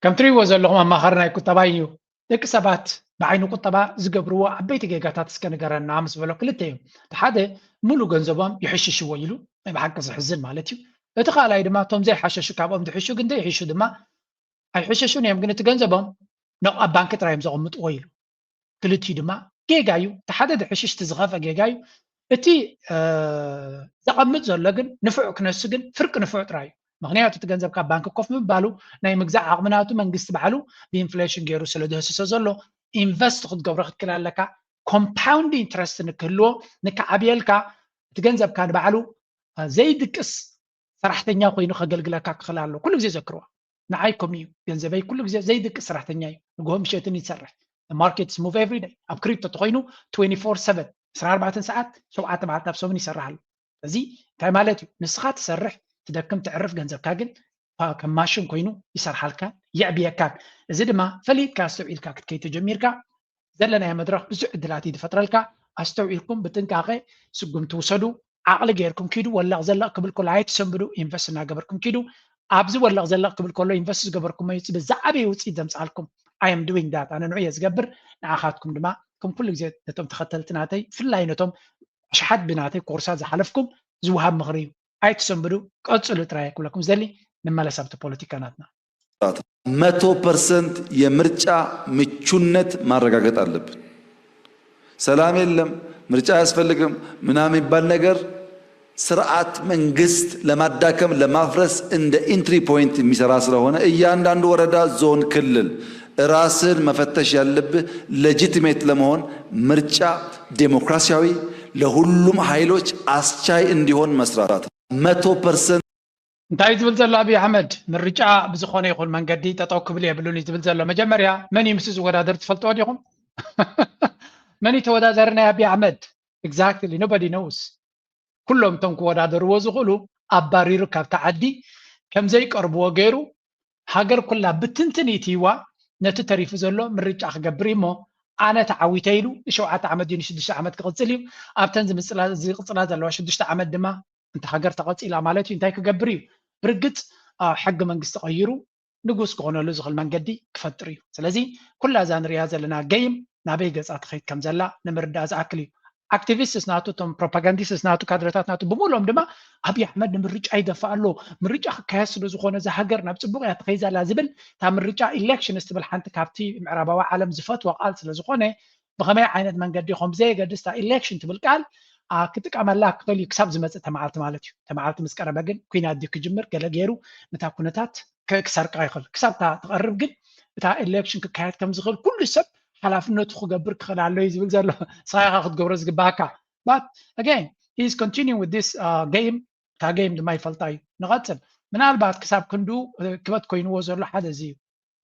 ከም ትርእይዎ ዘለኹም ኣማኻሪ ናይ ቁጠባ እዩ። ደቂ ሰባት ብዓይኒ ቁጠባ ዝገብርዎ ዓበይቲ ጌጋታት እስከ ንገረና ምስ በሎ ክልተ እዮም። እቲ ሓደ ሙሉ ገንዘቦም ይሕሽሽዎ ኢሉ፣ ናይ ብሓቂ ዝሕዝን ማለት እዩ። እቲ ካልኣይ ድማ እቶም ዘይሓሸሹ ካብኦም ዝሕሹ ግን ዘይሕሹ ድማ ኣይሕሸሹን እዮም፣ ግን እቲ ገንዘቦም ኖቕ ኣብ ባንኪ ጥራይ እዮም ዘቐምጥዎ ኢሉ። ክልቲኡ ድማ ጌጋ እዩ። እቲ ሓደ ድሕሽሽ እቲ ዝኸፍአ ጌጋ እዩ። እቲ እ፣ ዘቐምጥ ዘሎ ግን ንፉዕ ክነሱ ግን ፍርቂ ንፉዕ ጥራይ እዩ። ምኽንያቱ እቲ ገንዘብ ካብ ባንኪ ኮፍ ምባሉ ናይ ምግዛእ ዓቕሚ ናቱ መንግስቲ ባዕሉ ብኢንፍሌሽን ገይሩ ስለ ዝህስሶ ዘሎ ኢንቨስት ክትገብሮ ክትክእል ኣለካ። ኮምፓውንድ ኢንትረስት ንክህልዎ ንክዓብየልካ እቲ ገንዘብካ ንባዕሉ እ፣ ዘይድቅስ ሰራሕተኛ ኮይኑ ከገልግለካ ክኽእል ኣሎ። ኩሉ ግዜ ዘክርዋ። ንዓይ ከምኡ እዩ። ገንዘበይ ኩሉ ግዜ ዘይድቅስ ሰራሕተኛ እዩ። ንግሆ ምሸትን ይሰርሕ። The markets move every day። ኣብ ክሪፕቶ ተኾይኑ twenty-four seven፣ ዕስራን ኣርባዕተን ሰዓት፣ ሸውዓተ መዓልቲ ኣብ ሰሙን ይሰርሕ ኣሎ። እዚ እንታይ ማለት እዩ? ንስኻ ትሰርሕ፣ ትደክም፣ ትዕርፍ፣ ገንዘብካ ግን ፓ-፣ ከም ማሽን ኮይኑ ይሰርሓልካን የዕብየካን። እዚ ድማ ፈሊጥካ ኣስተውዒልካ ክትከይድ ተጀሚርካ ዘለናዮ መድረኽ ብዙሕ ዕድላት እዩ ዝፈጥረልካ። ኣስተውዒልኩም ብጥንቃቐ ስጉምቲ ውሰዱ። ዓቕሊ ጌርኩም ኪዱ። ወለቕ ዘለቕ ክብል ከሎ ኣይትሰንብዱ፣ ኢንቨስት እናገበርኩም ኪዱ። ኣብዚ ወለቕ ዘለቕ ክብል ከሎ ኢንቨስት ዝገበርኩሞ ይፅቢ ዝዓበየ ውፅኢት ዘምፅኣልኩም። I am doing that፣ ኣነ ንዑ እየ ዝገብር። ንዓኻትኩም ድማ ከም ኩሉ ግዜ ነቶም ተኸተልቲ ናተይ ብፍላይ ነቶም ኣሽሓት ብናተይ ኮርሳት ዝሓለፍኩም ዝወሃብ ምኽሪ እዩ። ኣይትሰንብዱ፣ ቀፅሉ ጥራይ ክብለኩም ዝደሊ። ንመለስ ኣብቲ ፖለቲካ ናትና። መቶ ፐርሰንት የምርጫ ምቹነት ማረጋገጥ ኣለብን። ሰላም የለም፣ ምርጫ አያስፈልግም ምናምን የሚባል ነገር ስርዓት መንግስት ለማዳከም ለማፍረስ እንደ ኢንትሪ ፖይንት የሚሰራ ስለሆነ እያንዳንዱ ወረዳ፣ ዞን፣ ክልል ራስህን መፈተሽ ያለብህ ሌጂቲሜት ለመሆን ምርጫ ዴሞክራሲያዊ ለሁሉም ኃይሎች አስቻይ እንዲሆን መስራት መቶ ፐርሰንት እንታይ ዝብል ዘሎ ኣብይ ኣሕመድ? ምርጫ ብዝኾነ ይኹን መንገዲ ጠጠው ክብል የብሉን እዩ ዝብል ዘሎ። መጀመርያ መን እዩ ምስ ዝወዳደር ትፈልጥዎ ዲኹም? መን እዩ ተወዳዳሪ ናይ ኣብይ ኣሕመድ? Exactly, nobody knows። ኩሎም እቶም ክወዳደርዎ ዝኽእሉ ኣባሪሩ ካብቲ ዓዲ ከም ዘይቀርብዎ ገይሩ ሃገር ኩላ ብትንትን ኢትይዋ ነቲ ተሪፉ ዘሎ ምርጫ ክገብር እዩ እሞ ኣነ ተዓዊተ ኢሉ ንሸውዓተ ዓመት ድዩ ንሽዱሽተ ዓመት ክቕፅል እዩ። ኣብተን ዝምፅላ- ዝቕፅላ ዘለዋ ሽዱሽተ ዓመት ድማ እንተ ሃገር ተቐፂላ ማለት እዩ እንታይ ክገብር እዩ? ብርግፅ አ፣ ሕገ መንግስቲ ቀይሩ ንጉስ ክኾነሉ ዝኽእል መንገዲ ክፈጥር እዩ። ስለዚ ኩላ እዛ ንሪኣ ዘለና ገይም ናበይ ገፃ ትኸይድ ከም ዘላ ንምርዳእ ዝኣክል እዩ። ኣክቲቪስትስ ናቱ፣ እቶም ፕሮፓጋንዲስትስ ናቱ፣ ካድረታት ናቱ ብምሉኦም ድማ ኣብይ ኣሕመድ ንምርጫ ይደፍእ ኣሎ፣ ምርጫ ክካየድ ስለ ዝኾነ እዛ ሃገር ናብ ፅቡቕ እያ ትኸይድ ዘላ ዝብል እታ ምርጫ ኢሌክሽንስ ትብል ሓንቲ ካብቲ ምዕራባዊ ዓለም ዝፈትዋ ቃል ስለ ዝኾነ ብኸመይ ዓይነት መንገዲ ከም ብዘየገድስ እታ ኢሌክሽን ትብል ቃል አ፣ ክጥቀመላ ክኽእል እዩ ክሳብ ዝመፅእ ተመዓልቲ ማለት እዩ። ተመዓልቲ ምስ ቀረበ ግን ኩናት ድዩ ክጅምር ገለ ገይሩ ነታ ኩነታት ክ- ክሰርቃ ይኽእል። ክሳብ እታ ትቐርብ ግን እታ ኢሌክሽን ክካየድ ከም ዝኽእል ኩሉ ሰብ ሓላፍነቱ ክገብር ክኽእል ኣሎ እዩ ዝብል ዘሎ። ንስኻ ኢኻ ክትገብሮ ዝግባኣካ። But again He is continuing with this game. እታ game ድማ ይፈልጣ እዩ። ንቐጽል። ምናልባት ክሳብ ክንዱ ክበት ኮይንዎ ዘሎ ሓደ እዚ እዩ።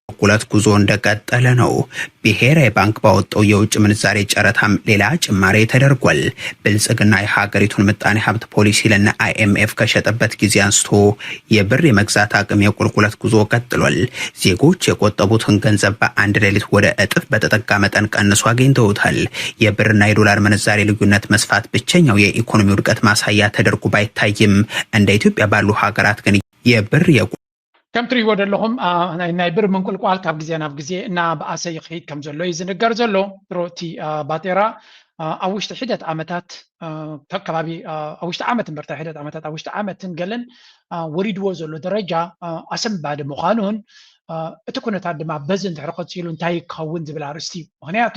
ቁልቁለት ጉዞ እንደቀጠለ ነው። ብሔራዊ ባንክ ባወጣው የውጭ ምንዛሬ ጨረታም ሌላ ጭማሪ ተደርጓል። ብልጽግና የሀገሪቱን ምጣኔ ሀብት ፖሊሲ ለነ አይኤምኤፍ ከሸጠበት ጊዜ አንስቶ የብር የመግዛት አቅም የቁልቁለት ጉዞ ቀጥሏል። ዜጎች የቆጠቡትን ገንዘብ በአንድ ሌሊት ወደ እጥፍ በተጠጋ መጠን ቀንሶ አግኝተውታል። የብርና የዶላር ምንዛሬ ልዩነት መስፋት ብቸኛው የኢኮኖሚ ውድቀት ማሳያ ተደርጎ ባይታይም እንደ ኢትዮጵያ ባሉ ሀገራት ግን የብር ከም ትሪእዎ ዘለኹም ናይ ብር ምንቁልቋል ካብ ግዜ ናብ ግዜ እናበኣሰ ይኸይድ ከም ዘሎ እዩ ዝንገር ዘሎ። ድሮ እቲ ባጤራ ኣብ ውሽጢ ሒደት ዓመታት ከባቢ ኣብ ውሽጢ ዓመት እምበርታ ሒደት ዓመታት ኣብ ውሽጢ ዓመትን ገለን ወሪድዎ ዘሎ ደረጃ ኣሰንባዲ ምዃኑን እቲ ኩነታት ድማ በዚ እንድሕሪ ቀፂሉ እንታይ ክኸውን ዝብል ኣርእስቲ እዩ። ምክንያቱ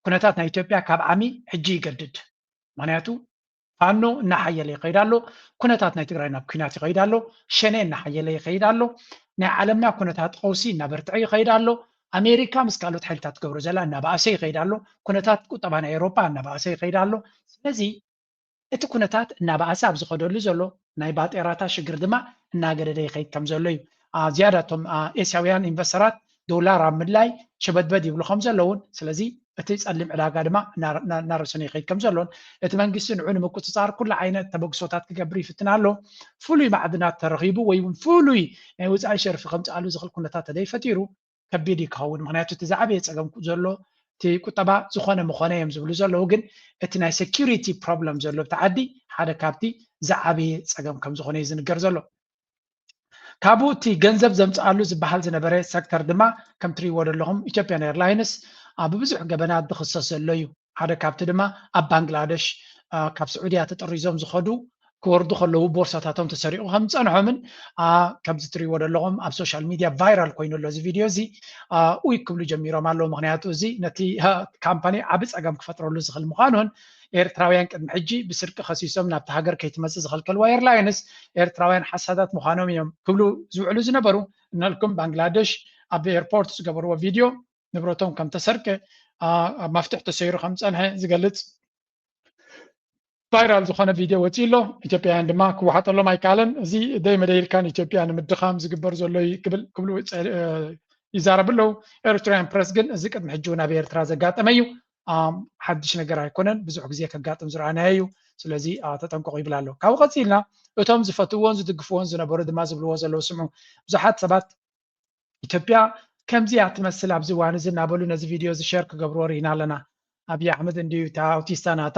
ኩነታት ናይ ኢትዮጵያ ካብ ዓሚ ሕጂ ይገድድ። ምክንያቱ ፋኖ እናሓየለ ይኸይድ ኣሎ። ኩነታት ናይ ትግራይ ናብ ኩናት ይኸይድ ኣሎ። ሸኔ እናሓየለ ይኸይድ ኣሎ። ናይ ዓለምና ኩነታት ቀውሲ እናበርትዐ ይኸይድ ኣሎ። ኣሜሪካ ምስ ካልኦት ሓይልታት ትገብሮ ዘላ እናበኣሰ ይኸይድ ኣሎ። ኩነታት ቁጠባ ናይ ኤውሮጳ እናበኣሰ ይኸይድ ኣሎ። ስለዚ እቲ ኩነታት እናበኣሰ ኣብ ዝኸደሉ ዘሎ ናይ ባጤራታ ሽግር ድማ እናገደደ ይኸይድ ከም ዘሎ እዩ። ዝያዳ እቶም ኤስያውያን ኢንቨስተራት ዶላር ኣብ ምድላይ ሸበድበድ ይብሉ ከም ዘለውን ስለዚ እቲ ጸሊም ዕዳጋ ድማ እናረሰነ ይኸይድ ከም ዘሎን እቲ መንግስቲ ንዑ ንምቁፅፃር ኩሉ ዓይነት ተበግሶታት ክገብር ይፍትን ኣሎ። ፍሉይ ማዕድናት ተረኺቡ ወይ እውን ፍሉይ ናይ ወፃኢ ሸርፊ ከምፅኣሉ ዝኽእል ኩነታት ተደይፈጢሩ ከቢድ እዩ ክኸውን። ምክንያቱ እቲ ዝዓበየ ፀገም ዘሎ እቲ ቁጠባ ዝኾነ ምኾነ እዮም ዝብሉ ዘለዉ፣ ግን እቲ ናይ ሴኪሪቲ ፕሮብለም ዘሎ እቲ ዓዲ ሓደ ካብቲ ዝዓበየ ፀገም ከም ዝኾነ እዩ ዝንገር ዘሎ። ካብኡ እቲ ገንዘብ ዘምፅኣሉ ዝበሃል ዝነበረ ሰክተር ድማ ከም ትሪእዎ ዘለኹም ኢትዮጵያን ኤርላይንስ ብብዙሕ ገበናት ዝኽሰስ ዘሎ እዩ። ሓደ ካብቲ ድማ ኣብ ባንግላደሽ ካብ ስዑድያ ተጠሪዞም ዝኸዱ ክወርዱ ከለዉ ቦርሳታቶም ተሰሪቑ ከም ዝፀንሖምን ከምዚ ትሪእዎ ዘለኹም ኣብ ሶሻል ሚድያ ቫይራል ኮይኑ ኣሎ እዚ ቪድዮ እዚ። ኡይ ክብሉ ጀሚሮም ኣለዉ። ምክንያቱ እዚ ነቲ ካምፓኒ ዓቢ ፀገም ክፈጥረሉ ዝኽእል ምዃኑን ኤርትራውያን ቅድሚ ሕጂ ብስርቂ ከሲሶም ናብቲ ሃገር ከይትመፅእ ዝኸልከልዋ ኤርላይንስ ኤርትራውያን ሓሳዳት ምዃኖም እዮም ክብሉ ዝውዕሉ ዝነበሩ። እናልኩም ባንግላደሽ ኣብ ኤርፖርት ዝገበርዎ ቪድዮ ንብረቶም ከም ተሰርቀ ኣብ መፍትሕ ተሰይሩ ከም ዝፀንሐ ዝገልፅ ቫይራል ዝኾነ ቪድዮ ወፂኡ ኣሎ። ኢትዮጵያውያን ድማ ክወሓጠሎም ኣይከኣለን። እዚ ደይ መደይ ኢልካ ንኢትዮጵያ ንምድኻም ዝግበር ዘሎ እዩ ክብል ክብሉ ይዛረቡ ኣለዉ። ኤሪትራውያን ፕረስ ግን እዚ ቅድሚ ሕጂ እውን ኣብ ኤርትራ ዘጋጠመ እዩ። ሓድሽ ነገር ኣይኮነን፣ ብዙሕ ግዜ ከጋጥም ዝረኣናዮ እዩ። ስለዚ ተጠንቀቑ ይብል ኣሎ። ካብኡ ቀፂልና እቶም ዝፈትውዎን ዝድግፍዎን ዝነበሩ ድማ ዝብልዎ ዘለዉ ስምዑ። ብዙሓት ሰባት ኢትዮጵያ ከምዚያ ትመስል ኣብዚ እዋን እዚ እናበሉ ነዚ ቪድዮ እዚ ሸር ክገብርዎ ርኢና ኣለና። ኣብይ ኣሕመድ እንድዩ እታ ኣውቲስታ ናታ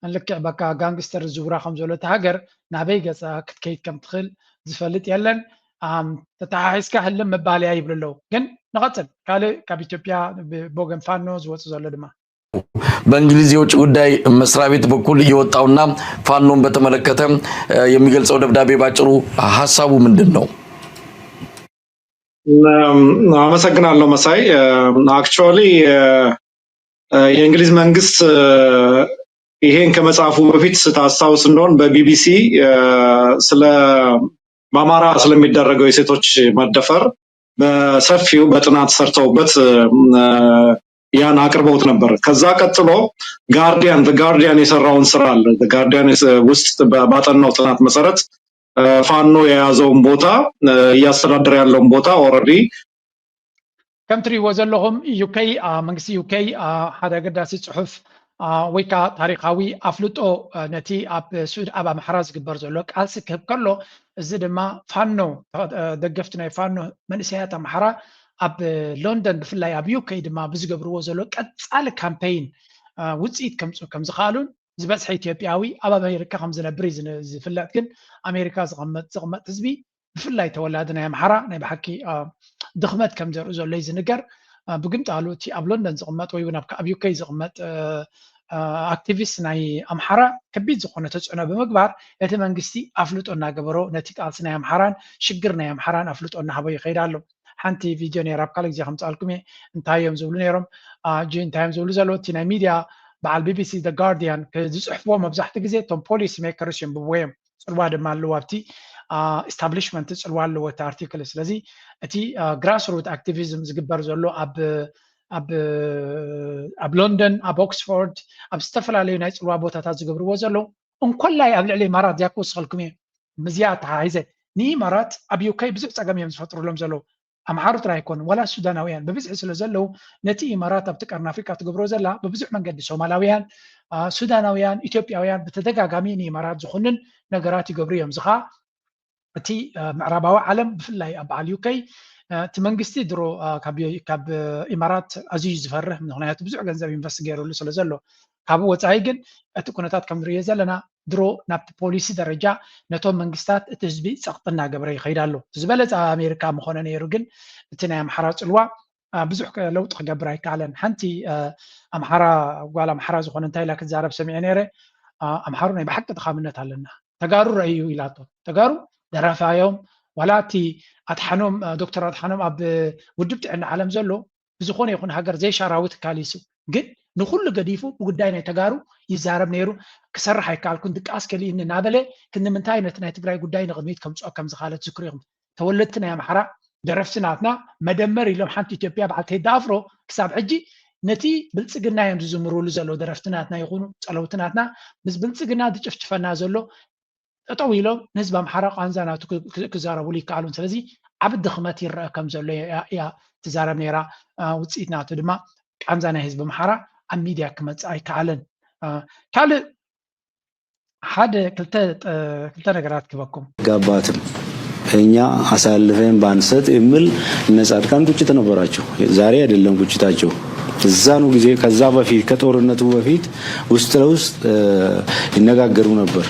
ልክዕ በቃ ጋንግስተር ዝውራ ከም ዘሎ እታ ሃገር ናበይ ገፃ ክትከይድ ከም ትኽእል ዝፈልጥ የለን። ተተሓሒዝካ ህልም ምባል እያ ይብሉ ኣለዉ። ግን ንቐፅል ካልእ ካብ ኢትዮጵያ ብወገን ፋኖ ዝወፁ ዘሎ ድማ በእንግሊዝ የውጭ ጉዳይ መስሪያ ቤት በኩል እየወጣውና ፋኖን በተመለከተ የሚገልጸው ደብዳቤ ባጭሩ ሀሳቡ ምንድን ነው? አመሰግናለሁ መሳይ። አክቹዋሊ የእንግሊዝ መንግስት ይሄን ከመጻፉ በፊት ስታስታውስ እንደሆን በቢቢሲ ስለ በአማራ ስለሚደረገው የሴቶች መደፈር በሰፊው በጥናት ሰርተውበት ያን አቅርበውት ነበር። ከዛ ቀጥሎ ጋርዲያን ጋርዲያን የሰራውን ስራ አለ። ጋርዲያን ውስጥ ባጠናው ጥናት መሰረት ፋኖ የያዘውን ቦታ እያስተዳደረ ያለውን ቦታ ኦልሬዲ ከም ትሪእዎ ዘለኹም ዩኬ መንግስቲ ዩኬ ሓደ ኣገዳሲ ፅሑፍ ወይ ከዓ ታሪካዊ ኣፍልጦ ነቲ ኣብ ስዑድ ኣብ ኣምሓራ ዝግበር ዘሎ ቃልሲ ክህብ ከሎ እዚ ድማ ፋኖ ደገፍቲ ናይ ፋኖ መንእሰያት ኣምሓራ ኣብ ሎንደን ብፍላይ ኣብ ዩኬ ድማ ብዝገብርዎ ዘሎ ቀፃሊ ካምፔይን ውፅኢት ከምፅኡ ከም ዝኽኣሉን ዝበዝሐ ኢትዮጵያዊ ኣብ ኣሜሪካ ከም ዝነብር እዩ ዝፍለጥ። ግን ኣሜሪካ ዝቕመጥ ዝቕመጥ ህዝቢ ብፍላይ ተወላዲ ናይ ኣምሓራ ናይ ብሓቂ ድኽመት ከም ዘርኢ ዘሎ እዩ ዝንገር። ብግምጣሉ እቲ ኣብ ሎንደን ዝቕመጥ ወይ እውን ኣብ ዩኬ ዝቕመጥ ኣክቲቪስት ናይ ኣምሓራ ከቢድ ዝኾነ ተፅዕኖ ብምግባር እቲ መንግስቲ ኣፍልጦ እናገበሮ ነቲ ቃልሲ ናይ ኣምሓራን ሽግር ናይ ኣምሓራን ኣፍልጦ እናሃቦ ይኸይድ ኣሎ። ሓንቲ ቪድዮ ነይራ ኣብ ካልእ ግዜ ከምፅኣልኩም እየ እንታይ እዮም ዝብሉ ነይሮም። ጂ እንታይ እዮም ዝብሉ ዘለዉ እቲ ናይ ሚድያ በዓል ቢቢሲ the guardian ዝፅሕፍዎ መብዛሕትኡ ግዜ እቶም ፖሊሲ ሜከርስ የንብብዎ እዮም። ፅልዋ ድማ ኣለዎ ኣብቲ ኢስታብሊሽመንት ፅልዋ ኣለዎ እቲ ኣርቲክል። ስለዚ እቲ ግራስሩት ኣክቲቪዝም ዝግበር ዘሎ ኣብ ኣብ ኣብ ሎንደን ኣብ ኦክስፎርድ ኣብ ዝተፈላለዩ ናይ ፅልዋ ቦታታት ዝገብርዎ ዘለዉ እንኮላይ ኣብ ልዕሊ ኢማራት እዚኣ ክውስኸልኩም እየ። ምስዚኣ ኣተሓሒዘ ንኢማራት ኣብ ዩከይ ብዙሕ ፀገም እዮም ዝፈጥሩሎም ዘለዉ። ኣምሓሩ ጥራይ ኣይኮኑን፣ ዋላ ሱዳናውያን ብብዝሒ ስለ ዘለዉ ነቲ ኢማራት ኣብቲ ቀርኒ ኣፍሪቃ ትገብሮ ዘላ ብብዙሕ መንገዲ ሶማላውያን፣ ሱዳናውያን፣ ኢትዮጵያውያን ብተደጋጋሚ ንኢማራት ዝኹንን ነገራት ይገብሩ እዮም። እዚ ከዓ እቲ ምዕራባዊ ዓለም ብፍላይ ኣብ በዓል ዩከይ እቲ መንግስቲ ድሮ ካብ ኢማራት ኣዝዩ ዝፈርህ፣ ምክንያቱ ብዙሕ ገንዘብ ኢንቨስት ገይሩሉ ስለ ዘሎ። ካብኡ ወፃኢ ግን እቲ ኩነታት ከም ንሪኦ ዘለና ድሮ ናብቲ ፖሊሲ ደረጃ ነቶም መንግስታት እቲ ህዝቢ ፀቕጢ እናገበረ ይኸይድ ኣሎ። እቲ ዝበለፀ ኣብ ኣሜሪካ ምኾነ ነይሩ፣ ግን እቲ ናይ ኣምሓራ ፅልዋ ብዙሕ ለውጢ ክገብር ኣይከኣለን። ሓንቲ ኣምሓራ፣ ጓል ኣምሓራ ዝኾነ እንታይ ኢላ ክትዛረብ ሰሚዐ ነይረ። ኣምሓሩ ናይ ብሓቂ ድኻምነት ኣለና፣ ተጋሩ ረእዩ ኢላቶ። ተጋሩ ደረፋዮም፣ ዋላ እቲ ኣድሓኖም፣ ዶክተር ኣድሓኖም ኣብ ውድብ ጥዕና ዓለም ዘሎ ብዝኾነ ይኹን ሃገር ዘይሻራዊ ትካል እዩ። ግን ንኹሉ ገዲፉ ብጉዳይ ናይ ተጋሩ ይዛረብ ነይሩ። ክሰርሕ ኣይከኣልኩን፣ ድቃስ ከሊእኒ እናበለ ክንዲ ምንታይ ነቲ ናይ ትግራይ ጉዳይ ንቕድሚት ከምፅኦ ከም ዝኻለ ትዝክሩ ኢኹም። ተወለድቲ ናይ ኣምሓራ ደረፍቲ ናትና መደመር ኢሎም ሓንቲ ኢትዮጵያ በዓል ቴዲ ኣፍሮ ክሳብ ሕጂ ነቲ ብልፅግና እዮም ዝዝምሩሉ ዘለዉ። ደረፍቲ ናትና ይኹኑ ፀለውቲ ናትና ምስ ብልፅግና ዝጭፍጭፈና ዘሎ ጠጠው ኢሎም ንህዝቢ ኣምሓራ ቃንዛ ናቱ ክዛረቡሉ ይከኣሉን። ስለዚ ዓብ ድኽመት ይረአ ከም ዘሎ እያ ትዛረብ ነይራ። ውፅኢት ናቱ ድማ ቃንዛ ናይ ህዝቢ ኣምሓራ ኣብ ሚድያ ክመፅእ ኣይከኣለን። ካልእ ሓደ ክልተ ነገራት ክበኩም። ጋባትም እኛ አሳልፈን ባንሰጥ የሚል እነ ጻድቃን ቁጭት ነበራቸው። ዛሬ አይደለም ቁጭታቸው፣ እዛኑ ጊዜ ከዛ በፊት ከጦርነቱ በፊት ውስጥ ለውስጥ ይነጋገሩ ነበር።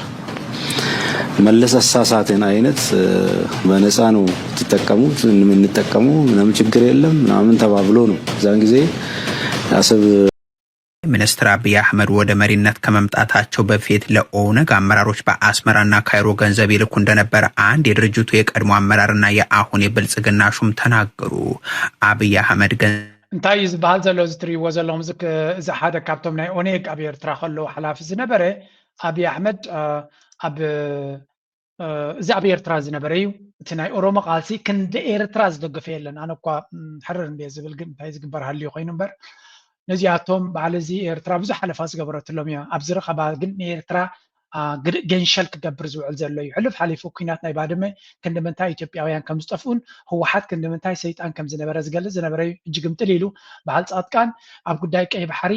መለስ አሳሳትን አይነት በነፃ ነው የምትጠቀሙት፣ የምንጠቀመው ምንም ችግር የለም ምናምን ተባብሎ ነው እዛን ጊዜ አሰብ ሚኒስትር አብይ አህመድ ወደ መሪነት ከመምጣታቸው በፊት ለኦነግ አመራሮች በአስመራና ካይሮ ገንዘብ ይልኩ እንደነበር አንድ የድርጅቱ የቀድሞ አመራርና የአሁን የብልጽግና ሹም ተናገሩ። አብይ አህመድ ገን እንታይ እዩ ዝበሃል ዘሎ? እዚ ትሪእዎ ዘለኹም እዚ ሓደ ካብቶም ናይ ኦኔግ ኣብ ኤርትራ ከለዉ ሓላፊ ዝነበረ ኣብይ ኣሕመድ ኣብ እዚ ኣብ ኤርትራ ዝነበረ እዩ። እቲ ናይ ኦሮሞ ቃልሲ ክንዲ ኤርትራ ዝደገፈ የለን። ኣነ እኳ ሕርር እንደ ዝብል ግን እንታይ ዝግበር ሃልዩ ኮይኑ እምበር ነዚኣቶም በዓል እዚ ኤርትራ ብዙሕ ሓለፋ ዝገበረትሎም እዮም። ኣብዚ ረኸባ ግን ንኤርትራ ገንሸል ክገብር ዝውዕል ዘሎ እዩ። ሕሉፍ ሓሊፉ ኩናት ናይ ባድመ ክንዲ ምንታይ ኢትዮጵያውያን ከም ዝጠፍኡን ህወሓት ክንዲ ምንታይ ሰይጣን ከም ዝነበረ ዝገልጽ ዝነበረ እዩ። ሕጂ ግምጥል ኢሉ በዓል ጻድቃን ኣብ ጉዳይ ቀይ ባሕሪ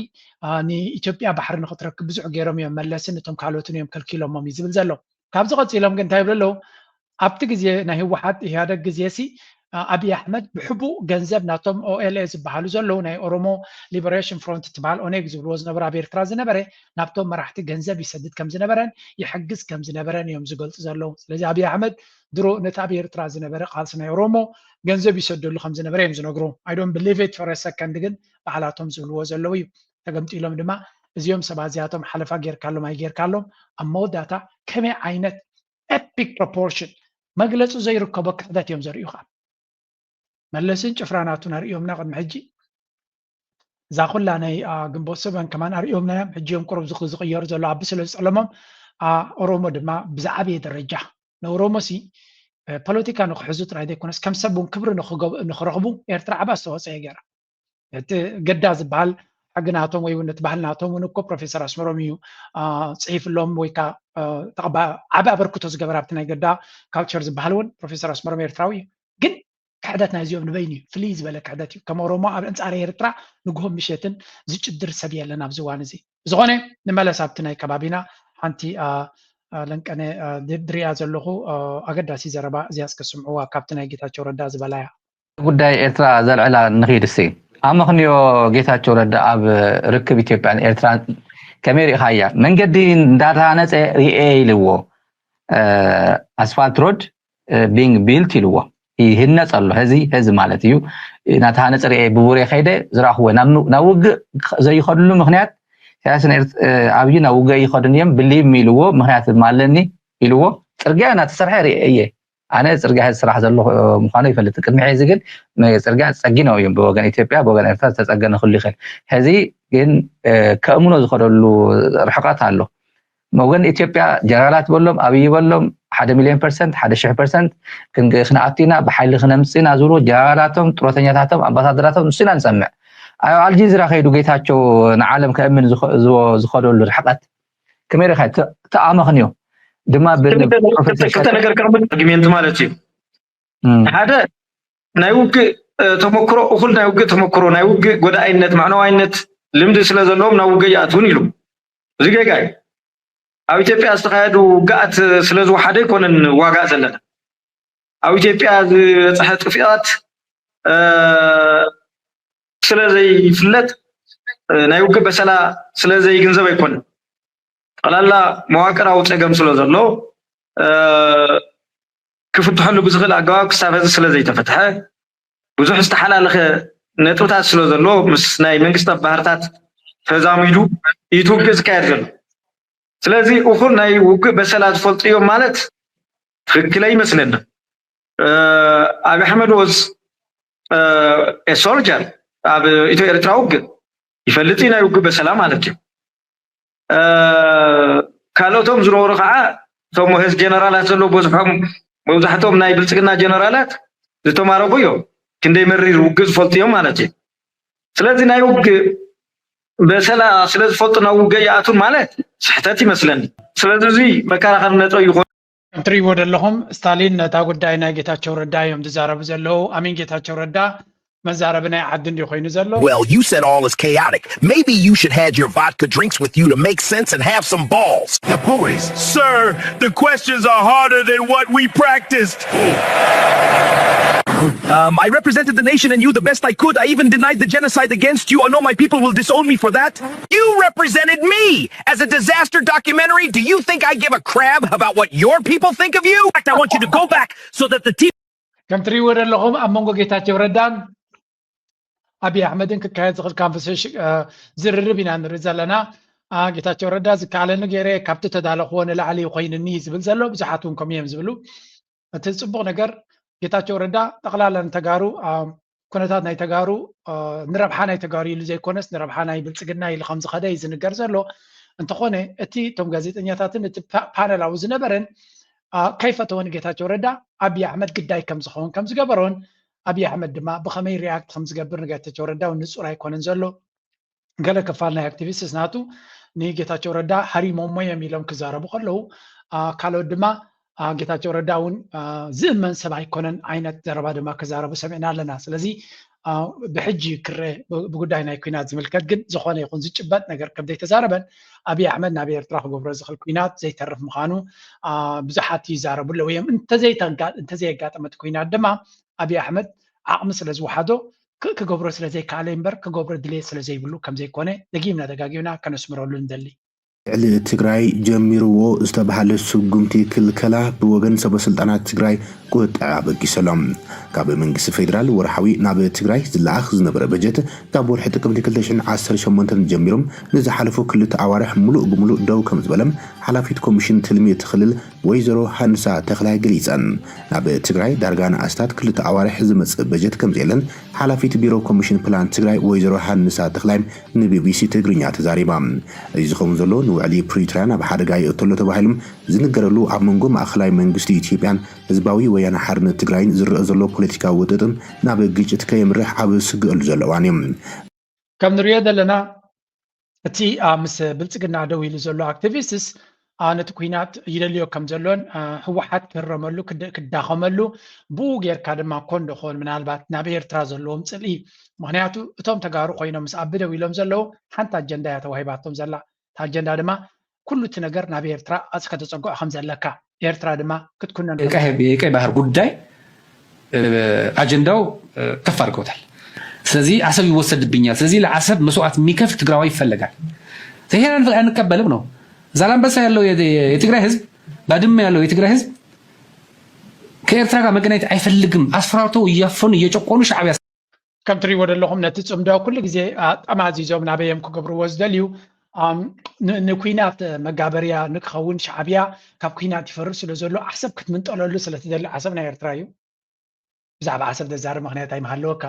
ንኢትዮጵያ ባሕሪ ንክትረክብ ብዙሕ ገይሮም እዮም፣ መለስን እቶም ካልኦትን እዮም ከልኪሎሞም እዩ ዝብል ዘሎ። ካብዚ ቀፂሎም ግን እንታይ ይብሉ ኣለዉ? ኣብቲ ግዜ ናይ ህወሓት ኢህኣደግ ግዜ ሲ ኣብይ ኣሕመድ ብሕቡእ ገንዘብ ናቶም ኦኤልኤ ዝበሃሉ ዘለዉ ናይ ኦሮሞ ሊበሬሽን ፍሮንት ትበሃል ኦኔግ ዝብልዎ ዝነበረ ኣብ ኤርትራ ዝነበረ ናብቶም መራሕቲ ገንዘብ ይሰድድ ከም ዝነበረን ይሕግዝ ከም ዝነበረን እዮም ዝገልፁ ዘለዉ። ስለዚ ኣብይ ኣሕመድ ድሮ ነቲ ኣብ ኤርትራ ዝነበረ ቃልሲ ናይ ኦሮሞ ገንዘብ ይሰደሉ ከም ዝነበረ እዮም ዝነግሩ። I don't believe it for a second ግን ባዕላቶም ዝብልዎ ዘለዉ እዩ። ተገምጢሎም ድማ እዚኦም ሰባት እዚኣቶም ሓለፋ ጌርካሎም ኣይጌርካሎም ኣብ መወዳእታ ከመይ ዓይነት epic proportion መግለፂ ዘይርከቦ ክሕደት እዮም ዘርእዩኻ። መለስን ጭፍራ ናቱን ኣርእዮምና ቅድሚ ሕጂ እዛ ኩላ ናይ ግንቦት ሰበን ከማን ኣርእዮምና እዮም። ሕጂ እዮም ቁሩብ ዝቕየሩ ዘሎ ኣቢ ስለ ዝፀለሞም ኦሮሞ ድማ ብዝዓበየ ደረጃ ንኦሮሞ ሲ ፖለቲካ ንክሕዙ ጥራይ ዘይኮነስ ከም ሰብ እውን ክብሪ ንክረኽቡ ኤርትራ ዓብ ኣስተዋፅኦ እየ ገይራ። እቲ ገዳ ዝበሃል ሕጊ ናቶም ወይ እውን እቲ ባህሊ ናቶም እውን እኮ ፕሮፌሰር ኣስመሮም እዩ ፅሒፍሎም ወይ ከዓ ዓብ ኣበርክቶ ዝገበር ኣብቲ ናይ ገዳ ካልቸር ዝበሃል እውን ፕሮፌሰር ኣስመሮም ኤርትራዊ እዩ። ግን ክሕደት ናይዚኦም ንበይኑ እዩ፣ ፍልይ ዝበለ ክሕደት እዩ። ከም ኦሮሞ ኣብ ኣንፃር ኤርትራ ንግሆን ምሸትን ዝጭድር ሰብ የለን ኣብዚ እዋን እዚ። ብዝኾነ ንመለስ ኣብቲ ናይ ከባቢና ሓንቲ ለንቀነ ድሪያ ዘለኹ ኣገዳሲ ዘረባ እዚኣ እስከ ስምዕዋ ካብቲ ናይ ጌታቸው ረዳ ዝበላያ። ጉዳይ ኤርትራ ዘልዕላ ንኺድ እሲ ኣመኽንዮ ጌታቸው ረዳ ኣብ ርክብ ኢትዮጵያን ኤርትራን ከመይ ርኢኻያ? መንገዲ እንዳተሃነፀ ርኤ ኢልዎ፣ ኣስፋልት ሮድ ቢንግ ቢልት ኢልዎ ይህነፅ ኣሎ። ሀዚ ሀዚ ማለት እዩ እናተሃነፀ ርኤ ብቡሬ ከይደ ዝረእኽዎ ናብ ውግእ ዘይኸድሉ ምክንያት ኢሳያስን ኣብይ ናብ ውግእ ይኸዱን እዮም ብሊም ኢልዎ ምክንያት ድማ ኣለኒ ኢልዎ ፅርግያ እናተሰርሐ ርኤ እየ። ኣነ ፅርግያ ሕዚ ስራሕ ዘሎ ምኳኑ ይፈልጥ። ቅድሚ ሕዚ ግን ፅርግያ ፀጊኖም እዮም ብወገን ኢትዮጵያ ብወገን ኤርትራ ዝተፀገነ ክሉ ይኽእል። ሕዚ ግን ከእምኖ ዝኸደሉ ርሕቀት ኣሎ። መወገን ኢትዮጵያ ጀነራላት በሎም ኣብይ በሎም ሓደ ሚሊዮን ፐርሰንት ሓደ ሽሕ ፐርሰንት ክንኣቱ ኢና ብሓይሊ ክነምፅ ኢና ዝብሉ ጀነራላቶም ጥሮተኛታቶም ኣምባሳደራቶም ንሱ ኢና ንሰምዕ። ኣብ ኣልጀዚራ ከይዱ ጌታቸው ንዓለም ከእምን ዝኸደሉ ርሕቀት ከመይ ኢኻ ተኣመኽንዮ ድማ ብል ፕሮፌሰር ክልተ ነገር ከቕምጥ ኣርጊሜንት ማለት እዩ። ሓደ ናይ ውግእ ተመክሮ፣ እኹል ናይ ውግእ ተመክሮ፣ ናይ ውግእ ጎዳኣይነት፣ መዕነዋይነት ልምዲ ስለ ዘለዎም ናብ ውግእ ይኣትውን ኢሉ። እዚ ጌጋ እዩ። ኣብ ኢትዮጵያ ዝተኻየዱ ውግኣት ስለ ዝወሓደ ኣይኮነን ዋጋ ዘለና። ኣብ ኢትዮጵያ ዝበፅሐ ጥፍኣት ስለ ዘይፍለጥ፣ ናይ ውግእ በሰላ ስለ ዘይግንዘብ ኣይኮነን። ጠቕላላ መዋቅራዊ ፀገም ስለ ዘሎ ክፍትሐሉ ብዝኽእል ኣገባብ ክሳብ ሕዚ ስለ ዘይተፈትሐ፣ ብዙሕ ዝተሓላለኸ ነጥብታት ስለ ዘሎ ምስ ናይ መንግስቲ ባህርታት ተዛሚዱ እዩ እቲ ውግእ ዝካየድ ዘሎ። ስለዚ እኹል ናይ ውግእ በሰላ ዝፈልጡ እዮም ማለት ትኽክል ኣይመስለና። ኣብይ ኣሕመድ ወዝ ሶልጀር ኣብ ኢትዮ ኤርትራ ውግእ ይፈልጥ እዩ ናይ ውግእ በሰላ ማለት እዩ። ካልኦቶም ዝነበሩ ከዓ እቶም ዝ ጀነራላት ዘለዉ በዝሖም መብዛሕትኦም ናይ ብልፅግና ጀነራላት ዝተማረኩ እዮም። ክንደይ መሪር ውግእ ዝፈልጡ እዮም ማለት እዩ። ስለዚ ናይ ውግእ በሰላ ስለ ዝፈልጡ ናብ ውግእ ይኣቱን ማለት ስሕተት ይመስለኒ። ስለዚ እዚ መከራኸሪ ነጥቢ ይኾን። ከም ትሪእዎ ዘለኹም ስታሊን ነታ ጉዳይ ናይ ጌታቸው ረዳ እዮም ዝዛረቡ ዘለዉ። ኣሚን ጌታቸው ረዳ መዛረቢ ናይ ዓዲ እንዲ ኮይኑ ዘሎ Well, you said all is chaotic. Maybe you should have your vodka drinks with you to make sense and have some balls. The boys. Sir, the questions are harder than what we practiced. Um, I represented the nation and you the best I could. I even denied the genocide against you. I know my people will disown me for that. You represented me as a disaster documentary. Do you think I give a crap about what your people think of you? In fact, I want you to go back so that the team ከም ትሪእዎ ዘለኹም ኣብ መንጎ ጌታቸው ረዳን ኣብይ ኣሕመድን ክካየድ ዝኽእል ካንቨርሴሽን ዝርርብ ኢና ንርኢ ዘለና። ጌታቸው ረዳ ዝከኣለኒ ገይረ ካብቲ ተዳለኽዎ ንላዕሊ ኮይንኒ ዝብል ዘሎ፣ ብዙሓት እውን ከምኡ እዮም ዝብሉ። እቲ ፅቡቕ ነገር ጌታቸው ረዳ ጠቕላላ ንተጋሩ ኩነታት ናይ ተጋሩ ንረብሓ ናይ ተጋሩ ኢሉ ዘይኮነስ ንረብሓ ናይ ብልፅግና ኢሉ ከም ዝኸደ እዩ ዝንገር ዘሎ። እንተኾነ እቲ እቶም ጋዜጠኛታትን እቲ ፓነል ኣብኡ ዝነበረን ከይፈተወ ንጌታቸው ረዳ ኣብይ ኣሕመድ ግዳይ ከም ዝኸውን ከም ዝገበሮን ኣብይ ኣሕመድ ድማ ብኸመይ ሪያክት ከም ዝገብር ንጌታቸው ረዳ እውን ንፁር ኣይኮነን ዘሎ። ገለ ክፋል ናይ ኣክቲቪስትስ ናቱ ንጌታቸው ረዳ ሃሪሞሞ እዮም ኢሎም ክዛረቡ ከለዉ ካልኦት ድማ ጌታቸው ረዳ እውን ዝእመን ሰብ ኣይኮነን ዓይነት ዘረባ ድማ ክዛረቡ ሰሚዕና ኣለና። ስለዚ ብሕጂ ክረ ብጉዳይ ናይ ኩናት ዝምልከት ግን ዝኾነ ይኹን ዝጭበጥ ነገር ከም ዘይተዛረበን ኣብይ ኣሕመድ ናብ ኤርትራ ክገብሮ ዝኽእል ኩናት ዘይተርፍ ምዃኑ ብዙሓት ይዛረቡ ኣለዉ እዮም። እንተዘየጋጠመ እቲ ኩናት ድማ ኣብይ ኣሕመድ ዓቕሚ ስለ ዝወሓዶ ክገብሮ ስለ ዘይከኣለ እምበር ክገብሮ ድሌት ስለ ዘይብሉ ከም ዘይኮነ ደጊምና ደጋጊምና ከነስምረሉ ንደሊ። ልዕሊ ትግራይ ጀሚርዎ ዝተባህለ ስጉምቲ ክልከላ ብወገን ሰበ ስልጣናት ትግራይ ቁጥዐ ኣበጊሰሎም። ካብ መንግስቲ ፌዴራል ወርሓዊ ናብ ትግራይ ዝለኣኽ ዝነበረ በጀት ካብ ወርሒ ጥቅምቲ ክልተ ሽሕን ዓሰርተ ሸሞንተን ጀሚሮም ንዝሓለፉ ክልተ ኣዋርሕ ሙሉእ ብሙሉእ ደው ከም ዝበለም ሓላፊት ኮሚሽን ትልሚ እቲ ክልል ወይዘሮ ሃንሳ ተኽላይ ገሊፀን። ናብ ትግራይ ዳርጋ ንኣስታት ክልተ ኣዋርሕ ዝመፅእ በጀት ከም ዘየለን ሓላፊት ቢሮ ኮሚሽን ፕላን ትግራይ ወይዘሮ ሃንሳ ተኽላይ ንቢቢሲ ትግርኛ ተዛሪባ። እዚ ዝኸውን ዘሎ ንውዕሊ ፕሪቶርያ ናብ ሓደጋ የእተሎ ተባሂሎም ዝንገረሉ ኣብ መንጎ ማእኸላይ መንግስቲ ኢትዮጵያን ህዝባዊ ወያነ ሓርነት ትግራይን ዝረአ ዘሎ ፖለቲካዊ ውጥጥም ናብ ግጭት ከየምርሕ ኣብ ስግእሉ ዘለዋን እዩ። ከም ንሪኦ ዘለና እቲ ምስ ብልፅግና ደው ኢሉ ዘሎ ኣክቲቪስትስ ነቲ ኩናት ይደልዮ ከም ዘሎን ህወሓት ክህረመሉ ክዳኸመሉ ብኡ ጌርካ ድማ ኮን ዶ ኾን ምናልባት ናብ ኤርትራ ዘለዎም ፅልኢ ምክንያቱ እቶም ተጋሩ ኮይኖም ምስ ኣቢ ደው ኢሎም ዘለዉ ሓንቲ ኣጀንዳ እያ ተዋሂባቶም ዘላ። እታ ኣጀንዳ ድማ ኩሉ እቲ ነገር ናብ ኤርትራ ኣጽ ከተጸግዖ ከም ዘለካ ኤርትራ ድማ ክትኩነን ከም የቀይ ባህር ጉዳይ ኣጀንዳው ከፍ አድርገውታል። ስለዚህ አሰብ ይወሰድብኛል። ስለዚህ ለአሰብ መስዋዕት የሚከፍል ትግራዋይ ይፈለጋል። ይሄን አንቀበልም ነው። ዛላምበሳ ያለው የትግራይ ህዝብ፣ ባድመ ያለው የትግራይ ህዝብ ከኤርትራ ጋር መገናኘት አይፈልግም። አስፈራርተው እያፈኑ እየጨቆኑ ሻዕቢያ ከም ትሪእዎ ዘለኹም ነቲ ጽምዶ ኩሉ ግዜ ጠማዚዞም ናበይ እዮም ክገብርዎ ዝደልዩ ንኩናት መጋበርያ ንክኸውን ሻዕብያ ካብ ኩናት ይፈርስ ስለ ዘሎ ዓሰብ ክትምንጠለሉ ስለ ትደሊ ዓሰብ ናይ ኤርትራ እዩ። ብዛዕባ ዓሰብ ዘዛርብ ምክንያት ኣይምሃለወካ።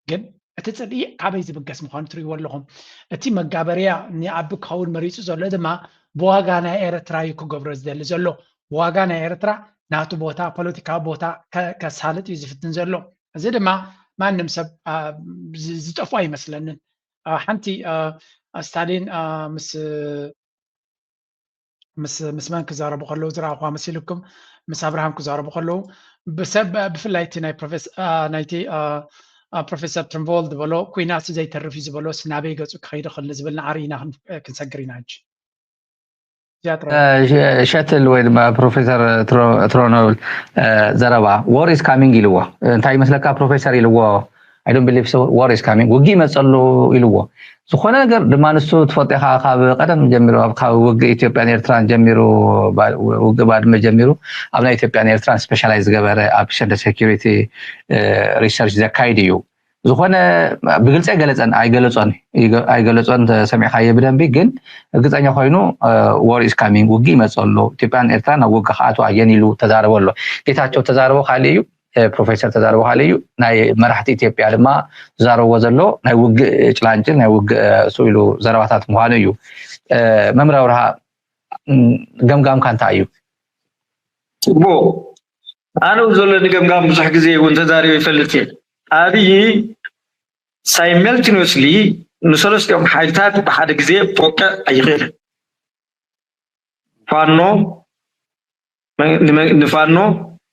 ግን እቲ ጽልኢ ካበይ ዝብገስ ምዃኑ ትሪእዎ ኣለኹም። እቲ መጋበርያ ንኣቢ ክኸውን መሪጹ ዘሎ ድማ ብዋጋ ናይ ኤርትራ እዩ ክገብሮ ዝደሊ ዘሎ። ብዋጋ ናይ ኤርትራ ናቱ ቦታ ፖለቲካዊ ቦታ ከሳልጥ እዩ ዝፍትን ዘሎ። እዚ ድማ ማንም ሰብ ዝጠፉ ኣይመስለንን። ሓንቲ ስታሊን ምስ ምስ ምስ መን ክዛረቡ ከለዉ ዝረኣኹዋ መሲልኩም፣ ምስ ኣብርሃም ክዛረቡ ከለዉ፣ ብሰብ ብፍላይ እቲ ናይ ፕሮፌስ-፣ አ፣ ናይቲ፣ አ፣ አ፣ ፕሮፌሰር ትርንቮልድ ዝበሎ፣ "ኲናት ዘይተርፍ እዩ" ዝበሎስ ናበይ ገጹ ክኸይድ ይኽእል ንዝብል ንዓሪ ኢና ክን-፣ ክንሰግር ኢና ሕጂ። እዚኣ ጥራይ። እ፣ ሸ-፣ ሸትል ወይ ድማ ፕሮፌሰር ትሮ-፣ ትሮኖብል፣ እ፣ ዘረባ፣ "War is coming" ኢልዎ። እንታይ ይመስለካ ፕሮፌሰር ኢልዎ? "I don't believe so, war is coming." ውግእ ይመጸሉ ኢልዎ። ዝኾነ ነገር ድማ ንሱ ትፈልጦ ኢኻ፣ ካብ ቀደም ጀሚሩ፣ ኣብ፣ ካብ ውግእ ኢትዮጵያን ኤርትራን ጀሚሩ፣ ባ-፣ ውግእ ባድመ ጀሚሩ፣ ኣብ ናይ ኢትዮጵያን ኤርትራን ስፔሻላይዝ ዝገበረ ኣብ ሸደ ሴኩሪቲ፣ እ፣ ሪሰርች ዘካይድ እዩ። ዝኾነ ብግልጺ ኣይገለጸን፣ ኣይገለጾን፣ ይገ-፣ ኣይገለጾን ተሰሚዕካዮ ብደንቢ፣ ግን ርግጸኛ ኮይኑ፣ እ፣ "War is coming", ውግእ ይመጽእ ኣሎ፣ ኢትዮጵያን ኤርትራን ናብ ውግእ ክኣትዋ እየን ኢሉ ተዛረበ ኣሎ። ጌታቸው ተዛረቦ ካልእ እዩ፣ እ፣ ፕሮፌሰር ተዛረቦ ካልእ እዩ። ናይ መራሕቲ ኢትዮጵያ ድማ ዝዛረብዎ ዘሎ ናይ ውግእ ጭላንጭል፣ ናይ ውግእ፣ እ፣ እሱ ኢሉ ዘረባታት ምዃኑ እዩ። እ፣ መምህር ኣብርሃ፣ እም፣ ገምጋምካ እንታይ እዩ? ጽቡቕ። ኣነ እውን ዘለኒ ገምጋም ብዙሕ ግዜ እውን ተዛሪበ ይፈልጥ እየ። ኣብይ ሳይመልቲኒስሊ ንሰለስቲኦም ሓይልታት ብሓደ ግዜ ክወቅዕ ኣይኽእልን። ፋኖ፣ ንመ-፣ ንፋኖ፣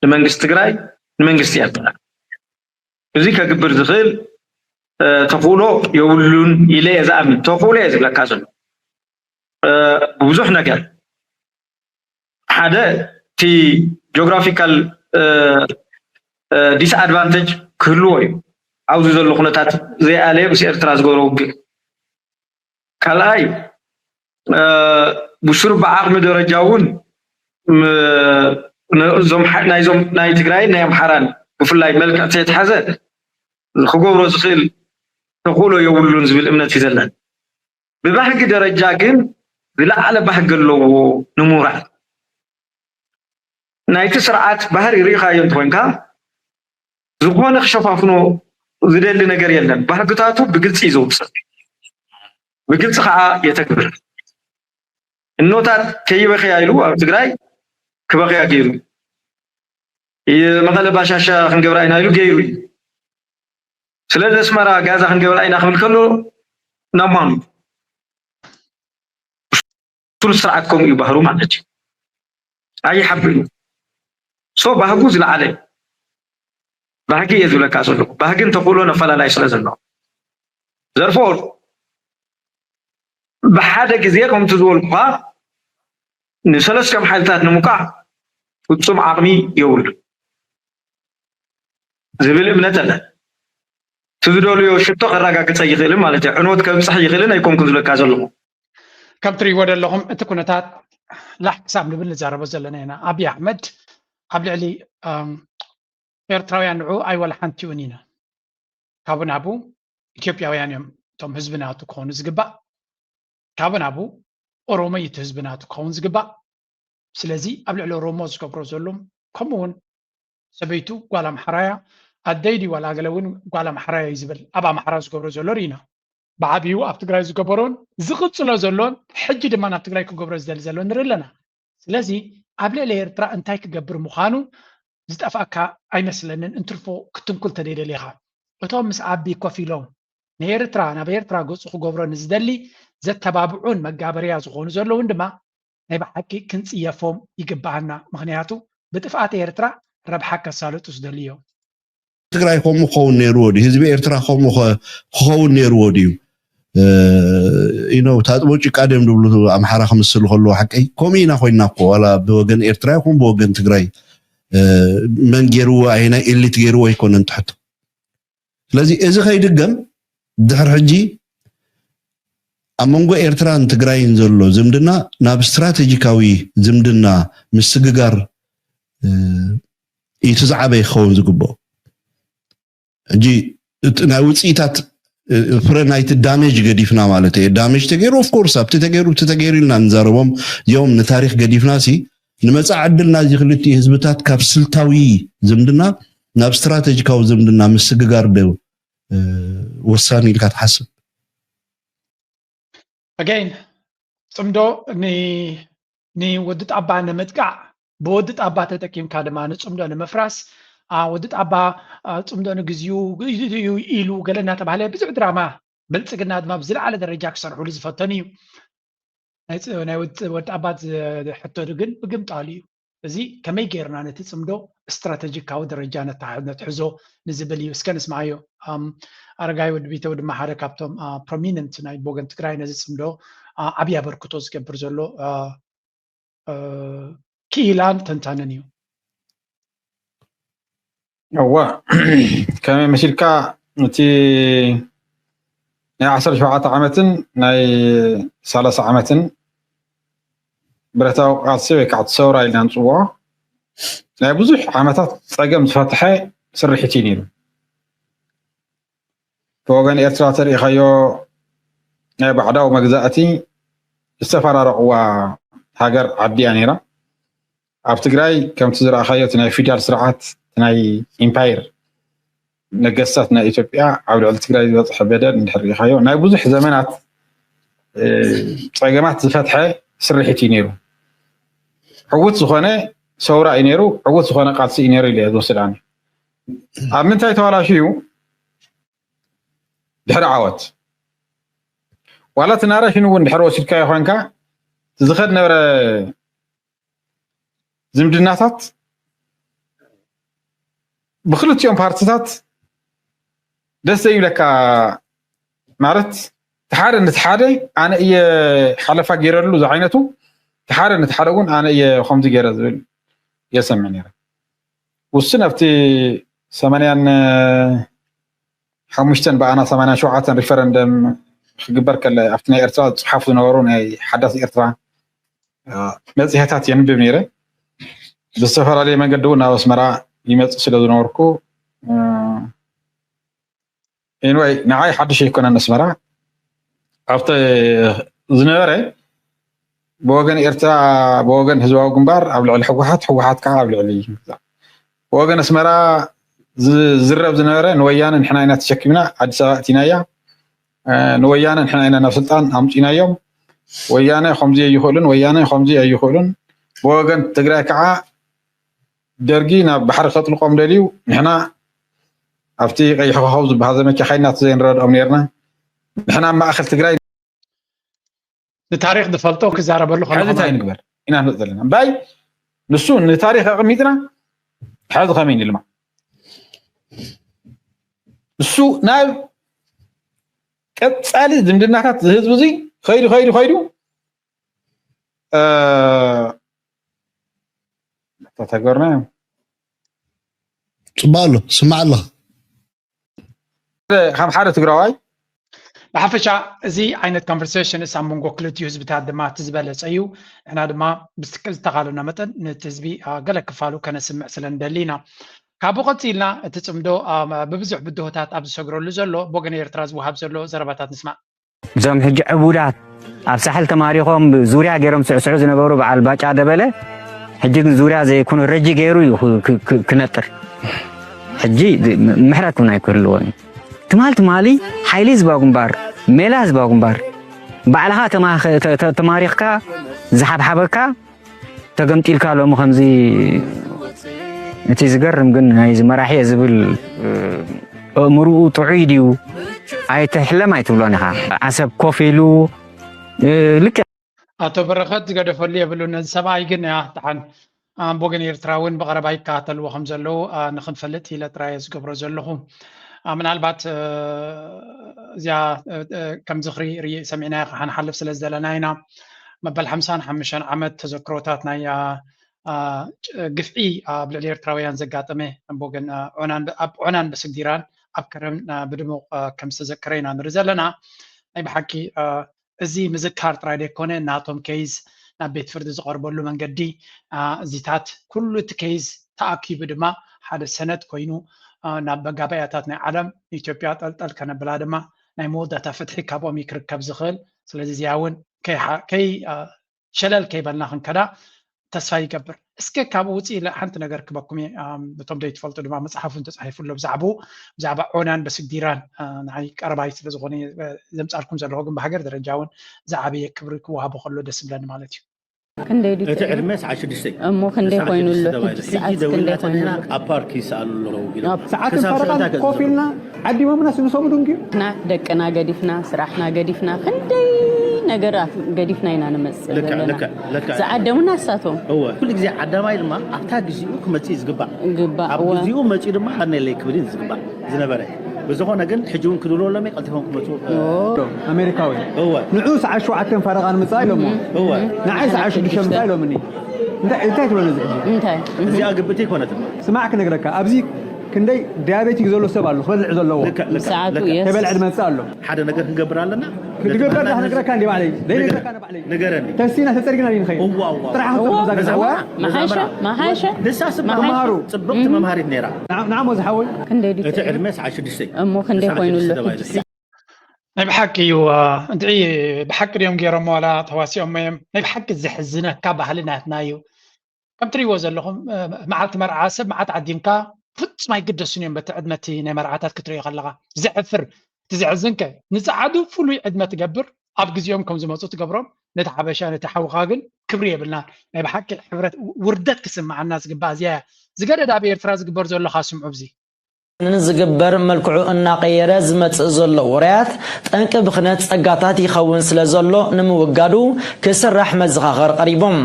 ንመንግስቲ ትግራይ፣ ንመንግስቲ ኤርትራ። እዚ ከግብር ዝኽእል፣ እ፣ ተኽእሎ የብሉን ኢለ እየ ዝኣምን። ተኽእሎ እየ ዝብለካ ዘሎ። እ፣ ብብዙሕ ነገር። ሓደ፣ እቲ ጂኦግራፊካል፣ እ፣ እ፣ ዲስኣድቫንቴጅ ክህልዎ እዩ። ኣብዚ ዘሎ ኩነታት ዘይኣለየ ምስ ኤርትራ ዝገብሮ ውግእ። ካልኣይ፣ እ፣ ብስሩ ብዓቕሚ ደረጃ እውን ም-፣ ን-፣ እዞም ሓ-፣ ናይዞም ናይ ትግራይን ናይ ኣምሓራን ብፍላይ መልክዕ ተየትሓዘ ክገብሮ ዝኽእል ተኽእሎ የብሉን ዝብል እምነት እዩ ዘለኒ። ብባህጊ ደረጃ ግን ዝለዓለ ባህጊ ኣለዎ ንምውራድ። ናይቲ ስርዓት ባህሪ ርኢኻዮ እንተኾይንካ፣ ዝኾነ ክሸፋፍኖ ዝደሊ ነገር የለን። ባህግታቱ ብግልፂ እዩ ዘውፅእ፣ ብግልፂ ከዓ የተግብር። እኖታት ከይበኽያ ኢሉ ኣብ ትግራይ ክበኽያ ገይሩ፣ መቐለ ባሻሻ ክንገብራ ኢና ኢሉ ገይሩ እዩ። ስለዚ ኣስመራ ጋዛ ክንገብራ ኢና ክብል ከሎ ናብ ማኑ? ብሱል ስርዓት ከምኡ እዩ ባህሩ ማለት እዩ። ኣይሓብእን እዩ። ሶ ባህጉ ዝለዓለ እዩ። ባህጊ እየ ዝብለካ ዘለኹ። ባህግን ተኽእሎን ኣፈላላይ ስለ ዘሎ። ዘርፎር ብሓደ ግዜ ከምቲ ዝበልኩኻ ንሰለስቲኦም ሓይልታት ንምውቃዕ ፍጹም ዓቕሚ የብሉን ዝብል እምነት ኣለን። እቲ ዝደልዮ ሽቶ ከረጋግጸ ይኽእልን ማለት እዩ። ዕንወት ከብጽሕ ይኽእልን ኣይኮንኩን ዝብለካ ዘለኹ። ከም ትርእይዎ ዘለኹም እቲ ኩነታት ላሕ ክሳብ ንብል ንዛረቦ ዘለና ኢና። ኣብይ ኣሕመድ ኣብ ልዕሊ፣ እም፣ ኤርትራውያን ንዑ ኣይወላ ሓንቲውን ኢና። ካብኡ ናብኡ ኢትዮጵያውያን እዮም እቶም ህዝቢ ናቱ ክኾኑ ዝግባእ። ካብኡ ናብኡ ኦሮሞ እዩ እቲ ህዝቢ ናቱ ክኸውን ዝግባእ። ስለዚ ኣብ ልዕሊ ኦሮሞ ዝገብሮ ዘሎ፣ ከምኡ እውን ሰበይቱ ጓል ኣምሓራያ፣ ኣደይ ድዩ ዋላ ገለ እውን ጓል ኣምሓራያ እዩ ዝብል፣ ኣብ ኣምሓራ ዝገብሮ ዘሎ ርኢና። ብዓብዩ ኣብ ትግራይ ዝገበሮን ዝቕጽሎ ዘሎን ሕጂ ድማ ናብ ትግራይ ክገብሮ ዝደሊ ዘሎ ንርኢ ኣለና። ስለዚ ኣብ ልዕሊ ኤርትራ እንታይ ክገብር ምዃኑ ዝጠፍኣካ ኣይመስለንን፣ እንትርፎ ክትንኩል ተደይደሊኻ። እቶም ምስ ኣቢ ኮፍ ኢሎም ንኤርትራ፣ ናብ ኤርትራ ገጹ ክገብሮ ንዝደሊ ዘተባብዑን መጋበርያ ዝኾኑ ዘለውን ድማ ናይ ብሓቂ ክንጽየፎም ይግብኣና። ምኽንያቱ ብጥፍኣት ኤርትራ ረብሓ ከሳልጡ ዝደልዩ እዮም። ትግራይ ከምኡ ክኸውን ነይርዎ ድዩ? ህዝቢ ኤርትራ ከምኡ ኸ-፣ ክኸውን ነይርዎ ድዩ? እ፣ you know፣ ታጥቦ ጭቃ ድዮም ዝብሉ ኣምሓራ ክምስሉ ከለዉ ሓቀይ? ከምኡ ኢና ኮይንና እኮ፣ ዋላ ብወገን ኤርትራ ይኹን ብወገን ትግራይ፣ እ፣ መን ገይርዎ፣ ኣየናይ ኤሊት ገይርዎ ኣይኮነን ትሕቶ። ስለዚ እዚ ከይድገም ድሕሪ ሕጂ ኣብ መንጎ ኤርትራን ትግራይን ዘሎ ዝምድና ናብ ስትራቴጂካዊ ዝምድና ምስግጋር፣ እ፣ እዩ እቲ ዝዓበየ ክኸውን ዝግብኦ። ሕጂ እቲ ናይ ውፅኢታት፣ እ፣ ፍረ ናይቲ ዳሜጅ ገዲፍና ማለት እየ። ዳሜጅ ተገይሩ፣ ኦፍ ኮርስ፣ ኣብቲ ተገይሩ፣ እቲ ተገይሩ ኢልና ንዛረቦም፣ እዚኦም ንታሪኽ ገዲፍና ሲ፣ ንመጻኢ ዕድል ናይዚ ክልቲኡ ህዝብታት ካብ ስልታዊ ዝምድና ናብ ስትራቴጂካዊ ዝምድና ምስግጋር ዶ፣ እ፣ ወሳኒ ኢልካ ትሓስብ? ኣገይን፣ ጽምዶ ን-፣ ንወዲ ጣባ ንምጥቃዕ፣ ብወዲ ጣባ ተጠቂምካ ድማ ንጽምዶ ንምፍራስ፣ ኣ፣ ወዲ ጣባ፣ ኣ፣ ጽምዶ ንግዚኡ እዩ ኢሉ ገለ እናተባህለ ብዙሕ ድራማ፣ ብልጽግና ድማ ብዝለዓለ ደረጃ ክሰርሕሉ ዝፈተኑ እዩ። ናይ ወዲ ኣባት ሕቶ ግን ብግምጣሉ እዩ። እዚ ከመይ ጌርና ነቲ ጽምዶ ስትራተጂካዊ ደረጃ ነትሕዞ ንዝብል እዩ። እስከ ንስማዓዮ። ኣረጋይ ወዲ ቢተው ድማ ሓደ ካብቶም ፕሮሚነንት ናይ ቦገን ትግራይ ነዚ ጽምዶ ዓብዪ ኣበርክቶ ዝገብር ዘሎ ክኢላን ተንታንን እዩ። እዋ ከመይ መሲልካ እቲ ናይ ዓሰርተ ሸውዓተ ዓመትን ናይ ሰላሳ ዓመትን ብረታዊ ቃልሲ ወይ ከዓ ሰውራ ኢልና ንፅውዖ ናይ ብዙሕ ዓመታት ፀገም ዝፈትሐ ስርሒት እዩ ነይሩ። ብወገን ኤርትራ ተሪኢኻዮ ናይ ባዕዳዊ መግዛእቲ ዝተፈራረቕዋ ሃገር ዓዲ እያ ነይራ። ኣብ ትግራይ ከምቲ ዝረኣኻዮ እቲ ናይ ፊውዳል ስርዓት ናይ ኢምፓየር ነገስታት ናይ ኢትዮጵያ ኣብ ልዕሊ ትግራይ ዝበፅሐ በደል እንድሕር ሪኢኻዮ ናይ ብዙሕ ዘመናት ፀገማት ዝፈትሐ ስርሒት እዩ ነይሩ። ዕዉት ዝኾነ ሰውራ እዩ ነይሩ። ዕዉት ዝኾነ ቃልሲ እዩ ነይሩ ኢለ ዝወስድ ኣነ። ኣብ ምንታይ ተባላሽዩ? ድሕሪ ዓወት ዋላ እቲ ናሬሽን እውን ድሕሪ ወሲድካዮ ኮይንካ ዝኸድ ነበረ ዝምድናታት ብክልቲኦም ፓርትታት ደስ ዘይብለካ ማለት እቲ ሓደ ነቲ ሓደ ኣነ እየ ሓለፋ ገይረሉ ዝዓይነቱ እቲ ሓደ ነቲ ሓደ እውን ኣነ እየ ከምዚ ገይረ ዝብል የሰምዕ ነይረ። ውስን ኣብቲ ሰማንያን ሓሙሽተን ብኣና ሰማንያን ሸውዓተን ሪፈረንደም ክግበር ከለ ኣብቲ ናይ ኤርትራ ዝፅሓፉ ዝነበሩ ናይ ሓዳስ ኤርትራ መፅሄታት የንብብ ነይረ። ብዝተፈላለየ መንገዲ እውን ናብ ኣስመራ ይመፅእ ስለ ዝነበርኩ ኤንወይ ንዓይ ሓድሽ ኣይኮነን ኣስመራ ኣብቲ ዝነበረ ብወገን ኤርትራ ብወገን ህዝባዊ ግንባር ኣብ ልዕሊ ህወሓት ህወሓት ከዓ ኣብ ልዕሊ ብወገን ኣስመራ ዝዝረብ ዝነበረ ንወያነ ንሕና ኢና ተሸኪምና ኣዲስ ኣበባ እቲናያ ንወያነ ንሕና ኢና ናብ ስልጣን ኣምፂናዮም ወያነ ከምዚ ኣይኽእሉን ወያነ ከምዚ ኣይኽእሉን ብወገን ትግራይ ከዓ ደርጊ ናብ ባሕሪ ከጥልቆም ደልዩ ንሕና ኣብቲ ቀይሕ ኮኸብ ዝበሃል ዘመቻ ካይድና እቲ ዘይንረድኦም ነርና ንሕና ኣብ ማእኸል ትግራይ ንታሪክ ዝፈልጦ ክዛረበሉ ሕዚ እንታይ ንግበር ኢና ንብል ዘለና እምባይ ንሱ ንታሪክ ኣቐሚጥና ሕዚ ከመይ ንልማ እሱ ናብ ቀፃሊ ዝምድናታት ዝህዝቢ እዚ ከይዱ ከይዱ ከይዱ ተተገርና እዮም ፅቡቅ ኣሎ ስማዕ ኣለኻ ከም ሓደ ትግራዋይ ብሓፈሻ እዚ ዓይነት ኮንቨርሴሽንስ ኣብ መንጎ ክልቲኡ ህዝብታት ድማ እቲ ዝበለፀ እዩ። ንሕና ድማ ብዝተኻለና መጠን ነቲ ህዝቢ ገለ ክፋሉ ከነስምዕ ስለ ንደሊ ኢና። ካብኡ ቀፂልና እቲ ፅምዶ ብብዙሕ ብድሆታት ኣብ ዝሰግረሉ ዘሎ ብወገን ኤርትራ ዝወሃብ ዘሎ ዘረባታት ንስማዕ። እዞም ሕጂ ዕቡዳት ኣብ ሳሕል ተማሪኾም ዙርያ ገይሮም ስዕስዑ ዝነበሩ በዓል ባጫ ደበለ ሕጂ ግን ዙርያ ዘይኮኑ ረጂ ገይሩ እዩ ክነጥር። ሕጂ ምሕረት እውን ኣይክህልዎ እዩ። ትማል ትማሊ ሓይሊ ህዝባዊ ግንባር፣ ሜላ ህዝባዊ ግንባር ባዕልኻ ተማሪኽካ ዝሓብሓበካ ተገምጢልካ ሎሚ ከምዚ እቲ ዝገርም ግን ናይዚ መራሒ እየ ዝብል ኣእምርኡ ጥዑይ ድዩ ኣይትሕለም ኣይትብሎን ኢኻ። ዓሰብ ኮፍ ኢሉ ልክዕ ኣቶ በረኸት ዝገደፈሉ የብሉን። ነዚ ሰብኣይ ግን ያ ደሓን ኣምቦገን ኤርትራ እውን ብቐረባ ይከታተልዎ ከም ዘለዉ ንክንፈልጥ ኢለ ጥራይ ዝገብሮ ዘለኹ። ምናልባት እዚኣ ከም ዝኽሪ ሰሚዕናዮ ክሓንሓልፍ ስለ ዝደለና ኢና። መበል ሓምሳን ሓሙሽተን ዓመት ተዘክሮታት ናይ ግፍዒ ኣብ ልዕሊ ኤርትራውያን ዘጋጠመ ኣምቦገን ዖናን ኣብ ዖናን በስግዲራን ኣብ ከረን ብድሙቕ ከም ዝተዘከረ ኢና ንርኢ ዘለና። ናይ ብሓቂ እዚ ምዝካር ጥራይ ደይኮነ ናቶም ኬዝ ናብ ቤት ፍርዲ ዝቐርበሉ መንገዲ እዚታት ኩሉ እቲ ኬዝ ተኣኪቡ ድማ ሓደ ሰነድ ኮይኑ ናብ መጋባእያታት ናይ ዓለም ንኢትዮጵያ ጠልጠል ከነብላ ድማ ናይ መወዳእታ ፍትሒ ካብኦም ክርከብ ዝኽእል ስለዚ እዚኣ እውን ከይ ሸለል ከይበልና ክንከዳ ተስፋ ይገብር። እስከ ካብኡ ውፅእ ኢለ ሓንቲ ነገር ክበኩም እየ። እቶም ዘይትፈልጡ ድማ መፅሓፍ እውን ተፃሒፉ ኣሎ ብዛዕባኡ ብዛዕባ ዖናን በስግዲራን ንዓይ ቀረባይ ስለ ዝኾነ ዘምፃልኩም ዘለኹ ግን ብሃገር ደረጃ እውን ዝዓበየ ክብሪ ክወሃቦ ከሎ ደስ ዝብለኒ ማለት እዩ። ክንደይ ድዩ እቲ ዕድመ ሰዓት ሽዱሽተ እዩ። እሞ ክንደይ ኮይኑ ኣሎ? ሕጂ ሰዓት ክንደይ ኮይኑ ኣሎ? ኣብ ፓርክ ይሰኣሉ ኣለዉ ኢሎም ሰዓትን ፈረቓን ኮፍ ኢልና ዓዲሞምና ስንሶም ድንጉ ኢና ደቅና ገዲፍና ስራሕና ገዲፍና ክንደይ ነገር ኣፍ- ገዲፍና ኢና ንመጽእ ልክዕ ዘለና። ልክዕ ልክዕ ዝዓደሙና እሳቶም እወ ኩሉ ግዜ ዓዳማይ ድማ ኣብታ ግዜኡ ክመጽእ እዩ ዝግባእ። ግባእ ኣብ እወ ግዜኡ መጺኡ ድማ ኣነለይ ክብል እዩ ዝግባእ ዝነበረ። ብዝኾነ ግን ሕጂ እውን ክድውለሎም እየ፣ ቀልጢፎም ክመጹ። ኦ፣ ኣሜሪካዊ እወ ንዑ ሰዓት ሸውዓተ ፈረቓ ንምጻእ ኢሎሞ እወ ንዓይ ሰዓት ሽዱሽተ ምጻእ ኢሎምኒ። እንታይ እንታይ ትብለኒ እዚ ሕጂ? እንታይ እዚኣ ግብእቲ ኣይኮነትን። ስማዕ ክነግረካ፣ ኣብዚ ክንደይ ዲያቤቲክ ዘሎ ሰብ ኣሎ ክበልዕ ዘለዎ። ልክዕ ልክዕ ሰዓቱ ልክዕ። የስ ከይበልዐ ዝመጽእ ኣሎ። ሓደ ነገር ክንገብር ኣለና። ክንድገብር ዳኣ ክነግረካ እንዲ ባዕለይ ዘይነግረካ ንባዕለይ ንገረኒ። ተሲና ተጸርግና ንኸይድ እዋ እዋ ጥራሕ እዋ፣ ዛግዛ እዋ፣ እዋ መሓሸ መሓሸ ንሳ ስማ መሓሸ ጽብቕቲ መምሃሪት ነይራ። ንዓሞ ዝሓወይ ክንደይ ድዩ እቲ ዕድመ ሰዓት ሽዱሽተ እዩ። እሞ ክንደይ ሰዓት ኮይኑ ኣሎ ሽዱሽተ ተባሂሉ። ሕጂ ናይ ብሓቂ እዩ። አ፣ እንድዒ ብሓቂ ድዮም ገይሮሞ ዋላ ተዋሲኦሞ እዮም። ናይ ብሓቂ ዘሕዝነካ ባህልና ናትና እዩ። ከም ትሪእዎ ዘለኹም አ፣ መዓልቲ መርዓ ሰብ መዓት ዓዲምካ ፍጹም ኣይግደሱን እዮም። በቲ ዕድመ እቲ ናይ መርዓታት ክትሪኦ ከለኻ ዘሕፍር እቲ ዘሕዝንከ ንጸዓዱ ፍሉይ ዕድመ ትገብር ኣብ ግዜኦም ከም ዝመፁ ትገብሮም። ነቲ ሓበሻ ነቲ ሓውኻ ግን ክብሪ የብልና። ናይ ብሓቂ ሕብረት ውርደት ክስምዓና ዝግባእ እዚኣ እያ። ዝገደደ ኣብ ኤርትራ ዝግበር ዘሎ ካ ስምዑ ብዚ ንዝግበር መልክዑ እናቐየረ ዝመጽእ ዘሎ ውራያት ጠንቂ ብኽነት ጸጋታት ይኸውን ስለ ዘሎ ንምውጋዱ ክስራሕ መዘኻኸር ቀሪቦም።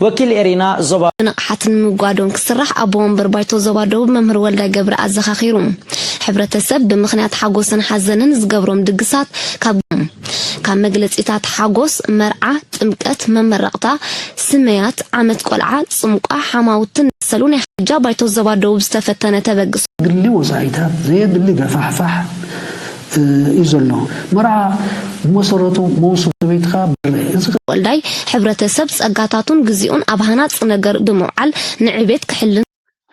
ወኪል ኤሪና ዞባ ንቕሓት ንምውጋዶም ክስራሕ ኣቦ ወንበር ባይቶ ዞባ ደቡብ መምህር ወልዳይ ገብረ ኣዘኻኺሩ። ሕብረተሰብ ብምኽንያት ሓጎስን ሓዘንን ዝገብሮም ድግሳት ካብ ካብ መግለጺታት ሓጎስ፣ መርዓ፣ ጥምቀት፣ መመረቕታ፣ ስመያት፣ ዓመት ቆልዓ፣ ጽምቋ፣ ሓማውትን መሰሉ ናይ ሓጃ ባይቶ ዞባ ደቡብ ዝተፈተነ ተበግሶ። ግሊ ወጻኢታት፣ ዘየድሊ ገፋሕፋሕ እዩ ዘሎ። መርዓ ብመሰረቱ መውስቦ ሰበይትኻ በረ እዚ ወልዳይ ሕብረተሰብ ጸጋታቱን ግዜኡን ኣብ ሃናጽ ነገር ብምውዓል ንዕቤት ክሕልን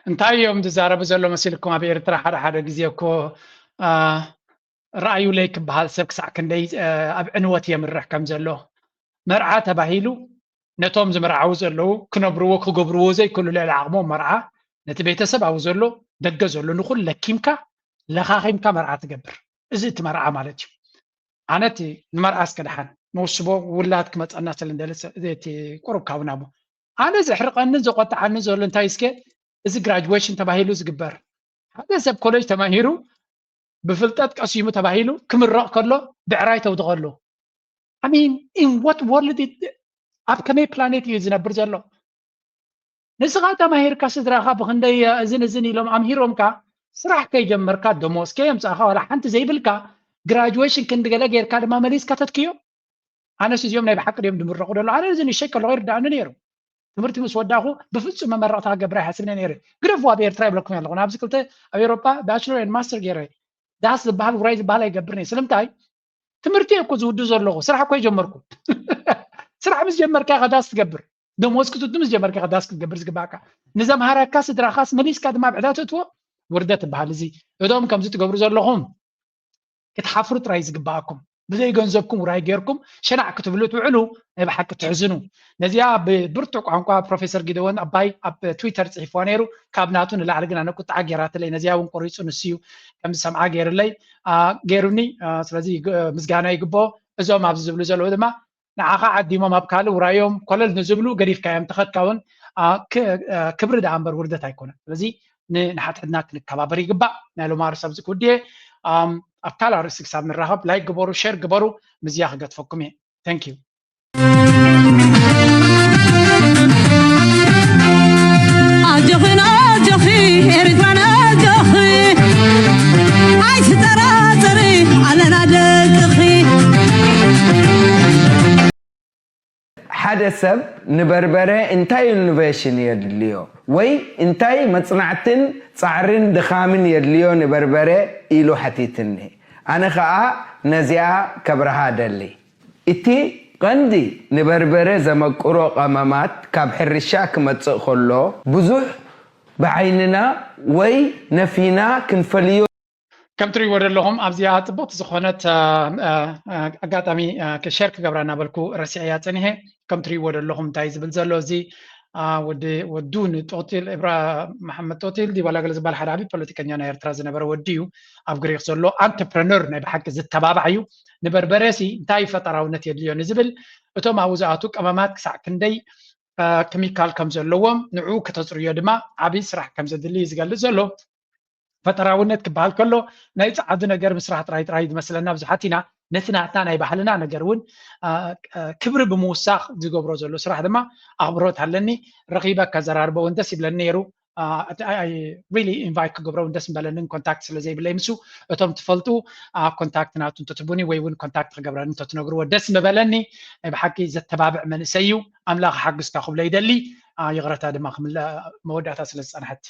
እንታይ እዮም ዝዛረቡ ዘሎ መሲልኩም? ኣብ ኤርትራ ሓደ ሓደ ግዜ እኮ አ፣ ረኣዩለይ ክበሃል ሰብ ክሳዕ ክንደይ አ፣ ኣብ ዕንወት የምርሕ ከም ዘሎ መርዓ ተባሂሉ ነቶም ዝምርዓዉ ዘለዉ ክነብርዎ ክገብርዎ ዘይክእሉ ልዕሊ ዓቕሞም መርዓ ነቲ ቤተሰብ ኣብኡ ዘሎ ደገ ዘሎ ንኹሉ ለኪምካ ለኻኺምካ መርዓ ትገብር። እዚ እቲ መርዓ ማለት እዩ። ኣነ እቲ ንመርዓ እስከ ደሓን መውስቦ ውላድ ክመፀና ስለ እንደለ እቲ ቁሩብ ካብና እሞ ኣነ ዘሕርቐንን ዘቆጥዓንን ዘሎ እንታይ እስከ እዚ ግራጅዌሽን ተባሂሉ ዝግበር ሓደ ሰብ ኮሌጅ ተማሂሩ ብፍልጠት ቀሲሙ ተባሂሉ ክምረቕ ከሎ ብዕራይ ተውድቐሉ። I mean in what world ኣብ ከመይ ፕላኔት እዩ ዝነብር ዘሎ? ንስኻ ተማሂርካ ስድራኻ ብክንደይ እዝን እዝን ኢሎም ኣምሂሮምካ ስራሕ ከይጀመርካ ደሞዝ ከየምፃእካ ዋላ ሓንቲ ዘይብልካ ግራጁዌሽን ክንዲ ገለ ጌርካ ድማ መሊስካ ተትክዮ። ኣነስ እዚኦም ናይ ብሓቂ ድዮም ዝምረቑ ደሎ ኣነ እዚ ንሸይ ከለኹ ይርዳእኒ ነይሩ። ትምህርቲ ምስ ወዳኹ ብፍፁም መመረቕታ ክገብር ኣይሓስብን ነይረ። ግደፍዎ ኣብ ኤርትራ ይብለኩም ኣለኹ ኣብዚ ክልተ ኣብ ኤሮፓ ባችለር ኤንድ ማስተር ገይረ ዳስ ዝበሃል ውራይ ዝበሃል ኣይገብርን እየ። ስለምንታይ ትምህርቲ እኮ ዝውዱ ዘለኹ ስራሕ እኮ ይጀመርኩ። ስራሕ ምስ ጀመርካ ኢኻ ዳስ ትገብር። ደሞዝ ክትውዱ ምስ ጀመርካ ኢኻ ዳስ ክትገብር ዝግባእካ። ንዘምሃረካ ስድራኻስ መሊስካ ድማ ኣብ ዕዳ ትእትዎ። ውርደት ትበሃል እዚ። እቶም ከምዚ ትገብሩ ዘለኹም ክትሓፍሩ ጥራይ ዝግባኣኩም። ብዘይ ገንዘብኩም ውራይ ጌርኩም ሸናዕ ክትብሉ ትውዕሉ ናይ ብሓቂ ትሕዝኑ። ነዚኣ ብብርቱዕ ቋንቋ ፕሮፌሰር ጊደወን ኣባይ ኣብ ትዊተር ጽሒፍዋ ነይሩ። ካብ ናቱ ንላዕሊ ግን ኣነ ቁጥዓ ጌራትለይ። ነዚኣ እውን ቆሪጹ ንሱ እዩ ከም ዝሰምዓ ገይርለይ ገይሩኒ። ስለዚ ምስጋና ይግብኦ። እዞም ኣብዚ ዝብሉ ዘለዉ ድማ ንዓኻ ዓዲሞም ኣብ ካልእ ውራዮም ኮለል ንዝብሉ ገዲፍካዮም ተኸድካ እውን ክብሪ ደኣ እምበር ውርደት ኣይኮነን። ስለዚ ንሓድሕድና ክንከባበር ይግባእ። ናይ ሎማርስ ኣብዚ ክውድየ ኣብ ካልእ ኣርእስቲ ክሳብ ንራኸብ ላይክ ግበሩ፣ ሸር ግበሩ። ምስዚኣ ክገድፈኩም እየ። Thank you። ኣጆኺን ኣጆኺ ኤርትራን ኣጆኺ ኣይትጠራጠሪ ኣለና ደቅኺ። ሓደ ሰብ ንበርበረ እንታይ ኢኖቬሽን የድልዮ ወይ እንታይ መጽናዕትን ጻዕርን ድኻምን የድልዮ ንበርበረ ኢሉ ሓቲትኒ። ኣነ ኸኣ ነዚኣ ከብርሃ እደሊ። እቲ ቐንዲ ንበርበረ ዘመቅሮ ቐመማት ካብ ሕርሻ ክመጽእ ከሎ ብዙሕ ብዓይንና ወይ ነፊና ክንፈልዮ ከም ትሪእዎ ዘለኹም ኣብዚኣ ጽብቕቲ ዝኾነት ኣጋጣሚ ሸር ክገብራ እናበልኩ ረሲዐያ ጸኒሐ። ከም ትሪእዎ ዘለኹም እንታይ ዝብል ዘሎ እዚ ወዲ ወዱ ንጦጢል እብራ መሓመድ ጦጢል ዲባላ ገለ ዝበሃል ሓደ ዓብዪ ፖለቲከኛ ናይ ኤርትራ ዝነበረ ወዲ እዩ። ኣብ ግሪክ ዘሎ ኣንትርፕረነር ናይ ብሓቂ ዝተባባዕ እዩ። ንበርበረ ሲ እንታይ ፈጠራውነት የድልዮ ንዝብል እቶም ኣብኡ ዝኣቱ ቀመማት ክሳዕ ክንደይ ኬሚካል ከም ዘለዎም ንዑ ከተፅርዮ ድማ ዓብዪ ስራሕ ከም ዘድሊ እዩ ዝገልፅ ዘሎ። ፈጠራውነት ክበሃል ከሎ ናይ ፃዓዱ ነገር ምስራሕ ጥራይ ጥራይ ዝመስለና ብዙሓት ኢና። ነቲ ናትና ናይ ባህልና ነገር እውን ክብሪ ብምውሳኽ ዝገብሮ ዘሎ ስራሕ ድማ ኣኽብሮት ኣለኒ። ረኺበ ከዘራርበ እውን ደስ ይብለኒ ነይሩ። ኢንቫይት ክገብሮ እውን ደስ ምበለንን ኮንታክት ስለዘይብለይ ምስ እቶም ትፈልጡ ኮንታክት ናቱ እንተትቡኒ ወይ እውን ኮንታክት ክገብረኒ እንተትነግርዎ ደስ ምበለኒ። ናይ ብሓቂ ዘተባብዕ መንእሰይ እዩ። ኣምላኽ ሓግዝካ ክብሎ ይደሊ። ይቕረታ ድማ ክምለ መወዳእታ ስለ ዝፀንሐት።